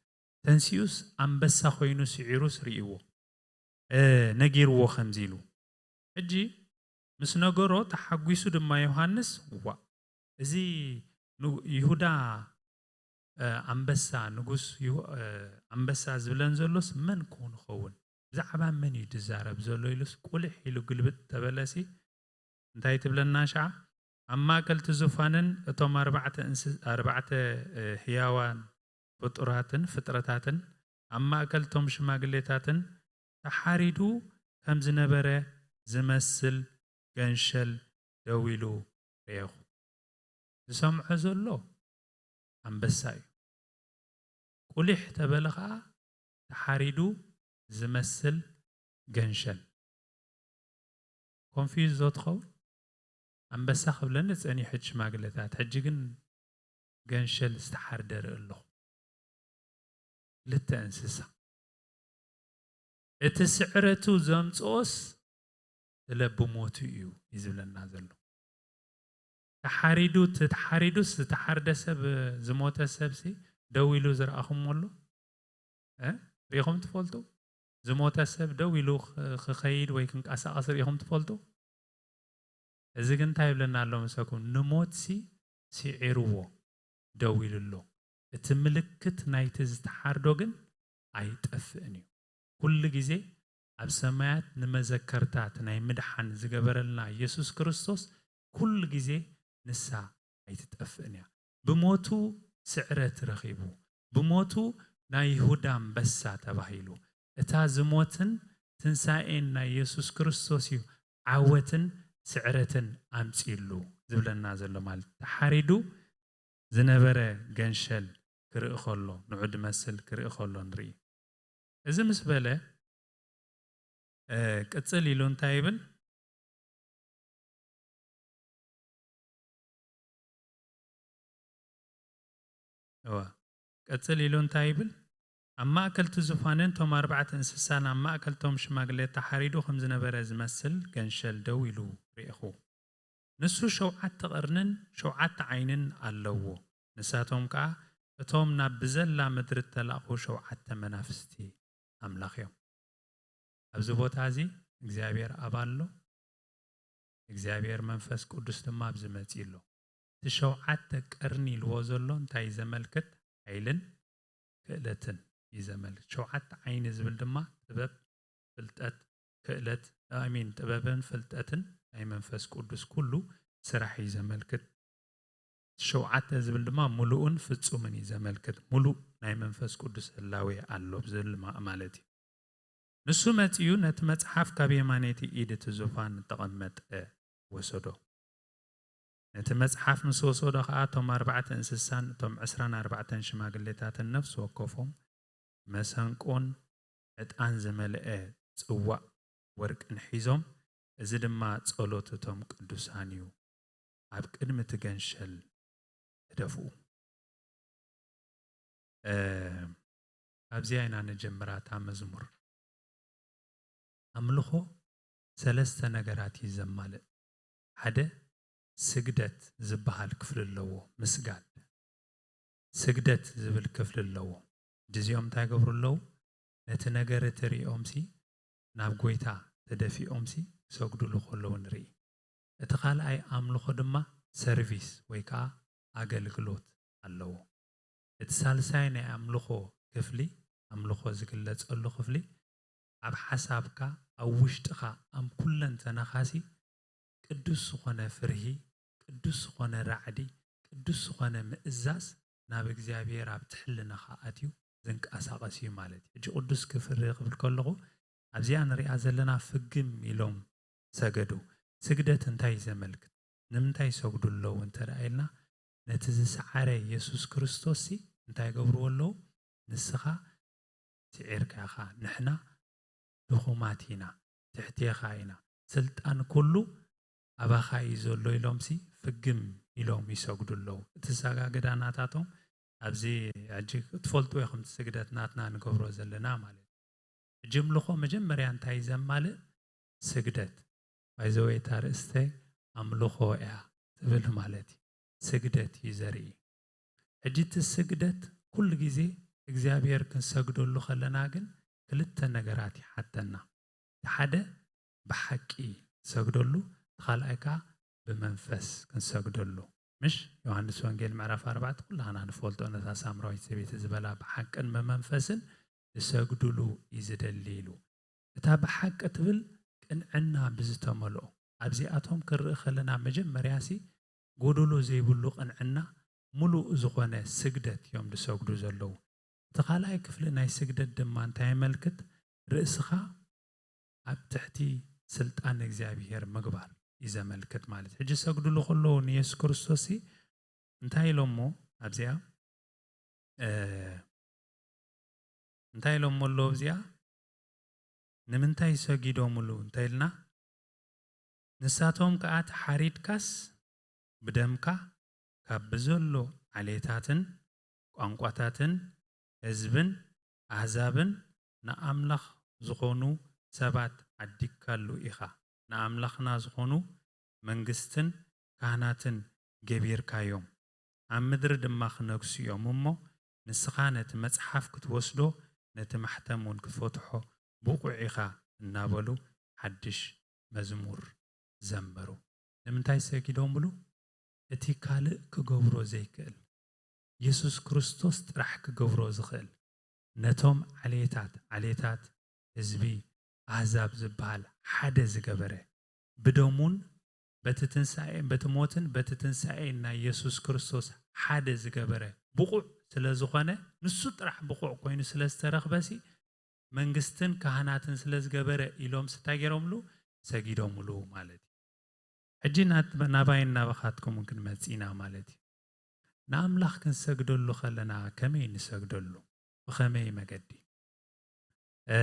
ተንሲኡስ ኣንበሳ ኮይኑ ስዒሩስ ርእይዎ፣ እ፣ ነጊርዎ ከምዚ ኢሉ። ሕጂ ምስ ነገሮ ተሓጒሱ ድማ ዮሃንስ፣ "ዋእ፣ እዚ ን-፣ ይሁዳ፣ እ፣ ኣንበሳ፣ ንጉስ ይሁ-፣ እ፣ ኣንበሳ ዝብለን ዘሎስ መን ክውን ይኸውን? ብዛዕባ መን እዩ ዝዛረብ ዘሎ?" ኢሉስ ቁልሕ ኢሉ ግልብጥ ተበለሲ፣ እንታይ ትብለና ሸዓ? ኣብ ማእከል እቲ ዙፋንን እቶም ኣርባዕተ እንስ-፣ ኣርባዕተ፣ እ፣ ህያዋን ፍጡራትን ፍጥረታትን ኣብ ማእከል እቶም ሽማግሌታትን ተሓሪዱ ከም ዝነበረ ዝመስል ገንሸል ደው ኢሉ ርኤኹ። ዝሰምዖ ዘሎ ኣንበሳ እዩ። ቁሊሕ ተበለ ኸኣ ተሓሪዱ ዝመስል ገንሸል። ኮንፊውዝ ዶ ትኸውን? ኣንበሳ ክብለኒ ጸኒሑ እቲ ሽማግለታት፣ ሕጂ ግን ገንሸል ዝተሓርደ ርኢ ኣለኹ። ክልተ እንስሳ። እቲ ስዕረቱ ዘምጽኦስ ስለ ብሞቱ እዩ፣ እዩ ዝብለና ዘሎ። ተሓሪዱ፣ እቲ ተሓሪዱስ ዝተሓርደ ሰብ፣ ዝሞተ ሰብሲ ደው ኢሉ ዝረኣኹሞ ኣሎ? እ? ሪኢኹም ትፈልጡ? ዝሞተ ሰብ ደው ኢሉ ኽ-፣ ክኸይድ ወይ ክንቀሳቐስ ሪኢኹም ትፈልጡ? እዚ ግን እንታይ ይብለና ኣሎ መሰኩም? ንሞትሲ ስዒርዎ ደው ኢሉ ኣሎ። እቲ ምልክት ናይቲ ዝተሓርዶ ግን ኣይጠፍእን እዩ። ኩሉ ግዜ ኣብ ሰማያት ንመዘከርታ እቲ ናይ ምድሓን ዝገበረልና የሱስ ክርስቶስ ኩሉ ግዜ ንሳ ኣይትጠፍእን እያ። ብሞቱ ስዕረት ረኺቡ፣ ብሞቱ ናይ ይሁዳ ኣንበሳ ተባሂሉ። እታ ዝሞትን ትንሳኤን ናይ የሱስ ክርስቶስ እዩ ዓወትን ስዕረትን ኣምጺእሉ ዝብለና ዘሎ ማለት። ተሓሪዱ ዝነበረ ገንሸል ክርኢ ከሎ፣ ንዑ ድመስል ክርኢ ከሎ ንርኢ። እዚ ምስ በለ፣ እ፣ ቅጽል ኢሉ እንታይ ይብል? እወ፣ ቅጽል ኢሉ እንታይ ይብል? ኣብ ማእከል እቲ ዙፋንን እቶም ኣርባዕተ እንስሳን ኣብ ማእከል እቶም ሽማግለ ተሓሪዱ ከም ዝነበረ ዝመስል ገንሸል ደው ኢሉ ርኤኹ። ንሱ ሸውዓተ ቀርንን ሸውዓተ ዓይንን ኣለዎ። ንሳቶም ከኣ እቶም ናብ ብዘላ ምድሪ እተላእኩ ሸውዓተ መናፍስቲ ኣምላኽ እዮም። ኣብዚ ቦታ እዚ እግዚኣብሔር ኣብ ኣሎ፣ እግዚኣብሔር መንፈስ ቅዱስ ድማ ኣብዚ መጺኡ ኣሎ። እቲ ሸውዓተ ቀርኒ ኢልዎ ዘሎ እንታይ እዩ ዘመልክት? ሓይልን ክእለትን እዩ ዘመልክት። ሸውዓተ ዓይኒ ዝብል ድማ ጥበብ፣ ፍልጠት፣ ክእለት፣ ኣይ ሚን፣ ጥበብን ፍልጠትን ናይ መንፈስ ቅዱስ ኩሉ ስራሕ እዩ ዘመልክት። ሸውዓተ ዝብል ድማ ምሉእን ፍጹምን እዩ ዘመልክት። ምሉእ ናይ መንፈስ ቅዱስ ህላዌ ኣሎ ዝብል ማ-፣ ማለት እዩ። ንሱ መጺኡ ነቲ መጽሓፍ ካብ የማነይቲ ኢድ እቲ ዙፋን እተቐመጠ ወሰዶ። ነቲ መጽሓፍ ምስ ወሰዶ ኸኣ፣ እቶም ኣርባዕተ እንስሳን እቶም ዕስራን ኣርባዕተን ሽማግሌታትን ነፍሲ ወከፎም መሰንቆን ዕጣን ዝመልአ ጽዋእ ወርቅን ሒዞም፣ እዚ ድማ ጸሎት እቶም ቅዱሳን እዩ፣ ኣብ ቅድሚ እቲ ገንሸል ተደፍኡ። እ፣ ካብዚኣ ኢና ንጀምራ እታ መዝሙር። ኣምልኾ ሰለስተ ነገራት እዩ ዘማልእ። ሓደ፣ ስግደት ዝበሃል ክፍሊ ኣለዎ፣ ምስጋድ። ስግደት ዝብል ክፍሊ ኣለዎ። እዚኦም እንታይ ይገብሩ ኣለዉ? ነቲ ነገር እቲ ሪኦምሲ፣ ናብ ጐይታ ተደፊኦምሲ ክሰግዱሉ ከለዉ ንርኢ። እቲ ካልኣይ ኣምልኾ ድማ ሰርቪስ ወይ ከኣ ኣገልግሎት ኣለዎ። እቲ ሳልሳይ ናይ ኣምልኾ ክፍሊ፣ ኣምልኾ ዝግለጸሉ ክፍሊ፣ ኣብ ሓሳብካ፣ ኣብ ውሽጥኻ፣ ኣብ ኩለንተናኻሲ ቅዱስ ዝኾነ ፍርሂ፣ ቅዱስ ዝኾነ ራዕዲ፣ ቅዱስ ዝኾነ ምእዛዝ ናብ እግዚኣብሔር ኣብቲ ሕልናኻ ኣትዩ ዝንቀሳቐስ እዩ ማለት እዩ። ሕጂ ቅዱስ ክፍርሂ ክብል ከለኹ ኣብዚኣ ንሪኣ ዘለና ፍግም ኢሎም ሰገዱ። ስግደት እንታይ እዩ ዘመልክት? ንምንታይ ይሰግዱ ኣለዉ እንተ ደኣ ኢልና፣ ነቲ ዝሰዓረ የሱስ ክርስቶስሲ እንታይ ይገብርዎ ኣለዉ? ንስኻ ስዒርካ ኢኻ፣ ንሕና ድኹማት ኢና፣ ትሕቴኻ ኢና፣ ስልጣን ኩሉ ኣባኻ እዩ ዘሎ ኢሎምሲ ፍግም ኢሎም ይሰግዱ ኣለዉ። እቲ ሰጋግዳ ናታቶም ኣብዚ ሕጂ ትፈልጡ ኢኹም፣ እቲ ስግደት ናትና ንገብሮ ዘለና ማለት እዩ። ሕጂ ኣምልኾ መጀመርያ እንታይ እዩ ዘማልእ? ስግደት። ባይዘወይ እታ ርእስተ ኣምልኾ እያ ትብል ማለት እዩ። ስግደት እዩ ዘርኢ። ሕጂ እቲ ስግደት ኩሉ ግዜ እግዚኣብሔር ክንሰግደሉ ከለና ግን ክልተ ነገራት ይሓተና። እቲ ሓደ ብሓቂ ትሰግደሉ፣ እቲ ካልኣይ ከኣ ብመንፈስ ክንሰግደሉ። ምሽ ዮሃንስ ወንጌል ምዕራፍ ኣርባዕተ ኩላህና ንፈልጦ፣ ነታ ሳምራዊት ሰበይቲ ዝበላ ብሓቅን ብመንፈስን ዝሰግዱሉ እዩ ዝደሊ ኢሉ። እታ ብሓቂ ትብል ቅንዕና ብዝተመልኦ፣ ኣብዚኣቶም ክንርኢ ከለና መጀመርያሲ ጎደሎ ዘይብሉ ቅንዕና፣ ምሉእ ዝኾነ ስግደት እዮም ዝሰግዱ ዘለዉ። እቲ ካልኣይ ክፍሊ ናይ ስግደት ድማ እንታይ የመልክት? ርእስኻ ኣብ ትሕቲ ስልጣን እግዚኣብሔር ምግባር እዩ ዘመልክት ማለት እዩ። ሕጂ ዝሰግድሉ ከለዉ ንየሱስ ክርስቶስሲ እንታይ ኢሎሞ ኣብዚኣ? እ፣ እንታይ ኢሎሞ ኣለዉ ኣብዚኣ? ንምንታይ ሰጊዶምሉ እንተ ኢልና፣ ንሳቶም ከኣ ተሓሪድካስ ብደምካ ካብ ብዘሎ ዓሌታትን ቋንቋታትን ህዝብን ኣህዛብን ንኣምላኽ ዝኾኑ ሰባት ዓዲግካሉ ኢኻ። ንኣምላኽና ዝኾኑ መንግስትን ካህናትን ገቢርካዮም። ኣብ ምድሪ ድማ ክነግሱ እዮም እሞ፣ ንስኻ ነቲ መጽሓፍ ክትወስዶ፣ ነቲ ማሕተም እውን ክትፈትሖ ብቑዕ ኢኻ እናበሉ ሓድሽ መዝሙር ዘመሩ። ንምንታይ ሰጊዶምሉ? እቲ ካልእ ክገብሮ ዘይክእል፣ የሱስ ክርስቶስ ጥራሕ ክገብሮ ዝኽእል፣ ነቶም ዓሌታት፣ ዓሌታት፣ ህዝቢ፣ ኣህዛብ ዝበሃል ሓደ ዝገበረ፣ ብደሙን በቲ ትንሳኤ፣ በቲ ሞትን በቲ ትንሳኤን ናይ የሱስ ክርስቶስ ሓደ ዝገበረ ብቑዕ ስለ ዝኾነ፣ ንሱ ጥራሕ ብቑዕ ኮይኑ ስለ ዝተረኽበሲ፣ መንግስትን ካህናትን ስለ ዝገበረ ኢሎም እንታይ ገይሮምሉ? ሰጊዶምሉ ማለት እዩ። ሕጂ ናት-፣ ናባይን ናባኻትኩምን ክንመጽእ ኢና ማለት እዩ። ንኣምላኽ ክንሰግደሉ ከለና ከመይ ንሰግደሉ? ብኸመይ መገዲ? እ፣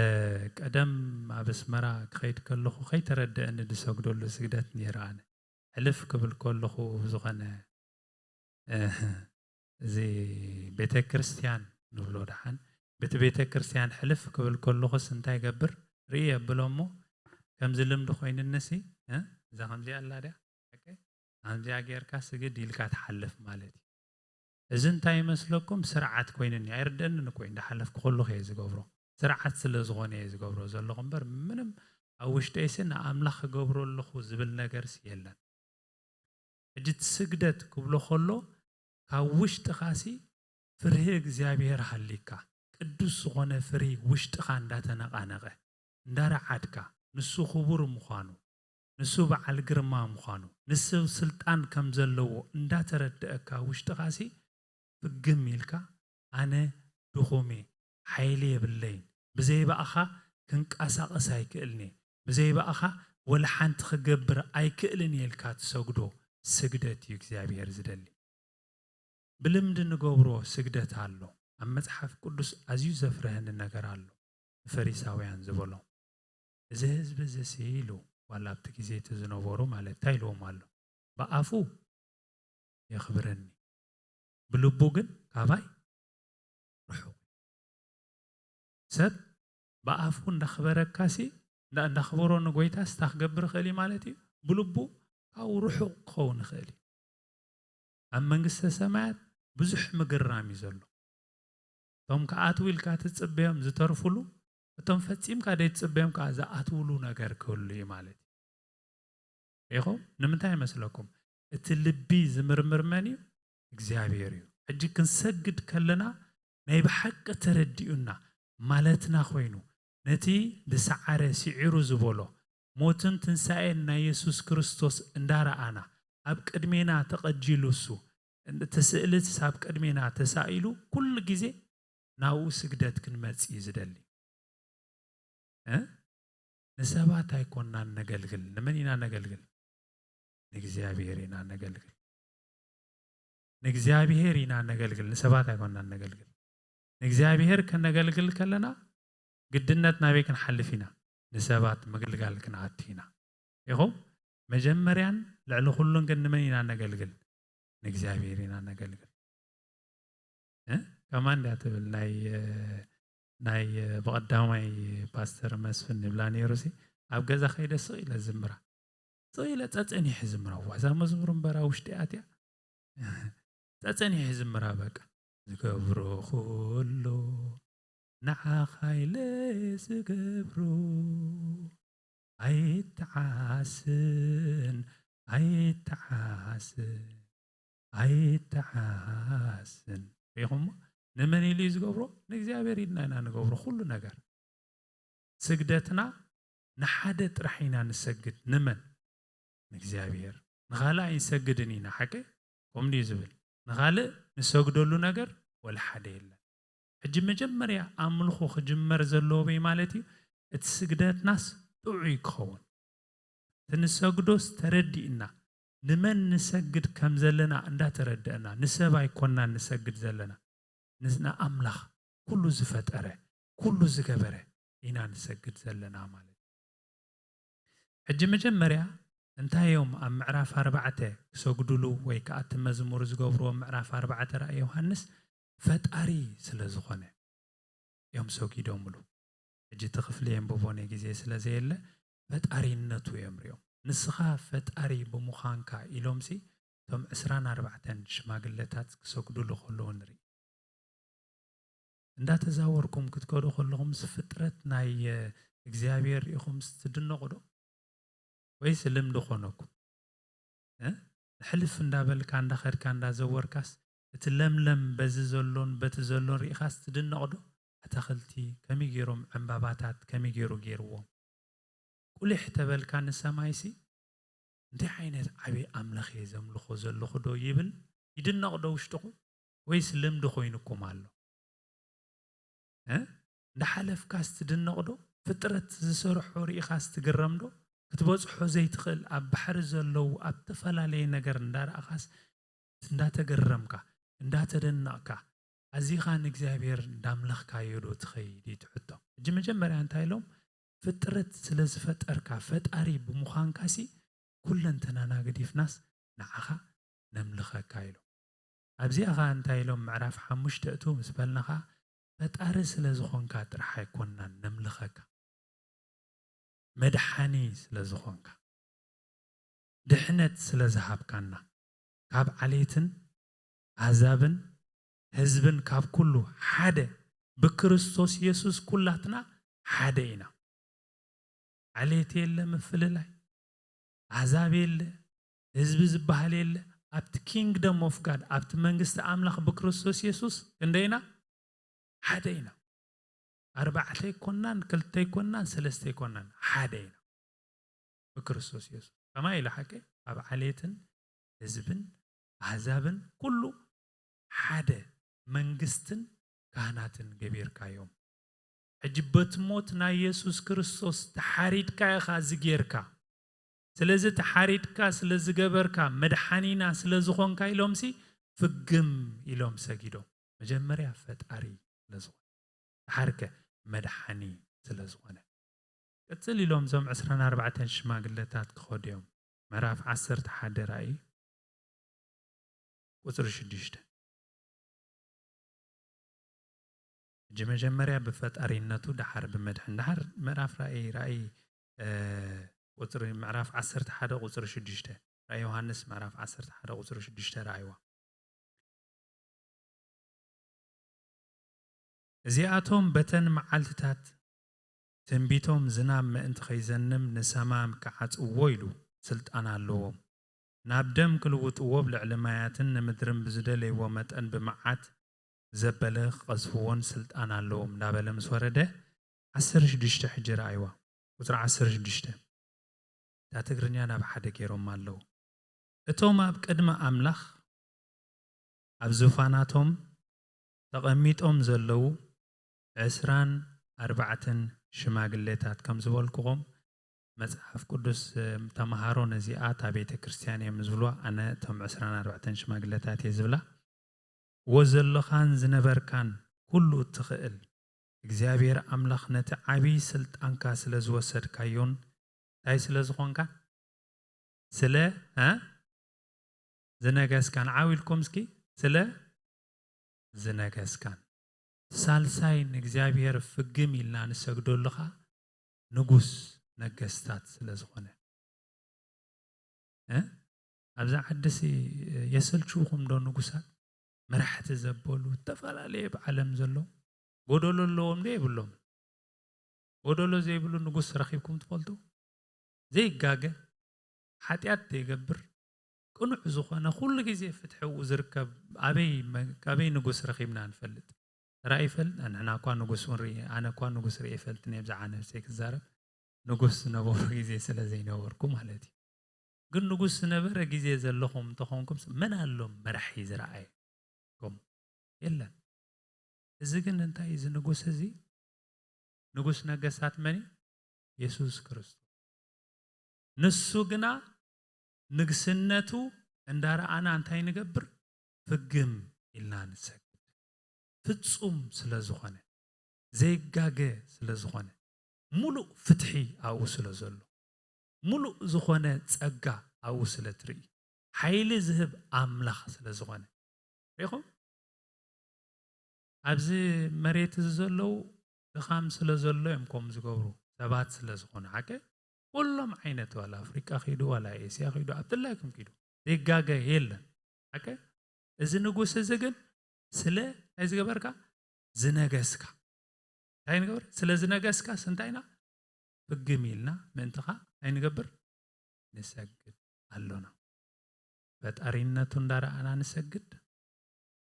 ቀደም ኣብ ኣስመራ ክኸይድ ከለኹ ከይተረደአኒ ዝሰግደሉ ስግደት ነይሩ። ኣነ ሕልፍ ክብል ከለኹ ዝኾነ፣ እ፣ እዚ ቤተ ክርስቲያን ንብሎ ደሓን፣ በቲ ቤተ ክርስቲያን ሕልፍ ክብል ከለኹስ እንታይ ይገብር? ርኢ የብሎ እሞ ከምዚ ልምዲ ኮይንንሲ፣ እ፣ እዛ ከምዚኣ ኣላ ድያ? ኦኬ፣ ከምዚኣ ጌርካ ስግድ ኢልካ ትሓልፍ ማለት እዩ። እዚ እንታይ ይመስለኩም? ስርዓት ኮይንኒ፣ ኣይርደንን እኮ እዩ፣ እንዳሓለፍኩ ከለኹ እየ ዝገብሮ። ስርዓት ስለ ዝኾነ እየ ዝገብሮ ዘለኹ እምበር፣ ምንም ኣብ ውሽጠይሲ ንኣምላኽ ክገብሮ ኣለኹ ዝብል ነገርስ የለን። ሕጂ እቲ ስግደት ክብሎ ከሎ፣ ካብ ውሽጥኻሲ ፍርሂ እግዚኣብሔር ሃሊካ፣ ቅዱስ ዝኾነ ፍርሂ ውሽጥኻ እንዳተነቓነቐ፣ እንዳረዓድካ፣ ንሱ ክቡር ምዃኑ፣ ንሱ በዓል ግርማ ምዃኑ፣ ንሱ ስልጣን ከም ዘለዎ እንዳተረደአካ ውሽጥኻሲ ፍግም ኢልካ፣ ኣነ ድኹም እየ፣ ሓይሊ የብለይን፣ ብዘይ ብኣኻ ክንቀሳቐስ ኣይክእልን እየ፣ ብዘይ ብኣኻ ወላ ሓንቲ ክገብር ኣይክእልን እየ ኢልካ ትሰግዶ ስግደት እዩ እግዚኣብሔር ዝደሊ። ብልምዲ ንገብሮ ስግደት ኣሎ። ኣብ መጽሓፍ ቅዱስ ኣዝዩ ዘፍርሀኒ ነገር ኣሎ። ንፈሪሳውያን ዝበሎም፣ "እዚ ህዝቢ እዚ ሲ" ኢሉ፣ ዋላ ኣብቲ ግዜ እቲ ዝነበሩ ማለት እንታይ ኢልዎም ኣሎ? "ብኣፉ የኽብረኒ፣ ብልቡ ግን ካባይ ርሑቕ እዩ።" ሰብ ብኣፉ እንዳኽበረካሲ፣ እንዳ-፣ እንዳኽበሮ ንጎይታስ እንታይ ክገብር ይኽእል እዩ ማለት እዩ? ብልቡ ካብኡ ርሑቕ ክኸውን ይኽእል እዩ። ኣብ መንግስተ ሰማያት ብዙሕ ምግራም እዩ ዘሎ። እቶም ክኣትዉ ኢልካ ትጽበዮም ዝተርፉሉ፣ እቶም ፈጺምካ ዘይትጽበዮም ከኣ ዝኣትውሉ ነገር ክህሉ እዩ ማለት እዩ። ኢኹም? ንምንታይ ይመስለኩም? እቲ ልቢ ዝምርምር መን እዩ? እግዚኣብሔር እዩ። ሕጂ ክንሰግድ ከለና ናይ ብሓቂ ተረዲኡና ማለትና ኮይኑ፣ ነቲ ዝሰዓረ ስዒሩ ዝበሎ ሞትን ትንሳኤን ናይ የሱስ ክርስቶስ እንዳረኣና፣ ኣብ ቅድሜና ተቐጂሉ እሱ፣ እቲ ስእልስ ኣብ ቅድሜና ተሳኢሉ፣ ኩሉ ግዜ ናብኡ ስግደት ክንመጽእ እዩ ዝደሊ። እ? ንሰባት ኣይኮናን ነገልግል። ንመን ኢና ነገልግል? ንእግዚኣብሔር ኢና ነገልግል። ንእግዚኣብሔር ኢና ነገልግል፣ ንሰባት ኣይኮናን ነገልግል። ንእግዚኣብሔር ከነገልግል ከለና ግድነት ናበይ ክንሓልፍ ኢና? ንሰባት ምግልጋል ክንኣቱ ኢና። ኢኹም? መጀመርያን ልዕሊ ኩሉን ግን ንመን ኢና ነገልግል? ንእግዚኣብሔር ኢና ነገልግል። እ? ከማን እንድያ ትብል ናይ፣ እ፣ ናይ፣ እ፣ ብቐዳማይ ፓስተር መስፍን ይብላ ነይሩ ሲ፣ ኣብ ገዛ ከይደ ስቕ ኢለ ዝምራ። ስቕ ኢለ ጸጸኒሐ ዝምራ። ዋዛ መዝሙር እምበር ኣብ ውሽጢ ኣትያ። ጸጸኒሐ ዝምራ በቃ። ዝገብሮ ኩሉ ንዓኻ ኢለ ዝገብሮ። ኣይተዓስን፣ ኣይተዓስን፣ ኣይተዓስን። ሪኢኹሞ? ንመን ኢሉ እዩ ዝገብሮ? ንእግዚኣብሔር ኢልና ኢና ንገብሮ ኩሉ ነገር። ስግደትና ንሓደ ጥራሕ ኢና ንሰግድ። ንመን? ንእግዚኣብሔር። ንኻልእ ኣይንሰግድን ኢና፣ ሓቂ? ከምኡ ድዩ ዝብል? ንኻልእ ንሰግደሉ ነገር ወላ ሓደ የለን። ሕጂ መጀመርያ ኣምልኾ ክጅመር ዘለዎ በይ ማለት እዩ። እቲ ስግደትናስ ጥዑይ ክኸውን። እቲ ንሰግዶስ ተረዲእና፣ ንመን ንሰግድ ከም ዘለና እንዳተረደእና፣ ንሰብ ኣይኮናን ንሰግድ ዘለና። ንስ-፣ ንኣምላኽ ኩሉ ዝፈጠረ፣ ኩሉ ዝገበረ ኢና ንሰግድ ዘለና ማለት እዩ። ሕጂ መጀመርያ እንታይ እዮም ኣብ ምዕራፍ ኣርባዕተ ክሰግዱሉ ወይ ከኣ እቲ መዝሙር ዝገብርዎ ምዕራፍ ኣርባዕተ ራእይ ዮሃንስ ፈጣሪ ስለ ዝኾነ እዮም ሰጊዶምሉ። ሕጂ እቲ ክፍሊ የንብቦ ናይ ግዜ ስለ ዘየለ ፈጣሪነቱ እዮም ሪኦም። ንስኻ ፈጣሪ ብምዃንካ ኢሎምሲ እቶም ዕስራን ኣርባዕተን ሽማግለታት ክሰግዱሉ ከለዉ ንርኢ። እንዳተዛወርኩም ክትከዱ ከለኹም ምስ ፍጥረት ናይ፣ እ፣ እግዚኣብሔር ኢኹም ትድነቑ ዶ? ወይስ ልምዲ ኾነኩም? እ? ሕልፍ እንዳበልካ፣ እንዳኸድካ፣ እንዳዘወርካስ እቲ ለምለም በዚ ዘሎን በቲ ዘሎን ርኢኻስ ትድነቕ ዶ? ኣታኽልቲ ከመይ ገይሮም፣ ዕምባባታት ከመይ ገይሩ ገይርዎም? ቁሊሕ ተበልካ ንሰማይሲ፣ "እንታይ ዓይነት ዓቢ ኣምላኽ እየ ዘምልኾ ዘለኹ" ዶ ይብል? ይድነቕ ዶ ውሽጥኹም? ወይስ ልምዲ ኮይኑኩም ኣሎ? እ? እንዳሓለፍካስ ትድነቕ ዶ? ፍጥረት ዝሰርሖ ርኢኻስ ትግረም ዶ? ክትበጽሖ ዘይትኽእል ኣብ ባሕሪ ዘለዉ ኣብ ዝተፈላለየ ነገር እንዳረኣኻስ እንዳተገረምካ፣ እንዳተደነቕካ፣ ኣዚኻ ንእግዚኣብሔር እንዳምለኽካዮ ዶ ትኸይድ እዩ እቲ ሕቶ። ሕጂ መጀመርያ እንታይ ኢሎም? ፍጥረት ስለ ዝፈጠርካ፣ ፈጣሪ ብምዃንካሲ፣ ኩለንተናና ገዲፍናስ ንዓኻ ነምልኸካ ኢሎም። ኣብዚኣ ኸኣ እንታይ ኢሎም? ምዕራፍ ሓሙሽተ እቱ ምስ በልና ኸኣ፣ ፈጣሪ ስለ ዝኾንካ ጥራሕ ኣይኮንናን ነምልኸካ፣ መድሓኒ ስለ ዝኾንካ፣ ድሕነት ስለ ዝሃብካና፣ ካብ ዓሌትን ኣህዛብን ህዝብን ካብ ኩሉ ሓደ፣ ብክርስቶስ የሱስ ኩላትና ሓደ ኢና። ዓሌት የለ ምፍልላይ፣ ኣህዛብ የለ፣ ህዝቢ ዝበሃል የለ። ኣብቲ ኪንግደም ኦፍ ጋድ፣ ኣብቲ መንግስቲ ኣምላኽ ብክርስቶስ የሱስ ክንደይ ኢና? ሓደ ኢና። ኣርባዕተ ኣይኮናን፣ ክልተ ኣይኮናን፣ ሰለስተ ኣይኮናን፣ ሓደ ኢና ብክርስቶስ የሱስ። ከማይ ኢሉ ሓቂ ኣብ ዓሌትን ህዝብን ኣህዛብን ኩሉ ሓደ መንግስትን ካህናትን ገቢርካዮም። ሕጂ በቲ ሞት ናይ የሱስ ክርስቶስ ተሓሪድካ ኢኻ እዚ ጌርካ። ስለዚ ተሓሪድካ ስለ ዝገበርካ መድሓኒና ስለ ዝኾንካ ኢሎምሲ ፍግም ኢሎም ሰጊዶም። መጀመርያ ፈጣሪ ስለ ዝኾነ፣ ደሓርከ መድሓኒ ስለ ዝኾነ። ቅጽል ኢሎም እዞም ዕስራን ኣርባዕተን ሽማግለታት ክኸዱ እዮም። ምዕራፍ ዓሰርተ ሓደ ራእይ ቁጽሪ ሽዱሽተ። ሕጂ መጀመርያ ብፈጣሪነቱ፣ ደሓር ብመድሕን፣ ደሓር ምዕራፍ ራእይ፣ ራእይ፣ እ፣ ቁጽሪ፣ ምዕራፍ ዓሰርተ ሓደ ቁጽሪ ሽዱሽተ፣ ራእይ ዮሃንስ ምዕራፍ ዓሰርተ ሓደ ቁጽሪ ሽዱሽተ ረኣይዋ። እዚኣቶም በተን መዓልትታት ትንቢቶም ዝናብ ምእንቲ ኸይዘንም ንሰማም ክዓጽውዎ ኢሉ ስልጣን ኣለዎም። ናብ ደም ክልውጥዎ ኣብ ልዕሊ ማያትን ንምድርን ብዝደለይዎ መጠን ብመዓት ዘበለ ክቐዝፍዎን ስልጣን ኣለዎም እንዳበለ ምስ ወረደ፣ ዓሰርተ ሽዱሽተ ሕጂ ረኣይዋ። ቁጽሪ ዓሰርተ ሽዱሽተ። እታ ትግርኛ ናብ ሓደ ገይሮማ ኣለዉ። እቶም ኣብ ቅድሚ ኣምላኽ ኣብ ዙፋናቶም ተቐሚጦም ዘለዉ ዕስራን ኣርባዕተን ሽማግሌታት፣ ከም ዝበልኩኹም፣ መጽሓፍ ቅዱስ፣ እ፣ ተመሃሮ ነዚኣ እታ ቤተ ክርስቲያን እዮም ዝብልዋ። ኣነ እቶም ዕስራን ኣርባዕተን ሽማግሌታት እየ ዝብላ። ወዘለኻን ዝነበርካን ኩሉ እትኽእል እግዚኣብሔር ኣምላኽ፣ ነቲ ዓብዪ ስልጣንካ ስለ ዝወሰድካዮን እንታይ ስለ ዝኾንካ? ስለ፣ እ? ዝነገስካን። ዓው ኢልኩም እስኪ፣ ስለ ዝነገስካን። ሳልሳይ ንእግዚኣብሔር ፍግም ኢልና ንሰግደሉ ኸኣ ንጉስ ነገስታት ስለ ዝኾነ። እ? ኣብዛ ዓድሲ የሰልችውኹም ዶ ንጉሳት? መራሕቲ ዘበሉ፣ ዝተፈላለየ ብዓለም ዘለዉ፣ ጎደሎ ኣለዎም ዶ የብሎም? ጎደሎ ዘይብሉ ንጉስ ረኺብኩም ትፈልጡ? ዘይጋገ፣ ሓጢኣት ዘይገብር፣ ቅኑዕ ዝኾነ፣ ኩሉ ግዜ ፍትሒ ኣብኡ ዝርከብ ኣበይ መ-፣ ኣበይ ንጉስ ረኺብና ንፈልጥ? ተራእዩ ይፈልጥ? ንሕና እኳ ንጉስ እውን ርኢ-፣ ኣነ እኳ ንጉስ ርኢ ይፈልጥን እየ፣ ብዛዕባ ነብሰይ ክዛረብ፣ ንጉስ ዝነበሩ ግዜ ስለ ዘይነበርኩ ማለት እዩ። ግን ንጉስ ዝነበረ ግዜ ዘለኹም እንተኾንኩም፣ መን ኣሎ መራሒ ዝረኣየኩም? የለን። እዚ ግን እንታይ እዩ? እዚ ንጉስ እዚ፣ ንጉስ ነገስታት መን እዩ? የሱስ ክርስቶስ። ንሱ ግና ንግስነቱ እንዳረኣና እንታይ ንገብር? ፍግም ኢልና ንሰግድ። ፍጹም ስለ ዝኾነ፣ ዘይጋገ ስለ ዝኾነ፣ ሙሉእ ፍትሒ ኣብኡ ስለ ዘሎ፣ ሙሉእ ዝኾነ ጸጋ ኣብኡ ስለ ትርኢ፣ ሓይሊ ዝህብ ኣምላኽ ስለ ዝኾነ። ሪኢኹም? ኣብዚ መሬት እዚ ዘለዉ ድኻም ስለ ዘሎ እዮም ከምኡ ዝገብሩ፣ ሰባት ስለ ዝኾኑ። ሓቂ? ኩሎም ዓይነት፣ ዋላ ኣፍሪቃ ኺዱ፣ ዋላ ኤስያ ኺዱ፣ ኣብ ድላይኩም ኪዱ፣ ዘይጋገ የለን። ሓቂ? እዚ ንጉስ እዚ ግን ስለ እንታይ ዝገበርካ? ዝነገስካ። እንታይ ንገብር? ስለ ዝነገስካስ እንታይ ኢና? ፍግም ኢልና ምእንትኻ እንታይ ንገብር? ንሰግድ ኣሎና። ፈጣሪነቱ እንዳረኣና ንሰግድ፣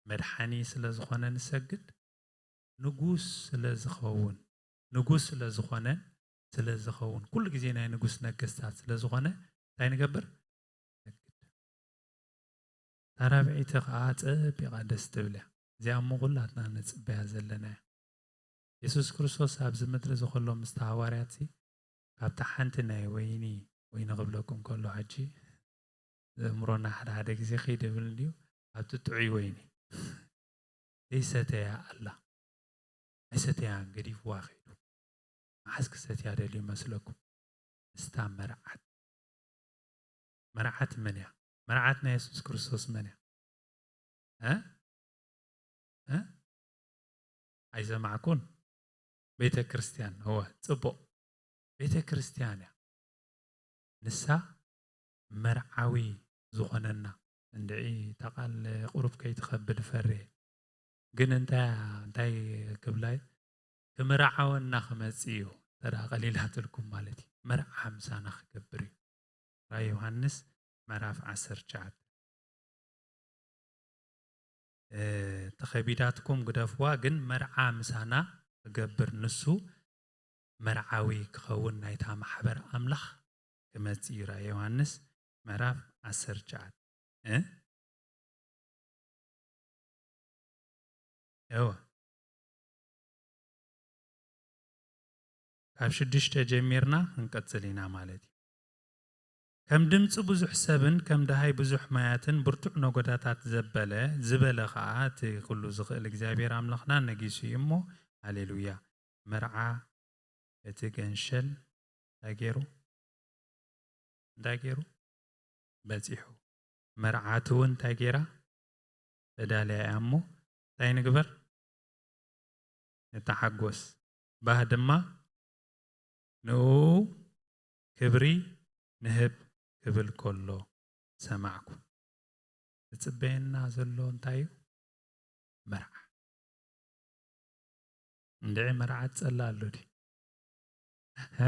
መድሓኒ ስለ ዝኾነ ንሰግድ፣ ንጉስ ስለ ዝኸውን፣ ንጉስ ስለ ዝኾነ፣ ስለ ዝኸውን፣ ኩሉ ግዜ ናይ ንጉስ ነገስታት ስለ ዝኾነ እንታይ ንገብር? ንሰግድ። እታ ራብዐይቲ ኸዓ ጸቢቓ ደስ ትብል እያ። እዚኣ እሞ ኩላትና ንጽበያ ዘለና እያ። የሱስ ክርስቶስ ኣብዚ ምድሪ እዚ ኸሎ ምስቲ ሃዋርያትሲ፣ ካብታ ሓንቲ ናይ ወይኒ፣ ወይኒ ክብለኩም ከሎ ሕጂ ዘእምሮና ሓደ ሓደ ግዜ ከይደብል እንድዩ፣ ኣብቲ ጥዑይ ወይኒ ዘይሰተያ ኣላ። ኣይሰተያን፣ ገዲፍዋ ኸይዱ። መዓስ ክሰትያ ደልዩ መስለኩም? ምስታ መርዓት። መርዓት መን እያ? መርዓት ናይ የሱስ ክርስቶስ መን እያ? እ? እ? ኣይሰማዕኩን? ቤተ ክርስቲያን። እወ፣ ጽቡቕ። ቤተ ክርስቲያን እያ። ንሳ መርዓዊ ዝኾነና። እንድዒ እታ ቃል ቁሩብ ከይትኸብድ እፈሪ እየ። ግን እንታይ፣ እንታይ ክብላ እዩ? ክምርዓወና ክመጽእ እዩ። እንተ ደኣ ቀሊላትልኩም ማለት እዩ። መርዓ ምሳና ክገብር እዩ። ራእይ ዮሃንስ ምዕራፍ ዓሰርተ ትሽዓተ። እ፣ ተኸቢዳትኩም ግደፍዋ፣ ግን መርዓ ምሳና ክገብር፣ ንሱ መርዓዊ ክኸውን ናይታ ማሕበር ኣምላኽ ክመጽእ እዩ። ራእይ ዮሃንስ ምዕራፍ ዓሰርተ ትሽዓተ። እ? እወ። ካብ ሽዱሽተ ጀሚርና ክንቀጽል ኢና ማለት እዩ። ከም ድምፂ ብዙሕ ሰብን ከም ደሃይ ብዙሕ ማያትን ብርቱዕ ነጎዳታት ዘበለ ዝበለ ኸዓ እቲ ኩሉ ዝኽእል እግዚኣብሔር ኣምላኽና ነጊሱ እዩ እሞ። ሃሌሉያ። መርዓ እቲ ገንሸል እንታይ ገይሩ እንታይ ገይሩ በፂሑ። መርዓቲ እውን እንታይ ገይራ ተዳልያ እያ እሞ እንታይ ንግበር? ንተሓጎስ። ባህ ድማ ንኡ ክብሪ ንህብ ክብል ከሎ ሰማዕኩ። ዝፅበየና ዘሎ እንታይ እዩ? መርዓ። እንድዒ መርዓ ትጸልእ ኣሎ ድዩ?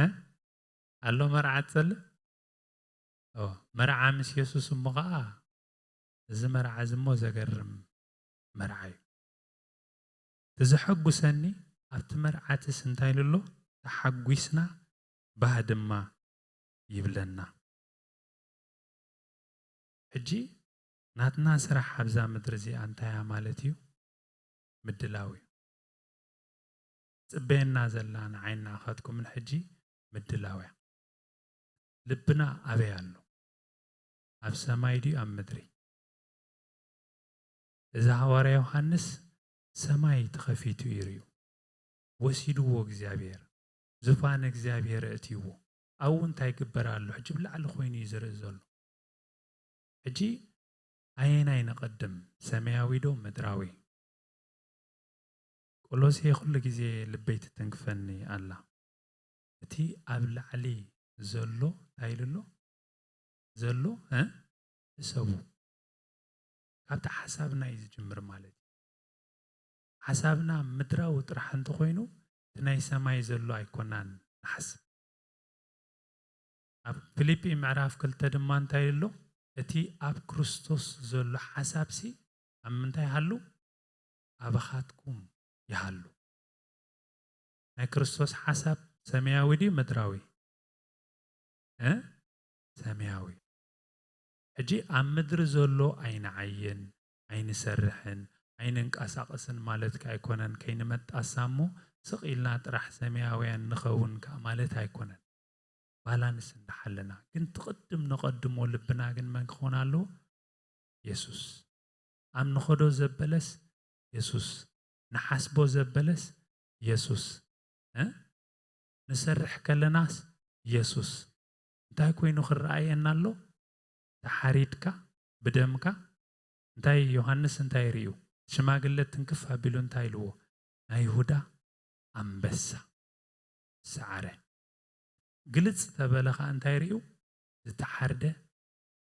እ? ኣሎ መርዓ ትጸልእ? ኦ፣ መርዓ ምስ የሱስ እሞ ኸዓ እዚ መርዓ እዚ እሞ ዘገርም መርዓ እዩ። እቲ ዘሐጉሰኒ ኣብቲ መርዓትስ እንታይ ኢሉ ኣሎ? ተሓጒስና ባህ ድማ ይብለና። ሕጂ ናትና ስራሕ ኣብዛ ምድሪ እዚኣ እንታይ እያ ማለት እዩ? ምድላው እዩ። ጽበየና ዘላ ንዓይን ንኣኻትኩምን ሕጂ ምድላው እያ። ልብና ኣበይ ኣሎ? ኣብ ሰማይ ድዩ ኣብ ምድሪ? እዚ ሃዋርያ ዮሃንስ ሰማይ ተኸፊቱ እዩ ርእዩ። ወሲድዎ እግዚኣብሔር፣ ዙፋን እግዚኣብሔር ኣእትይዎ። ኣብኡ እንታይ ይግበር ኣሎ? ሕጂ ብላዕሊ ኮይኑ እዩ ዝርኢ ዘሎ። ሕጂ ኣየናይ ንቐድም፣ ሰማያዊ ዶ ምድራዊ? ቆሎሴ ኩሉ ግዜ ልበይ ትትንክፈኒ ኣላ። እቲ ኣብ ላዕሊ ዘሎ እንታይ ኢሉ ኣሎ? ዘሎ፣ እ? ሕሰቡ። ካብቲ ሓሳብና እዩ ዝጅምር ማለት እዩ። ሓሳብና ምድራዊ ጥራሕ እንተኾይኑ፣ እቲ ናይ ሰማይ ዘሎ ኣይኮናን ንሓስብ። ኣብ ፊልጲ ምዕራፍ ክልተ ድማ እንታይ ኣሎ? እቲ ኣብ ክርስቶስ ዘሎ ሓሳብሲ ኣብ ምንታይ ይሃሉ? ኣባኻትኩም ይሃሉ። ናይ ክርስቶስ ሓሳብ ሰማያዊ ድዩ ምድራዊ? እ? ሰማያዊ። ሕጂ ኣብ ምድሪ ዘሎ ኣይንዓይን፣ ኣይንሰርሕን፣ ኣይንንቀሳቐስን ማለት ከ ኣይኮነን። ከይንመጣሳ እሞ ስቕ ኢልና ጥራሕ ሰማያውያን ንኸውን ከኣ ማለት ኣይኮነን። ባላንስ እንዳሓለና ግን ትቕድም ንቐድሞ ልብና ግን መን ክኾን ኣለዎ? የሱስ። ኣብ ንኸዶ ዘበለስ የሱስ፣ ንሓስቦ ዘበለስ የሱስ፣ እ? ንሰርሕ ከለናስ የሱስ። እንታይ ኮይኑ ክረኣየና ኣሎ? ተሓሪድካ ብደምካ። እንታይ ዮሃንስ እንታይ ርእዩ? ሽማግለ ትንክፍ ኣቢሉ እንታይ ኢልዎ? ናይ ይሁዳ ኣንበሳ ሰዓረ። ግልጽ ተበለ ኸኣ እንታይ ርእዩ? ዝተሓርደ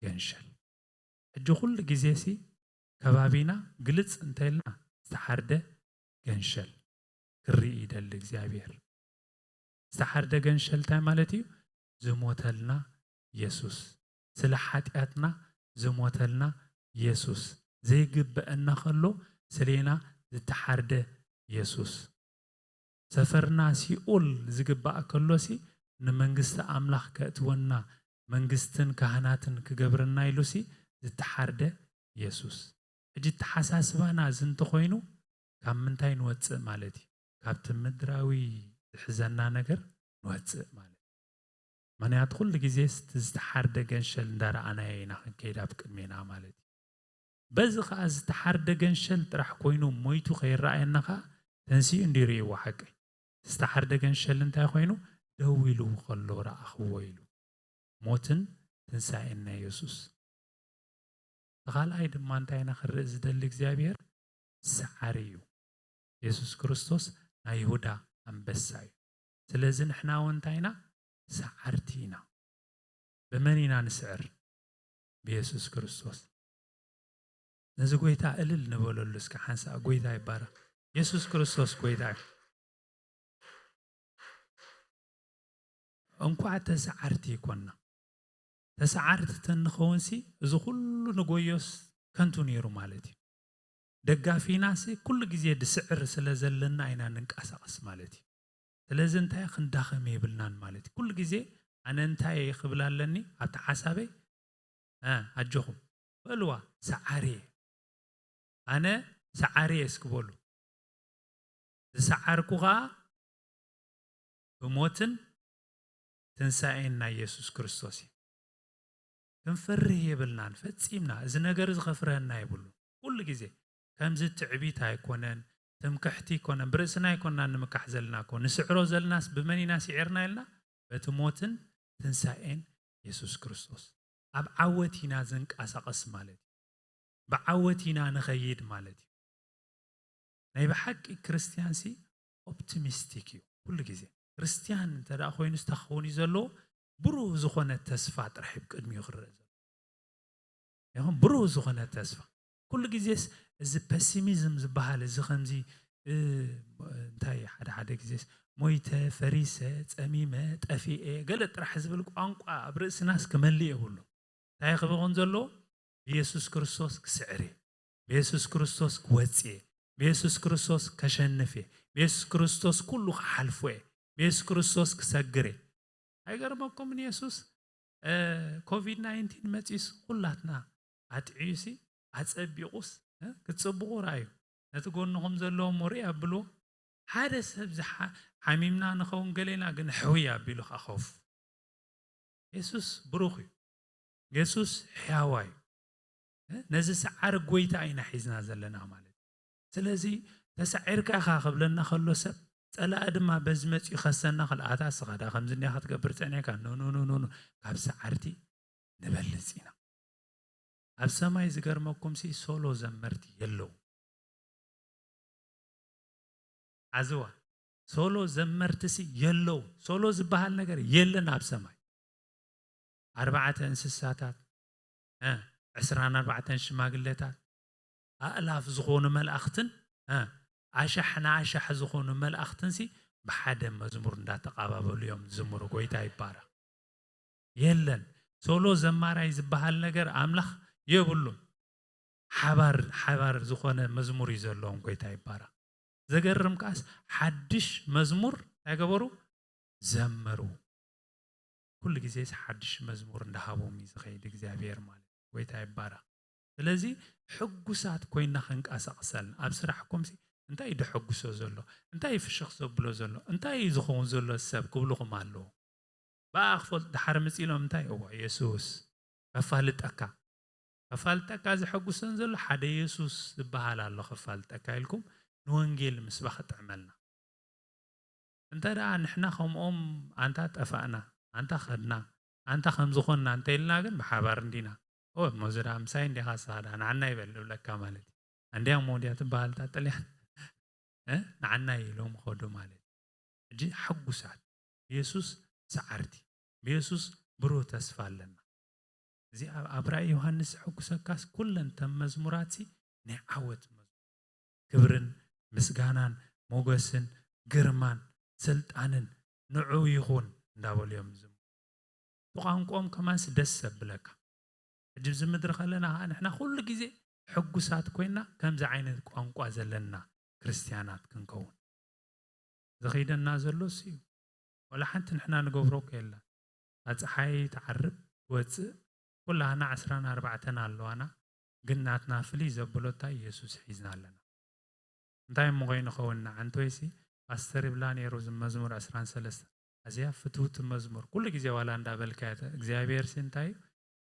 ገንሸል። ሕጂ ኩሉ ግዜ ሲ ከባቢና ግልጽ እንተኢልና ዝተሓርደ ገንሸል ክርኢ ይደሊ እግዚኣብሔር። ዝተሓርደ ገንሸል እንታይ ማለት እዩ? ዝሞተልና የሱስ፣ ስለ ሓጢኣትና ዝሞተልና የሱስ፣ ዘይግበአና ከሎ ስሌና ዝተሓርደ የሱስ። ሰፈርና ሲኦል ዝግባእ ከሎሲ ንመንግስቲ ኣምላኽ ከእትወና፣ መንግስትን ካህናትን ክገብረና ኢሉሲ ዝተሓርደ የሱስ። ሕጂ ተሓሳስባና እዚ እንተኾይኑ ካብ ምንታይ ንወፅእ ማለት እዩ? ካብቲ ምድራዊ ዝሕዘና ነገር ንወፅእ ማለት እዩ። ምኽንያቱ ኩሉ ግዜ እቲ ዝተሓርደ ገንሸል እንዳረኣናዮ ኢና ክንከይድ ኣብ ቅድሜና ማለት እዩ። በዚ ኸዓ ዝተሓርደ ገንሸል ጥራሕ ኮይኑ ሞይቱ ከይረኣየና ኸዓ ተንሲኡ እንዲርእይዎ ሓቂ። ዝተሓርደ ገንሸል እንታይ ኮይኑ? ደው ኢሉ ከሎ ረኣኽዎ ኢሉ። ሞትን ትንሳኤን ናይ የሱስ። እቲ ካልኣይ ድማ እንታይ ኢና ክርኢ ዝደሊ እግዚኣብሔር? ሰዓሪ እዩ። የሱስ ክርስቶስ ናይ ይሁዳ ኣንበሳ እዩ። ስለዚ ንሕና እውን እንታይ ኢና? ሰዓርቲ ኢና። ብመን ኢና ንስዕር? ብየሱስ ክርስቶስ። ነዚ ጎይታ እልል ንበለሉ እስከ ሓንሳእ። ጎይታ ይባረኽ። የሱስ ክርስቶስ ጎይታ እዩ። እንኳዕ ተሰዓርቲ ይኮንና። ተሰዓርቲ ተንኸውንሲ እዚ ኩሉ ንጎዮስ ከንቱ ነይሩ ማለት እዩ። ደጋፊናሲ ኩሉ ግዜ ድስዕር ስለ ዘለና ኢና ንንቀሳቐስ ማለት እዩ። ስለዚ እንታይ ክንዳኸም የብልናን ማለት እዩ። ኩሉ ግዜ ኣነ እንታይ ክብል ኣለኒ ኣብቲ ሓሳበይ? እ፣ ኣጆኹም በልዋ፣ ሰዓሪ እየ። ኣነ ሰዓሪ እየ እስኪ በሉ። ዝሰዓርኩ ኸዓ ብሞትን ትንሳኤን ናይ የሱስ ክርስቶስ እዩ። ክንፈርህ የብልናን ፈጺምና። እዚ ነገር እዚ ከፍርሀና የብሉ። ኩሉ ግዜ ከምዚ ትዕቢት ኣይኮነን፣ ትምክሕቲ ኣይኮነን፣ ብርእስና ኣይኮንና ንምካሕ ዘለና እኮ። ንስዕሮ ዘለናስ ብመን ኢና ስዒርና ኢልና? በቲ ሞትን ትንሳኤን የሱስ ክርስቶስ። ኣብ ዓወት ኢና ዝንቀሳቐስ ማለት እዩ። ብዓወት ኢና ንኸይድ ማለት እዩ። ናይ ብሓቂ ክርስትያንሲ ኦፕቲሚስቲክ እዩ ኩሉ ግዜ። ክርስትያን እንተ ደኣ ኮይኑስ እንታይ ክኸውን እዩ ዘለዎ? ብሩህ ዝኾነ ተስፋ ጥራሕ እዩ ቅድሚኡ ክረአ ዘሎ። ይኹን ብሩህ ዝኾነ ተስፋ። ኩሉ ግዜስ እዚ ፐሲሚዝም ዝበሃል እዚ ከምዚ፣ እ፣ እንታይ ሓደ ሓደ ግዜስ ሞይተ፣ ፈሪሰ፣ ጸሚመ፣ ጠፊኤ፣ ገለ ጥራሕ ዝብል ቋንቋ ኣብ ርእስናስ ክመልእ የብሉ። እንታይ ክኸውን ዘለዎ? ብየሱስ ክርስቶስ ክስዕር እየ። ብየሱስ ክርስቶስ ክወጽእ እየ። ብየሱስ ክርስቶስ ከሸንፍ እየ። ብየሱስ ክርስቶስ ኩሉ ክሓልፎ እየ። ብየሱስ ክርስቶስ ክሰግር እየ። ኣይገርመኩምን? የሱስ፣ እ፣ ኮቪድ ናይንቲን መጺኡስ ኩላትና ኣጥዕዩሲ፣ ኣጸቢቑስ፣ እ፣ ክትጽብቑ ረኣዩ። ነቲ ጎንኹም ዘለዎም ርእ ኣብልዎ። ሓደ ሰብ ዝሓ-፣ ሓሚምና ንኸውን ገሌና ግን ሕውይ ኣቢሉ ከኣ ኮፍ። የሱስ ብሩኽ እዩ። የሱስ ሕያዋይ እዩ። እ፣ ነዚ ሰዓሪ ጎይታ ኢና ሒዝና ዘለና ማለት እዩ። ስለዚ ተሳዒርካ ኢኻ ክብለና ከሎ ሰብ፣ ጸላኢ ድማ በዚ መጺኡ ይኸሰና ከሎ፣ ኣታ እስኻ ደኣ ከምዚ እንዲኻ ክትገብር ጸኒሕካ፣ ኖ፣ ኖ፣ ኖ፣ ኖ፣ ኖ፣ ካብ ሰዓርቲ ንበልጽ ኢና። ኣብ ሰማይ ዝገርመኩምሲ ሶሎ ዘመርቲ የለዉ። ዓዝዋ፣ ሶሎ ዘመርትሲ የለዉ። ሶሎ ዝበሃል ነገር የለን ኣብ ሰማይ። ኣርባዕተ እንስሳታት፣ እ፣ ዕስራን ኣርባዕተን ሽማግለታት፣ ኣእላፍ ዝኾኑ መላእኽትን፣ እ፣ ኣሻሕ ንኣሻሕ ዝኾኑ መላእኽትንሲ ብሓደ መዝሙር እንዳተቓባበሉ እዮም ዝዝምሩ። ጎይታ ይባረኽ። የለን። ሶሎ ዘማራይ ዝበሃል ነገር ኣምላኽ የብሉን። ሓባር፣ ሓባር ዝኾነ መዝሙር እዩ ዘለዎም። ጎይታ ይባረኽ። ዘገርም ከኣስ ሓድሽ መዝሙር እንታይ ገበሩ? ዘመሩ። ኩሉ ግዜስ ሓድሽ መዝሙር እንዳሃቦም እዩ ዝኸይድ እግዚኣብሔር ማለት እዩ። ጎይታ ይባረኽ። ስለዚ ሕጉሳት ኮይና ክንቀሳቕሰልና። ኣብ ስራሕኩምሲ እንታይ እዩ ደሐጉሶ ዘሎ? እንታይ እዩ ፍሽኽ ዘብሎ ዘሎ? እንታይ እዩ ዝኸውን ዘሎ ሰብ ክብልኹም ኣለዉ። ብኣ ክፈልጡ ድሓር ምጽእ ኢሎም እንታይ? እዎ፣ የሱስ ከፋልጠካ። ከፋልጠካ ዘሐጉሰን ዘሎ ሓደ የሱስ ዝበሃል ኣሎ ከፋልጠካ ኢልኩም ንወንጌል ምስባኽ ጥዕመልና። እንተ ደኣ ንሕና ከምኦም ኣንታ ጠፋእና፣ ኣንታ ኸድና፣ ኣንታ ከም ዝኾንና እንተ ኢልና ግን ብሓባር እንዲና። ኦ፣ እሞ እዚ ደኣ ምሳይ እንዲኻ ንስኻ ደኣ ንዓና ይበል እብለካ ማለት እዩ። ኣንድያ እሞ እንድያ ትበሃል እታ ጥልያን፣ እ? ንዓና ኢሎም ኸዱ ማለት እዩ። ሕጂ ሕጉሳት፣ ብየሱስ ሰዓርቲ፣ ብየሱስ ብሩህ ተስፋ ኣለና። እዚ ኣብ፣ ኣብ ራእይ ዮሃንስ ዘሐጉሰካስ ኩለን እተን መዝሙራትሲ ናይ ዓወት መዝሙር። ክብርን ምስጋናን ሞገስን ግርማን ስልጣንን ንዑ ይኹን እንዳበሉ እዮም ዝዝምሩ። ብቋንቋኦም ከማንስ ደስ ዘብለካ። ሕጂ ኣብዚ ምድሪ ከለና ኸዓ ንሕና ኩሉ ግዜ ሕጉሳት ኮይና ከምዚ ዓይነት ቋንቋ ዘለና ክርስትያናት ክንከውን። ዘኸይደና ዘሎ እሱ እዩ። ዋላ ሓንቲ ንሕና ንገብሮ እኮ የለን። እታ ፀሓይ ትዓርብ ትወፅእ፣ ኩላህና ዕስራን ኣርባዕተን ኣለዋና፣ ግን ናትና ፍልይ ዘብሎ እንታይ? ኢየሱስ ሒዝና ኣለና። እንታይ እሞ ኮይኑ ኸውን ንዓንቶይሲ ፓስተር ይብላ ነይሩ፣ እዚ መዝሙር ዕስራን ሰለስተን፣ ኣዝያ ፍትውቲ መዝሙር። ኩሉ ግዜ ዋላ እንዳበልካያ፣ እግዚኣብሔርሲ እንታይ እዩ?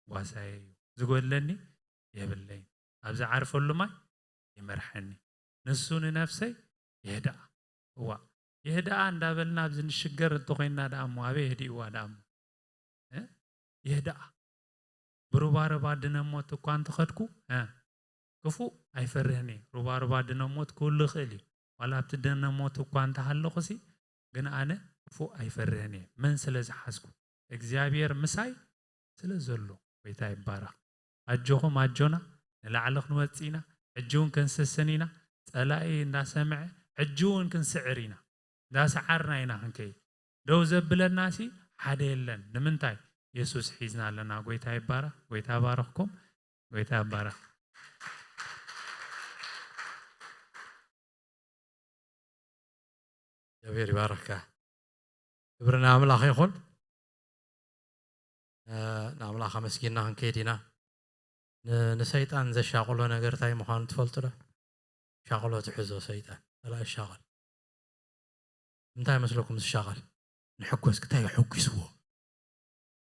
ጓሳየ እዩ፣ ዝጎድለኒ የብለይን፣ ኣብ ዝዓርፈሉ ማይ ይመርሐኒ፣ ንሱ ንነፍሰይ የህድኣ። እዋ፣ የህድኣ እንዳበልና ኣብዚ ንሽገር እንተኾይንና ደኣ እሞ ኣበይ የህድእዋ ደኣ እሞ? እ? የህድኣ። ብሩባሩባ ድነ ሞት እኳ እንተኸድኩ፣ እ፣ ክፉእ ኣይፈርህን እየ። ሩባሩባ ድነ ሞት ክህሉ ይኽእል እዩ። ዋላ ኣብቲ ድነ ሞት እኳ እንተሃለኹሲ፣ ግን ኣነ ክፉእ ኣይፈርህን እየ። መን ስለ ዝሓዝኩ? እግዚኣብሔር ምሳይ ስለ ዘሎ። ጎይታ ይባረኽ። ኣጆኹም ኣጆና፣ ንላዕሊ ክንወጽእ ኢና። ሕጂ እውን ክንስስን ኢና። ጸላኢ እንዳሰምዐ ሕጂ እውን ክንስዕር ኢና። እንዳሰዓርና ኢና ክንከይድ። ደው ዘብለናሲ ሓደ የለን። ንምንታይ? የሱስ ሒዝና ኣለና። ጎይታ ይባረኽ። ጎይታ ባረኽኩም። ጎይታ ይባረኽ። እግዚኣብሔር ይባረኽካ። ክብሪ ንኣምላኽ ይኹን። እ፣ ንኣምላኽ ኣመስጊንና ክንከይድ ኢና። ን-፣ ንሰይጣን ዘሻቕሎ ነገር እንታይ ምዃኑ ትፈልጡ ዶ? ሻቕሎ ትሕዞ ሰይጣን። ጸላኢ ይሻቐል። እንታይ መስለኩም ዝሻቐል? ንሕጎስ፣ እንታይ የሐጒስዎ?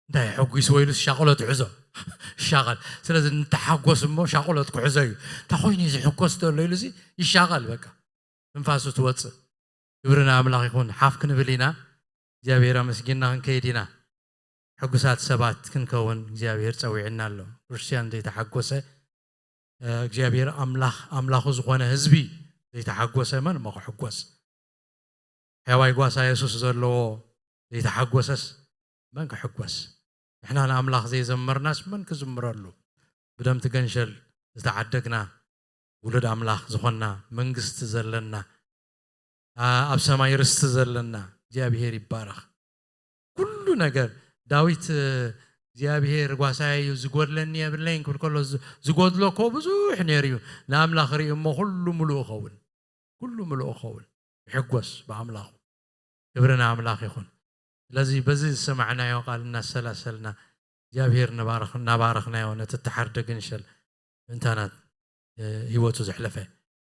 እንታይ ሕጒስ ወይሉስ ሻቕሎት ይሕዞ። ይሻቐል። ስለዚ እንተሓጎስ እሞ ሻቕሎት ክሕዞ እዩ። እንታይ ኮይኑ እዩ ዝሕጎስ ተሎ ኢሉ እዚ ይሻቐል። በቃ ትንፋሱ ትወፅእ። ክብሪ ንኣምላኽ ይኹን። ሓፍ ክንብል ኢና። እግዚኣብሔር ኣመስጊንና ክንከይድ ኢና። ሕጉሳት ሰባት ክንከውን እግዚኣብሔር ጸዊዕና ኣሎ። ክርስትያን ዘይተሓጎሰ እግዚኣብሔር ኣምላኽ ኣምላኹ ዝኾነ ህዝቢ ዘይተሓጎሰ መን እሞ ክሕጎስ? ሕያዋይ ጓሳ የሱስ ዘለዎ ዘይተሓጎሰስ መን ክሕጎስ? ንሕና ንኣምላኽ ዘይዘመርናስ መን ክዝምረሉ? ብደምቲ ገንሸል ዝተዓደግና ውሉድ ኣምላኽ ዝኾንና መንግስቲ ዘለና ኣብ ሰማይ ርስቲ ዘለና እግዚኣብሔር ይባረኽ። ኩሉ ነገር ዳዊት እግዚኣብሔር ጓሳይ እዩ ዝጎድለኒ የብለይን ክብል ከሎ ዝጎድሎ እኮ ብዙሕ ነይሩ እዩ። ንኣምላኽ ርኢ እሞ ኩሉ ምሉእ ኸውን፣ ኩሉ ምሉእ ኸውን ይሕጎስ ብኣምላኹ። ክብሪ ንኣምላኽ ይኹን። ስለዚ በዚ ዝሰማዕናዮ ቃል እናሰላሰልና እግዚኣብሔር እናባረኽናዮ ነቲ ተሓርደ ገንሸል ምእንታና ህይወቱ ዘሕለፈ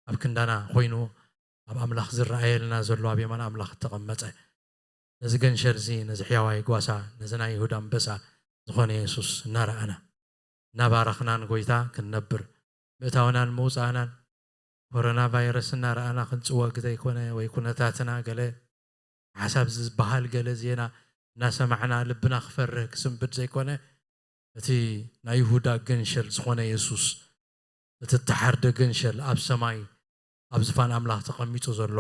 ኣብ ክንዳና ኮይኑ ኣብ ኣምላኽ ዝረኣየልና ዘሎ ኣብ የማን ኣምላኽ እተቐመጠ ነዚ ገንሸል እዚ ነዚ ሕያዋይ ጓሳ ነዚ ናይ ይሁዳ ኣንበሳ ዝኾነ የሱስ እናረኣና እናባረኽናን ጎይታ ክንነብር ምእታውናን ምውፃእናን ኮሮና ቫይረስ እናረኣና ክንፅወግ ዘይኮነ ወይ ኩነታትና ገለ ሓሳብ ዝበሃል ገለ ዜና እናሰማዕና ልብና ክፈርህ ክስንብድ ዘይኮነ እቲ ናይ ይሁዳ ገንሸል ዝኾነ የሱስ እቲ እተሓርደ ገንሸል ኣብ ሰማይ ኣብ ዝፋን ኣምላኽ ተቐሚጡ ዘሎ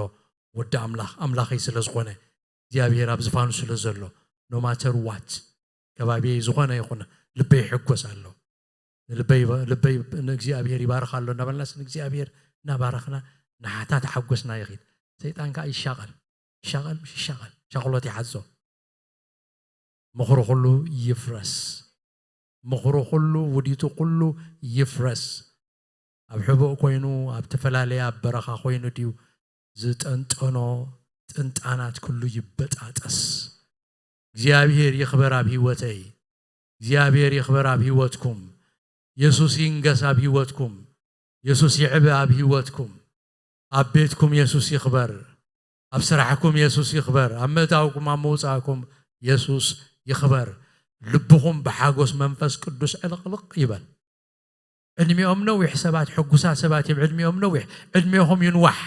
ወዲ ኣምላኽ ኣምላኸይ ስለ ዝኾነ እግዚኣብሔር ኣብ ዝፋኑ ስለ ዘሎ no matter what ከባቢየይ ዝኾነ ይኹን ልበይ ይሕጎስ ኣሎ። ልበይ ልበይ ንእግዚኣብሔር ይባርኽ ኣሎ እናበልናስ ንእግዚኣብሔር እናባረኽና ንሓታ ተሓጎስና ይኺድ። ሰይጣን ከዓ ይሻቐል ይሻቐል ይሻቐል ሻቕሎት ይሓዞ። ምኽሩ ኩሉ ይፍረስ። ምኽሩ ኩሉ ውዲቱ ኩሉ ይፍረስ። ኣብ ሕቡእ ኮይኑ ኣብ ተፈላለየ ኣብ በረኻ ኮይኑ ድዩ ዝጠንጠኖ ጥንጣናት ኩሉ ይበጣጠስ። እግዚኣብሔር ይኽበር ኣብ ህይወተይ። እግዚኣብሔር ይኽበር ኣብ ህይወትኩም። የሱስ ይንገስ ኣብ ህይወትኩም። የሱስ ይዕበ ኣብ ህይወትኩም። ኣብ ቤትኩም የሱስ ይኽበር። ኣብ ስራሕኩም የሱስ ይኽበር። ኣብ ምእታውኩም ኣብ ምውፃእኩም የሱስ ይኽበር። ልብኹም ብሓጎስ መንፈስ ቅዱስ ዕልቕልቕ ይበል። ዕድሚኦም ነዊሕ ሰባት ሕጉሳት ሰባት እዮም። ዕድሚኦም ነዊሕ ዕድሜኹም ይንዋሕ።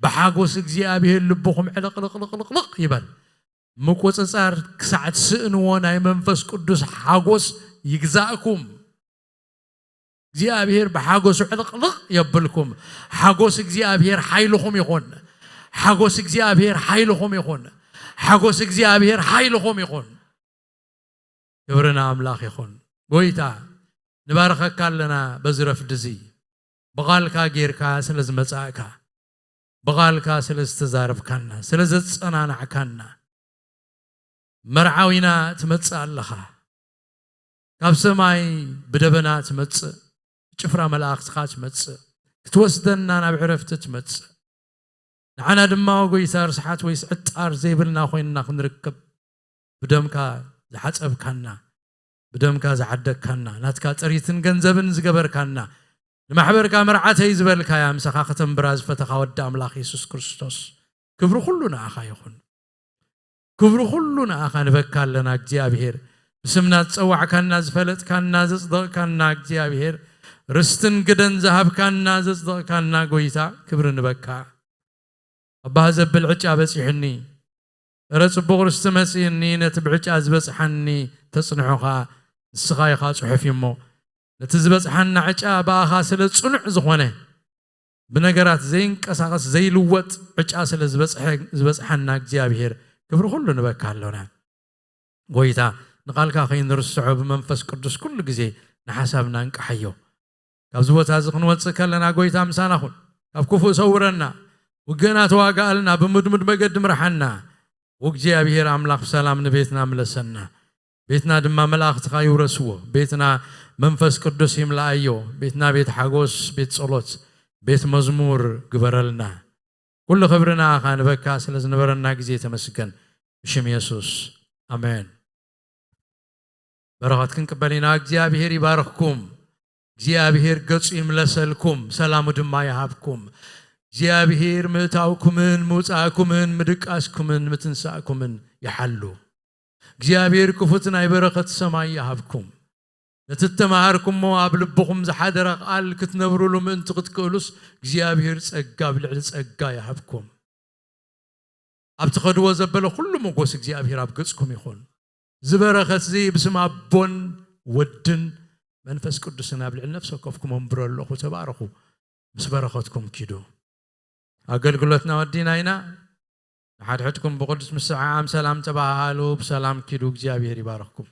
ብሓጎስ እግዚኣብሔር ልብኹም ዕልቕልቕልቕልቕ ይበል። ምቁፅፃር ክሳዕ ትስእንዎ ናይ መንፈስ ቅዱስ ሓጎስ ይግዛእኩም። እግዚኣብሔር ብሓጎሱ ዕልቕልቕ የብልኩም። ሓጎስ እግዚኣብሔር ሓይልኹም ይኹን። ሓጎስ እግዚኣብሔር ሓይልኹም ይኹን። ሓጎስ እግዚኣብሔር ሓይልኹም ይኹን። ክብሪ ንኣምላኽ ይኹን። ጎይታ ንባርኸካ ኣለና በዚ ረፍዲ እዚ ብቓልካ ጌርካ ስለ ዝመጻእካ ብቓልካ ስለ ዝተዛረብካና ስለ ዘጸናናዕካና መርዓዊና ትመጽእ ኣለኻ። ካብ ሰማይ ብደበና ትመጽእ፣ ብጭፍራ መላእኽትኻ ትመጽእ፣ ክትወስደና ናብ ዕረፍቲ ትመጽእ። ንዓና ድማ ጎይታ ርስሓት ወይስ ዕጣር ዘይብልና ኮይንና ክንርከብ ብደምካ ዝሓጸብካና ብደምካ ዝዓደግካና ናትካ ጥሪትን ገንዘብን ዝገበርካና ንማሕበርካ መርዓተይ ዝበልካያ ምሳኻ ከተንብራ ዝፈተኻ ወዲ ኣምላኽ የሱስ ክርስቶስ ክብሪ ኩሉ ንኣኻ ይኹን። ክብሪ ኩሉ ንኣኻ ንበካ ኣለና እግዚኣብሔር። ብስምና ዝጸዋዕካና ዝፈለጥካና ዘጽደቕካና እግዚኣብሔር ርስትን ግደን ዝሃብካና ዘጽደቕካና ጎይታ ክብሪ ንበካ። ኣባህ ዘብል ዕጫ በጺሑኒ እረ ጽቡቕ ርስቲ መጺእኒ ነቲ ብዕጫ ዝበጽሓኒ ተጽንሖ ኸኣ ንስኻ ኢኻ ጽሑፍ እሞ ነቲ ዝበጽሓና ዕጫ ብኣኻ ስለ ጽኑዕ ዝኾነ ብነገራት ዘይንቀሳቐስ ዘይልወጥ ዕጫ ስለ ዝበጽሐ ዝበጽሓና እግዚኣብሔር ክብሪ ኩሉ ንበካ ኣሎና። ጎይታ ንቓልካ ከይንርስዖ ብመንፈስ ቅዱስ ኩሉ ግዜ ንሓሳብና እንቅሓዮ። ካብዚ ቦታ እዚ ክንወጽእ ከለና ጎይታ ምሳና ኩን። ካብ ክፉእ ሰውረና። ውግእና ተዋጋኣልና ብምድሙድ መገዲ ምርሓና። እግዚኣብሔር ኣምላኽ ብሰላም ንቤትና ምለሰና። ቤትና ድማ መላእኽትኻ ይውረስዎ። ቤትና መንፈስ ቅዱስ ይምልኣዮ። ቤትና ቤት ሓጎስ፣ ቤት ጸሎት፣ ቤት መዝሙር ግበረልና። ኩሉ ክብሪ ንኣኻ ንበካ ስለ ዝነበረና ግዜ ተመስገን። ብሽም የሱስ ኣሜን። በረኸት ክንቅበል ኢና። እግዚኣብሔር ይባርኽኩም። እግዚኣብሔር ገጹ ይምለሰልኩም፣ ሰላሙ ድማ ይሃብኩም። እግዚኣብሔር ምእታውኩምን ምውጻእኩምን ምድቃስኩምን ምትንሳእኩምን ይሓሉ። እግዚኣብሔር ክፉት ናይ በረኸት ሰማይ ይሃብኩም። ነቲ እተማሃርኩሞ ኣብ ልብኹም ዝሓደረ ቃል ክትነብሩሉ ምእንቲ ክትክእሉስ እግዚኣብሔር ጸጋ ኣብ ልዕሊ ጸጋ ይሃብኩም። ኣብ ትኸድዎ ዘበለ ኩሉ ሞጎስ እግዚኣብሔር ኣብ ገጽኩም ይኹን። እዚ በረኸት እዚ ብስም ኣቦን ወድን መንፈስ ቅዱስን ኣብ ልዕሊ ነፍሲ ወከፍኩም ኣንብሮ ኣለኹ። ተባረኹ። ምስ በረኸትኩም ኪዱ። ኣገልግሎትና ወዲና ኢና። ንሓድሕድኩም ብቕዱስ ምስዓዓም ሰላም ተባሃሃሉ። ብሰላም ኪዱ። እግዚኣብሔር ይባርኽኩም።